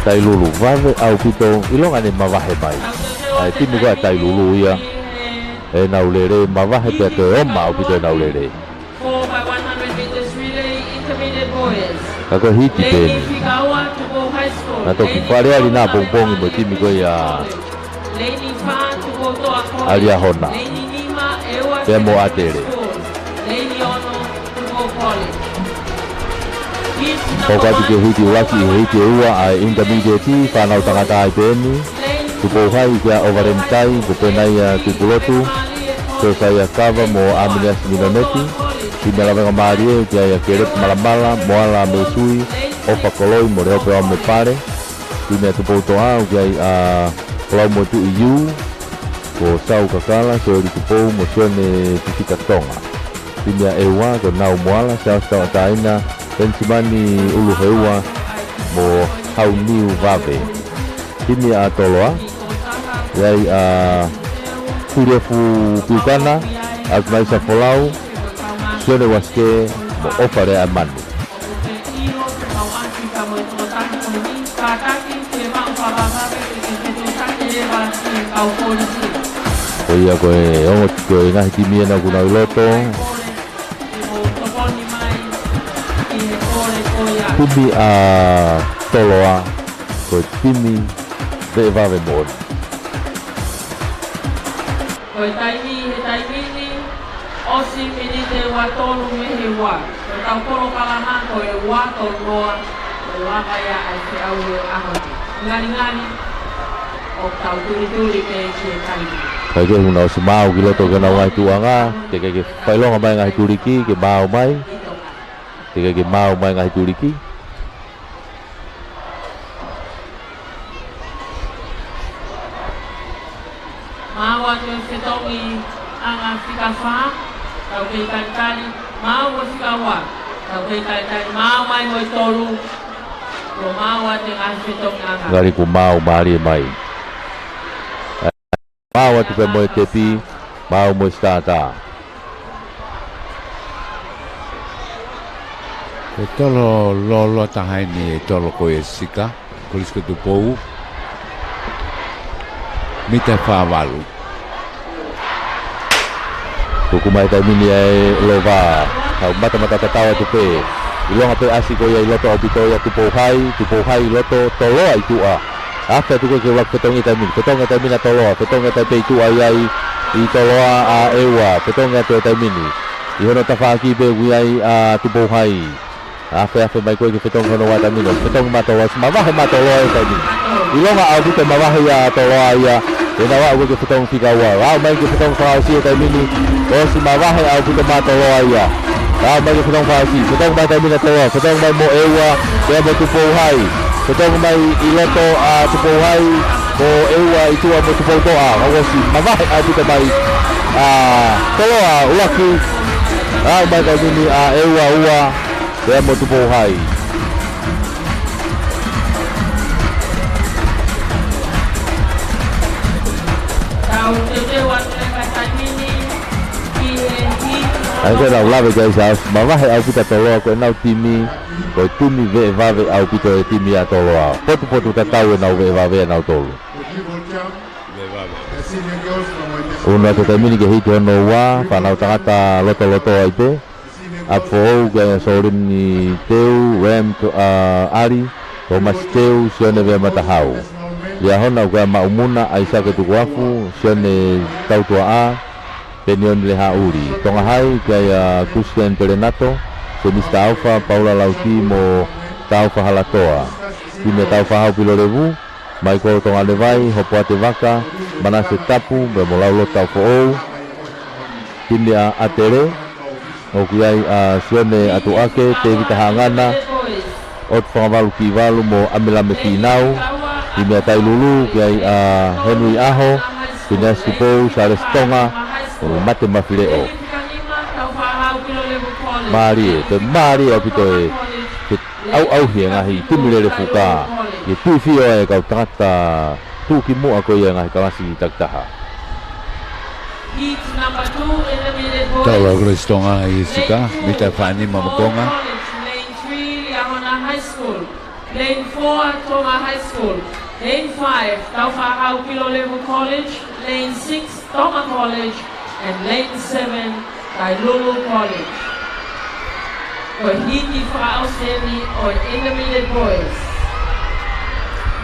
Tailulu vave ʻaupito, ʻilonga ʻene mavahe mai. ʻA e timi ko ē ʻa Tailulu ia, ʻenau lele, mavahe pea toe oma ʻaupito ʻenau lele. Ka ko e hiti pē eni. Nau toki faleali na pongipongi mo e timi ko ia ʻa Liahona. Pea mo ʻAtele. Hoko atu ki he hiti ʻuluaki, he hiti ʻe ua ʻa e intermediate, fānau tangata ai pē eni. Tupou Hai, ʻoku ʻi ai ʻa ʻOvaleni Tai, ko Penaia Tupulotu, Sosaia Kava mo ʻAminiasi Minoneti. Timi ʻa Lavengamālie, ʻoku ʻi ai ʻa Kelepi Malamala, Moala Meisui, ʻOfa Koloi mo Lehope Aumepale. Timi ʻa Tupoutoʻa, ʻoku ʻi ai ʻa Kolaumoetuʻi Iu, ko Sau Kakala, Soeli Tupou mo Sione Fifita Tonga. Timi ʻa ʻEua, ko Nau Moala, Siaosi Tauʻatāina, Penisimani ʻUluheua mo Hauniu Vave. Timi ʻa Toloa, ʻoku ʻi ai ʻa Tuliefu Piukana, ʻAkinaisa Folau, Sione Uasike mo ʻOfa Leaʻaimanu. Ko ia ko e ongo, ko e ngaahi timi ena ʻoku nau ʻi loto. Timi ʻa Toloa, ko e timi Veʻe vave moʻoni. Ko e taimi, he taimi ni, ʻosi miniti ua tolu mei he ua. Ko e tau polokalama ko e ua tolu noa, ko e lava ia ʻa e feʻauhi ʻo e ʻaho ni. Ngalingali, ʻoku tau tulituli pē ki he taimi. Kae kehe, ʻoku nau ʻosi maau ki loto ki honau ngaahi tuʻuʻanga, teʻeki ke fakaʻilonga mai ngaahi tuliki, ke maau mai. Teʻeki ke maau mai ngaahi tuliki. Maau atu e fetongi ʻanga fika fā, tau kei talitali, maau e fika ua, tau kei talitali, maau mai mo e tolu, kuo maau atu e ngaahi fetongi ʻanga. Ngali kuo maau mālie mai. Maau atu pē mo e tepi, maau mo e sitata. Ko e tolo lōloa taha eni e tolo ko ia ʻa Sika, Kolisi ko Tupou. Mita fā valu. Tuku mai taimi ni ʻa e lova. Tau matamata tatau atu pē. ʻIlonga pē ʻasi ko ia ʻi loto ʻaupito ia Tupou Hai, Tupou Hai ʻi loto, Toloa ʻi tuʻa. Afe atu ko ē ke ʻuluaki fetongi taimi ni. Fetongi taimi ni ʻa Toloa. Fetongi taimi pē ʻi tuʻa ia ʻi, ʻi Toloa ʻa ʻEua. Fetongi atu e taimi ni. ʻI hono tafaʻaki pē ʻoku ʻi ai ʻa Tupou Hai. Afe afe mai ko ē ke fetongi hono ua taimi ni. Fetongi maʻa Toloa, ʻosi mavahe maʻa Toloa e taimi ni. ʻIlonga ʻaupito mavahe ia ʻa Toloa ia. ʻE nau aʻu ko ē ke fetongi fika ua. Aʻu mai ke fetongi fakaʻosi e taimi ni. ʻOsi mavahe ʻaupito maʻa Toloa ia. Aʻu mai ke fetongi fakaʻosi. Fetongi mai taimi ni ʻa Toloa. Fetongi mai mo ʻEua. Pea mo Tupou Hai. Fetongi mai ʻi loto ʻa Tupou Hai. Mo ʻEua ʻi tuʻa mo Tupou Toʻa. Ka ʻosi mavahe ʻaupito mai ʻa Toloa ʻuluaki. Aʻu mai taimi ni ʻa ʻEua ua. Pea mo Tupou Hai. ʻAi ke lau lave ki ai sa mavahe ʻaupito Toloa ko ʻenau timi, ko e timi veʻe vave ʻaupito e timi ʻa Toloa. Potupotu tatau ʻenau veʻe vave ʻanautolu. Uno atu taimi ni ke hiti hono ua, fānau tangata lotoloto ai pē. ʻApifoʻou kia Solini Teu, Ram To-, ʻa, ʻAli, Tomasi Teu, Sione Veamatahau. Liahona ʻoku ʻi ai ʻa Maʻumuna, ʻAisake Tukuafu, Sione Tautuaʻa, Penioni Lehaʻuli. Tonga Hai, ʻoku ʻi ai ʻa Christian Pelenato, Semisi Taufa, Paula Lauti mo Taufa Halatoa. Timi ʻa Taufa Hau Pilolevu, Michael Tonganevai, Hopoate Vaka, Manase Tapu, pea mo Laulo Taufoʻou. Timi ʻa ʻAtele, ʻoku ʻi ai ʻa Sione ʻAtuʻake, Tevita Haʻangana, ʻOtu Fangavalu Kivalu mo ʻAmelame Finau. Timi ʻa Tailulu, ʻoku ʻi ai ʻa Henry ʻAho, Phineas Tupou, Charles Tonga, mo Mate Mafileʻo. Mālie, pea mālie ʻaupito e, e ʻauʻauhi e ngaahi timi lele fuka. ʻI he tuifio e kau tangata tuʻukimuʻa ko ia e ngaahi kalasi takitaha. Tau lau Kolisi Tonga ʻi Sika, mita fā nima mo konga. Lane four, Tonga High School. Lane four, Tonga High School. Lane five, Taufa Hau Pilolevu College. Lane six, Tonga College, and Lane seven, Tailulu College. Ko e hiti fakaʻosi eni ʻo e Intermediate Boys.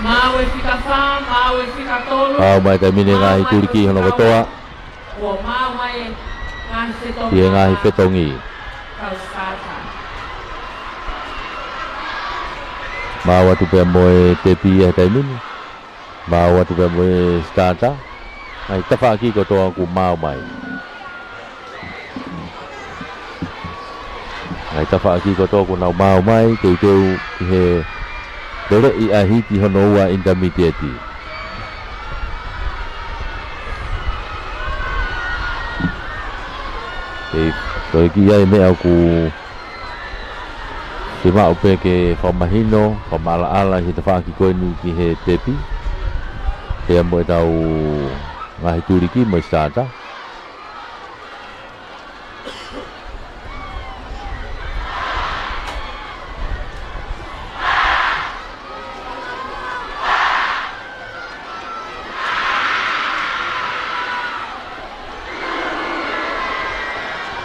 Maau e fika fā, maau e fika tolu. Aʻu mai taimi ni e ngaahi tuliki hono kotoa. Kuo maau mai e ngaahi fetongi. ʻI he ngaahi fetongi. Kau starter. Maau atu pea mo e tepi ʻi he taimi ni. Maau atu pea mo e starter. Ngaahi tafaʻaki kotoa kuo maau mai. Ngaahi tafaʻaki kotoa kuo nau maau mai, teuteu ki he leleʻi ʻa e hiti hono ua intermediate. ʻE, ko e kiʻi meʻa ʻoku fiemaʻu pē ke fakamahino, fakamaʻalaʻala ʻi he tafaʻaki ko eni ki he tepi. Pea mo ʻetau ngaahi tuliki mo e starter.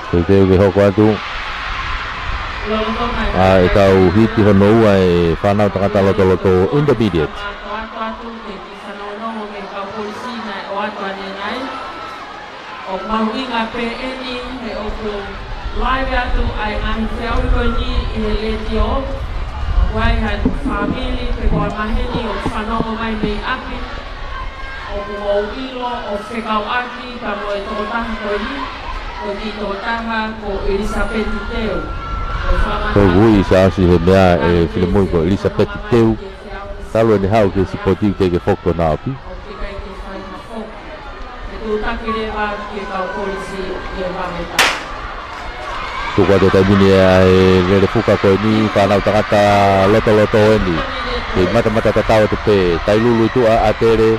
Teuteu ke hoko atu ʻa ʻetau hiti hono ua e fānau tangata lotoloto intermediate. Mahuʻinga pē eni he ʻoku live atu ʻa e ngaahi feʻauhi ko eni ʻi he letiō. ʻOku ʻi ai ha fāmili pe ko ha maheni ʻoku fanongo mai mei ʻapi. ʻOku ou ʻilo ʻo fekauʻaki pea mo e tokotaha ko eni, ko e kiʻi tokotaha ko ʻIlisapeti Teu. ʻO fakamanatu Ko e ui sa asi he meʻa ʻe Filemui ko ʻIlisapeti Teu. Talu ʻene haʻu ki he sipoti ʻoku teʻeki ke foki ki honau ʻapi. ʻOku teʻeki ai ke fai ha foki. Ke tuʻutaki leva ki he kau polisi ʻi he vave taha. Tuku atu he taimi ni ʻa e lele fuka ko eni, fānau tangata lotoloto eni. Kei matamata tatau atu pē, Tailulu ʻi tuʻa, ʻAtele,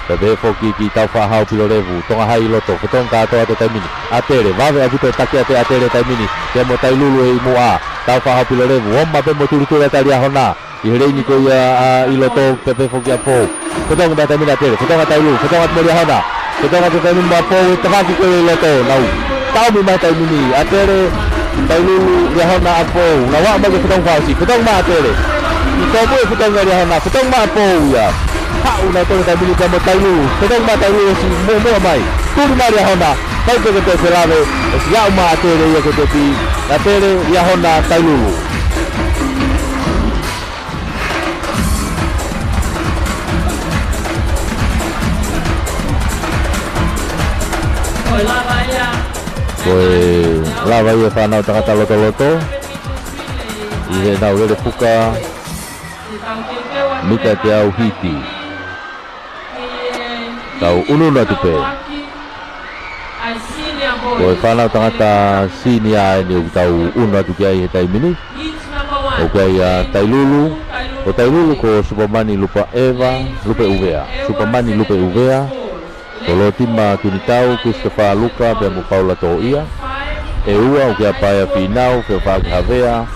pea pehē foki ki Taufaʻāhau Pilolevu, Tonga Hai ʻi loto, fetongi kātoa atu he taimi ni. ʻAtele, vave ʻaupito e taki ʻa ʻAtele he taimi ni, pea mo Tailulu ʻi muʻa, Taufaʻāhau Pilolevu, oma pē mo tulituli atu ʻa Liahona. ʻI he leini ko ia ʻa ʻi loto pea pehē foki ʻa Pou. Fetongi mai he taimi ni ʻAtele, fetongi ʻa Tailulu, fetongi atu mo Liahona. Fetongi atu he taimi ni mo Pou, he tafaʻaki ko ia ʻi loto, nau taʻomi mai he taimi ni, ʻAtele, Tailulu, Liahona ʻa Pou. Nau aʻu mai ki he fetongi fakaʻosi, fetongi mai ʻAtele. ʻI tō pē fetongi ʻa Liahona, fetongi mai ʻa Pou ia. Haʻu nautolu he taimi ni pea mo Tailulu, fetongi mai Tailulu ʻosi muʻomuʻa mai. Tuli mai Liahona, ʻikai pē ke toe felave, ʻosi aʻu mai ʻAtele ia ki he tepi, ʻAtele, Liahona, Tailulu. Ko e lava ia e fānau tangata lotoloto ʻi heʻenau lele fuka mita teau hiti. Tau ʻunuʻunu atu pē. Ko e fānau tangata senior eni ʻoku tau ʻunu atu ki ai he taimi ni. ʻOku ʻi ai ʻa Tailulu, ko Tailulu ko Supamani Lupaʻeva, Lupeʻuvea. Supamani Lupeʻuvea, ko Lotima Tunitau, Christopher Luka, pea mo Paula Toʻia. ʻE ua ʻoku ʻi ai ʻa Paea Fīnau, Feofaʻaki Havea,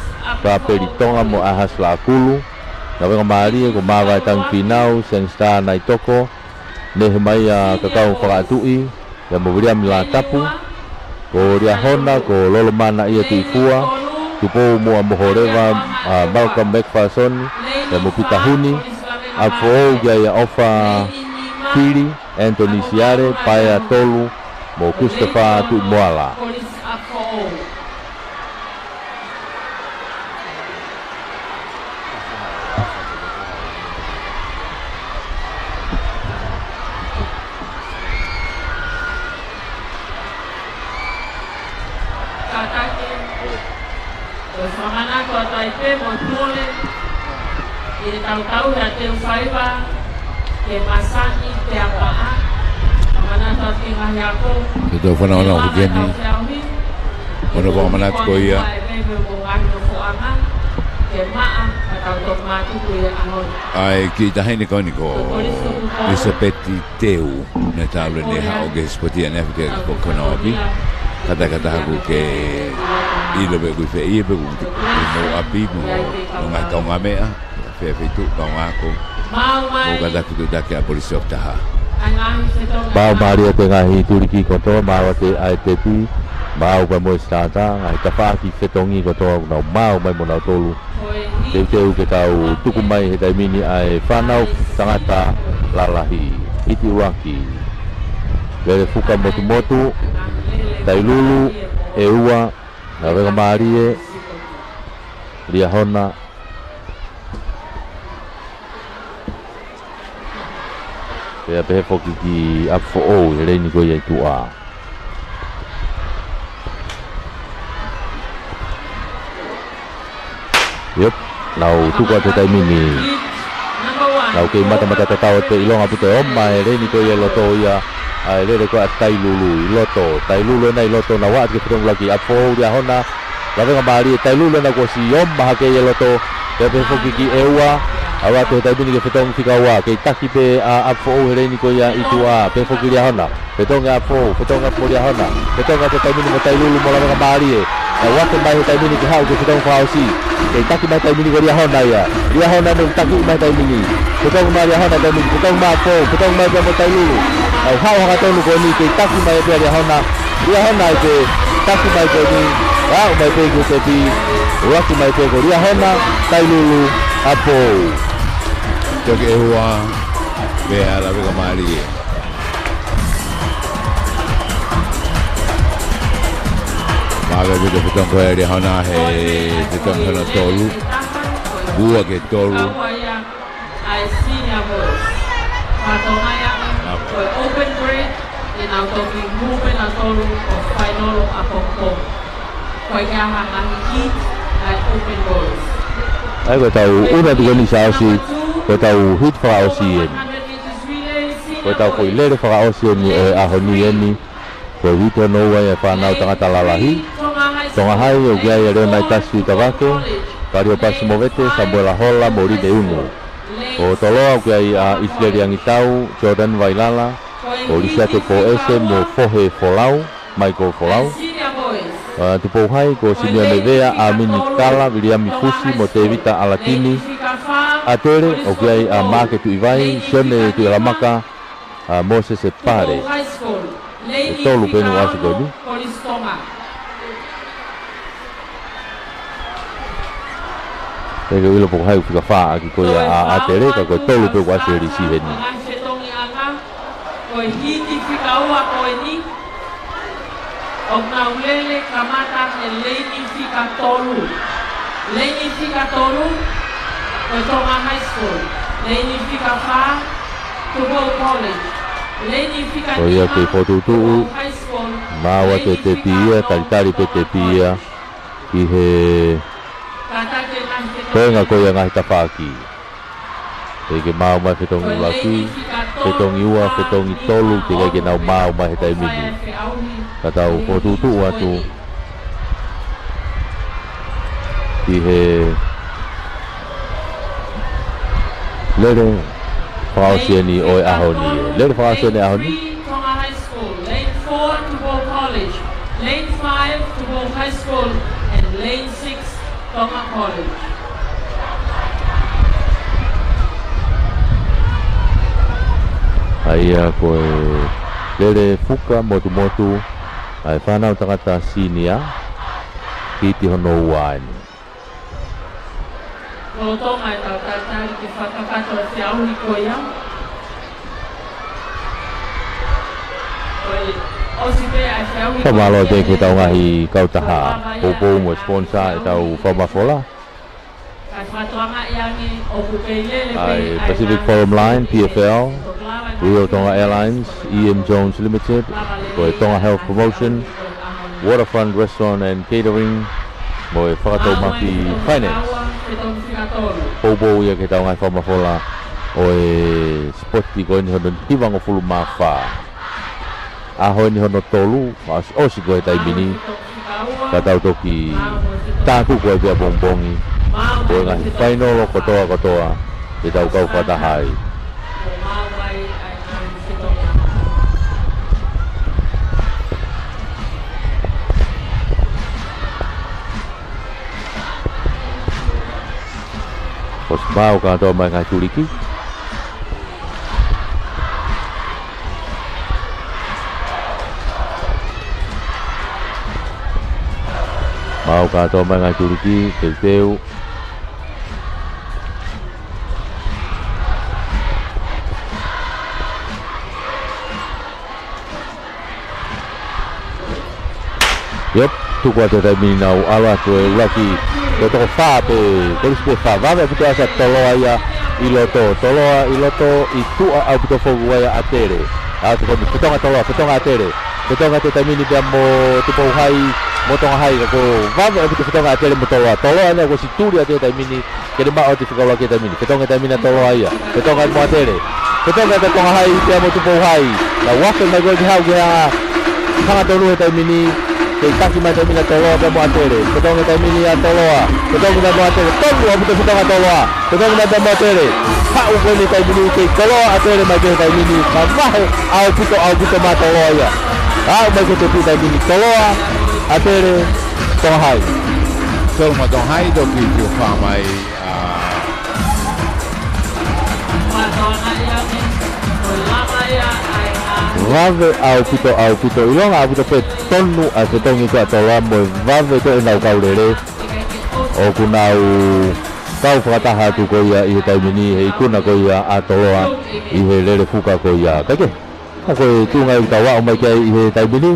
Kapeli Tonga mo ʻAhasi Laʻakulu. Lavengamālie ko Māvae Tangi Fīnau, Sangster Naitoko, Nehemaia Kakau Fakaʻatuʻi, pea mo Viliami Lātapu, ko Liahona, ko Lolomana ʻIa Tuʻifua, Tupou Muʻa Moholeva, ʻa Malcolm McPherson, pea mo Pita Huni, ʻApifoʻou ʻoku ʻi ai ʻa ʻOfa Fili, Anthony Siale, Paea Tolu, mo Christopher Tuʻimoala. Kātaki, ko e fakamanatu atu ai pē mo Tule, ʻi he tautau ʻa Teu Faiva, ke masaʻi pea paʻa, fakamanatu atu ki he ngaahi ako. Ke tau fanongo ki heni. Hono fakamanatu ko ia. Ke maʻa, ka tau toki mātuku ʻi he ʻaho ni. ʻA e kiʻi taʻahine ko eni ko ʻIlisapeti Teu, naʻe talu ʻene haʻu ki he sipoti ʻaneafi ke foki ki honau ʻapi. Kātaki ha taha ʻoku ke ʻilo pe ʻoku ʻi fē ia pe ʻoku ʻi homou ʻapi mo hoʻo ngaahi kaungāmeʻa, fē feituʻu kaungāako. ʻOku kātaki tuʻutaki ʻa e polisi ʻo taha. Maʻu mālie atu e ngaahi tuliki kotoa, maʻu atu ʻa e tepi, maʻu pea mo e sitata, ngaahi tafaʻaki fetongi kotoa, nau maʻu mai mo nautolu. Teuteu ke tau tuku mai he taimi ni ʻa e fānau tangata lalahi. Hiti ʻuluaki. Lele fuka motumotu, Tailulu, ʻe ua, Lavengamālie, Liahona. Pea pehē foki ki ʻApifoʻou, he leini ko ia ʻi tuʻa. Iep, nau tuku atu he taimi ni. Nau kei matamata tatau atu pē ʻilonga ʻaupito e oma e leini ko ia ʻi loto ia. ʻA e lele ko ia ʻa Tailulu ʻi loto. Tailulu ena ʻi loto, nau aʻu atu ki he fetongi ʻuluaki, ʻApifoʻou, Liahona. Lavengamālie, Tailulu ena kuo ʻosi oma hake ia ʻi loto. Pea pehē foki ki ʻEua. Aʻu atu he taimi ni ki he fetongi fika ua. Kei taki pē ʻa ʻApifoʻou he leini ko ia ʻi tuʻa. Pehē foki Liahona. Fetongi ʻa Foʻou, fetongi atu mo Liahona. Fetongi atu he taimi ni mo Tailulu mo Lavengamālie. Nau ʻave mai he taimi ni ke haʻu ki he fetongi fakaʻosi. Kei taki mai he taimi ni ko Liahona ia. Liahona ena ʻoku taki mai he taimi ni. Fetongi mai Liahona he taimi ni. Fetongi mai Foʻou. Fetongi mai pea mo Tailulu. Nau haʻu hangatonu ko eni kei taki mai pē ʻa Liahona. Liahona ai pē. Taki mai ko eni. Aʻu mai pē ki he tepi. Uluaki mai pē ko Liahona, Tailulu, ʻa Foʻou. Toki ʻEua, pea Lavengamālie. ʻAve ʻaupito fetongi ko ē ʻa e Liahona he fetongi hono tolu. Ua ki he tolu. ʻA e senior boys. Fatongia ko e open grade, ʻenau toki move nautolu ʻo fainolo ʻapongipongi. Ko e ʻi ai ha ngaahi heat ʻa e open boys. ʻA ia ko ʻetau ʻuna atu ko eni Siaosi, ko ʻetau heat fakaʻosi eni. Ko ʻetau foʻi lele fakaʻosi eni ʻo e ʻaho ni eni. Ko e heat hono ua ia ʻa e fānau tangata lalahi. Tonga Hai ʻoku ʻi ai ʻa Leonaitasi Tavake, Kaliopasi Movete, Samuela Hola mo Line Unu. ʻO Toloa ʻoku ʻi ai ʻa ʻIsileli Angitau, Jordan Vailala, ʻo Lisiate Poese mo Fohe Folau, Michael Folau. ʻA Tupou Hai ko Simione Vea, ʻAmini Kala, Viliami Fusi mo Tevita Alatini. ʻAtele ʻoku ʻi ai ʻa Maake Tuʻivai, Sione Tuʻilamaka, ʻa Mosese Pale. ʻE tolu pē ʻeni ʻoku ʻasi ko eni. Teʻeki ke u ʻilo pe ko hai ʻoku fika fā ʻaki ko ia ʻa ʻAtele, ka ko e tolu pē ʻoku ʻasi he lisi heni. Ko e hiti fika ua ko eni. ʻOku nau lele kamata he leini fika tolu. Leini fika tolu, ko e Tonga High School. Leini fika fā, Tupou College. Leini fika nima, Tupou High School. Ko ia ke fokotuʻutuʻu, maau atu e tepi ia, talitali pē tepi ia, ki he toenga ko ia ngaahi tafaʻaki. Teʻeki ke maau mai fetongi ʻuluaki, fetongi ua, fetongi tolu, teʻeki ke nau maau mai he taimi ni. Ka tau fokotuʻutuʻu atu ki he lele fakaʻosi eni ʻo e ʻaho ni. Lele fakaʻosi eni ʻaho ni. Tonga High School, lane four, Tupou College, lane five, Tupou High School, and lane six, Tonga College. ʻA ia ko e lele fuka motumotu ʻa e fānau tangata senior, hiti hono ua eni. Lolotonga ʻetau talitali ke fakakakato e feʻauhi ko ia. Ko e ʻosi pē ʻa e feʻauhi ko ia. Fakamālō atu ki heʻetau ngaahi kautaha poupou mo e sponsor ʻetau fakamafola. ʻA e Pacific Forum Line, P F L, Rio Tonga Airlines, E M Jones Limited, ko e Tonga Health Promotion, Waterfront Restaurant and Catering, mo e Fakatoumafi Finance. Poupou ia ki heʻetau ngaahi fakamafola ʻo e sipoti ko eni hono hivangofulu mā fā. ʻAho eni hono tolu, ʻosi, ʻosi ko e taimi ni. Ka tau toki tākuku ai pē ʻapongipongi. Ko e ngaahi fainolo kotoa kotoa ʻe tau kau fakataha ai. ʻOsi maau kātoa mai ngaahi tuliki. Maau kātoa mai ngaahi tuliki, teuteu. Iep, tuku atu e taimi ni nau ʻalu atu e ʻuluaki, ko e toko fā pē, kolisi pē fā, vave ʻaupito ʻa Toloa ia ʻi loto, Toloa ʻi loto ʻi tuʻa ʻaupito foki ai ʻa ʻAtele. ʻA, tuku atu, fetongi Toloa, fetongi ʻAtele. Fetongi atu e taimi ni pea mo Tupou Hai, mo Tonga Hai, ka ko e vave ʻaupito fetongi ʻAtele mo Toloa. Toloa ʻeni kuo ʻosi tuli atu e taimi ni, ke ne maʻu atu e fika ʻuluaki he taimi ni. Fetongi e taimi ni ʻa Toloa ia. Fetongi mo ʻAtele. Fetongi atu Tonga Hai pea mo Tupou Hai. Nau afe mai ko ē ke haʻu ke hangatonu he taimi ni. Kei taki mai taimi ni ʻa Toloa pea mo ʻAtele. Fetongi taimi ni ʻa Toloa. Fetongi mai mo ʻAtele. Tonu ʻaupito fetongi ʻa Toloa. Fetongi mai pea mo ʻAtele. Haʻu ko eni taimi ni kei Toloa ʻAtele mai pē he taimi ni. Mavahe ʻaupito, ʻaupito maʻa Toloa ia. Haʻu mai ko e tepi taimi ni. Toloa, ʻAtele, Tonga Hai. Tonu maʻa Tonga Hai, toki fiu fā mai. Vave ʻaupito, ʻaupito. ʻIlonga ʻaupito pē tonu ʻa e fetongi ko ē ʻa Toloa mo e vave ko ē ʻenau kau lele. ʻOku nau kau fakataha atu ko ia ʻi he taimi ni he ikuna ko ia ʻa Toloa ʻi he lele fuka ko ia. Kae kehe, ʻa ko e tuʻunga ʻoku tau aʻu mai ki ai ʻi he taimi ni.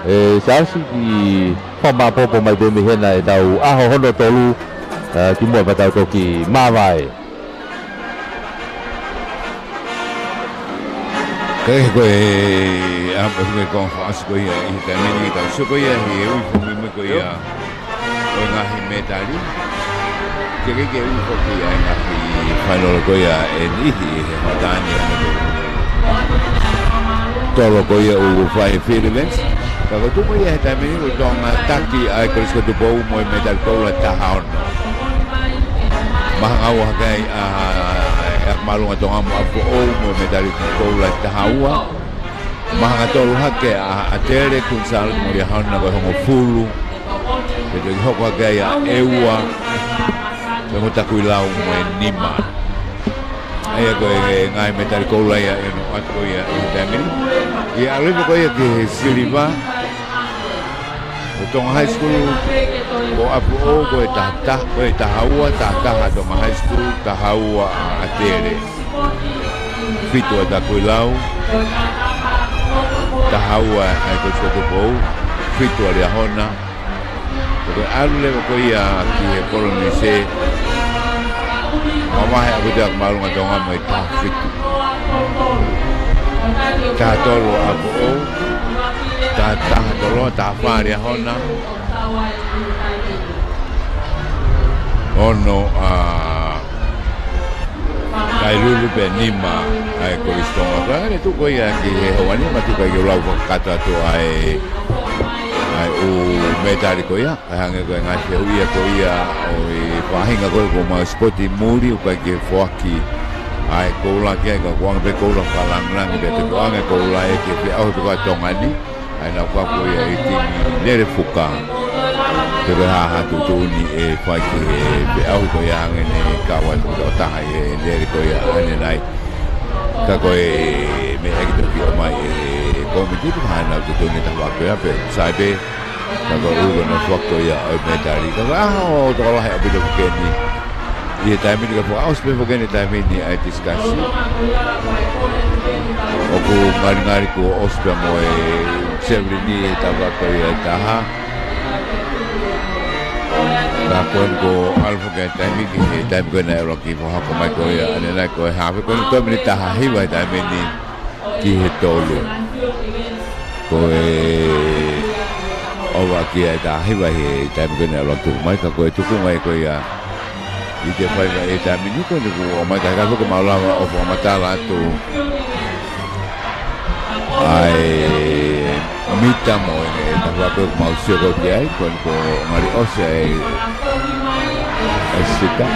ʻE Siaosi, kiʻi fakamaʻopoʻopo mai pē mei hena ʻetau ʻaho hono tolu, ē, kimuʻa pea tau toki māvae. Kae kehe ko e, ʻa, ko e konga fakaʻosi ko ia ʻi he taimi ni, tau sio ko ia he ui foki mai ko ia ʻo e ngaahi mētali. Ke ke ke ui foki ʻa e ngaahi fainolo ko ia ʻe niʻihi ʻi he hoʻatā ni ʻa e tolo ko ia ʻoku fai field events. Ka ko e tuʻu ko ia he taimi ni ko Tonga taki ʻa e Kolisi ko Tupou mo e mētali koula taha ono. Mahanga ua hake ai ʻa, ʻa Malunga Tonga mo ʻApifoʻou mo e mētali koula taha ua. Mahanga tolu hake ʻa, ʻa Tele, Kuini Sālote mo Liahona ko e hongofulu. Pea toki hoko hake ai ʻa ʻEua, pea mo Takuilau mo e nima. ʻA ia ko e ngaahi mētali koula ia ʻe nofo atu ko ia ʻi he taimi ni. ʻI he ʻalu leva ko ia ki he siliva, ko Tonga High School, ko ʻApifoʻou ko e taha taha, ko e taha ua, taha taha Tonga High School, taha ua ʻa Tele. Fitu ʻa Takuilau, taha ua ʻa e Kolisi ko Tupou, fitu ʻa Liahona. Ko e ʻalu leva ko ia ki he Kolonise, mavahe ʻa Kuini Malunga Tonga mo e taha fitu. Taha tolu ʻa ʻApifoʻou, taha taha Toloa, taha fā Liahona. Ono ʻa Tailulu pea nima ʻa e Kolisi Tonga. Ka ʻe tuʻu ko ia ki he houa nima tuʻu ka ʻi he lau fakakakato atu ʻa e, ʻa e ʻū mētali ko ia. Kae hangē ko e ngaahi fehuʻi ia ko ia ʻo e faʻahinga ko ia ko e mau sipoti muli ʻoku ʻikai ke foaki ʻa e koula ki ai, ka ʻoku ʻoange pē koula fakalāngilangi pea toki ʻoange koula ʻe ke feʻauhi pē ko ia Tonga ni. ʻA ia naʻa ku ako ia ʻi he timi lele fuka. Pea ko e hā ha tuʻutuʻuni ʻe fai ki he feʻauhi ko ia hangē ne kau ai mo e tokotaha ʻi he lele ko ia ʻanenai. Ka ko e meʻa ʻe toki ʻomai ʻe he kōmiti pea hā nau tuʻutuʻuni taha ko ia pea sai pē. Ka ko e ʻū ko e nofo ko ia ʻo e mētali. Ka ko e ʻaho tokolahi ʻaupito foki eni. ʻI he taimi ni ka fakaʻosi pē foki eni taimi ni ʻa e tisikasi. ʻOku ngalingali kuo ʻosi pē mo e seventy-three ʻi he tafaʻaki ʻe taha. Ka ko eni kuo ʻalu foki e taimi ki he taimi ko ē naʻe ʻuluaki fakahoko mai ko ia ʻanenai ko e haafe ko eni toe miniti taha hiva he taimi ni ki he tolu. Ko e ʻova ki ai taha hiva he taimi ko ē naʻe ʻuluaki tuku mai, ka ko e tukunga ia ko ia ʻi he faiva ʻi he taimi ni ko eni kuo ʻomai ka heka foki mau lava ʻo fakamatala atu ʻa e mita mo e tafaʻaki ʻoku mau sio ko ē ki ai, ko eni kuo ngali ʻosi ʻa e, ʻa e sita.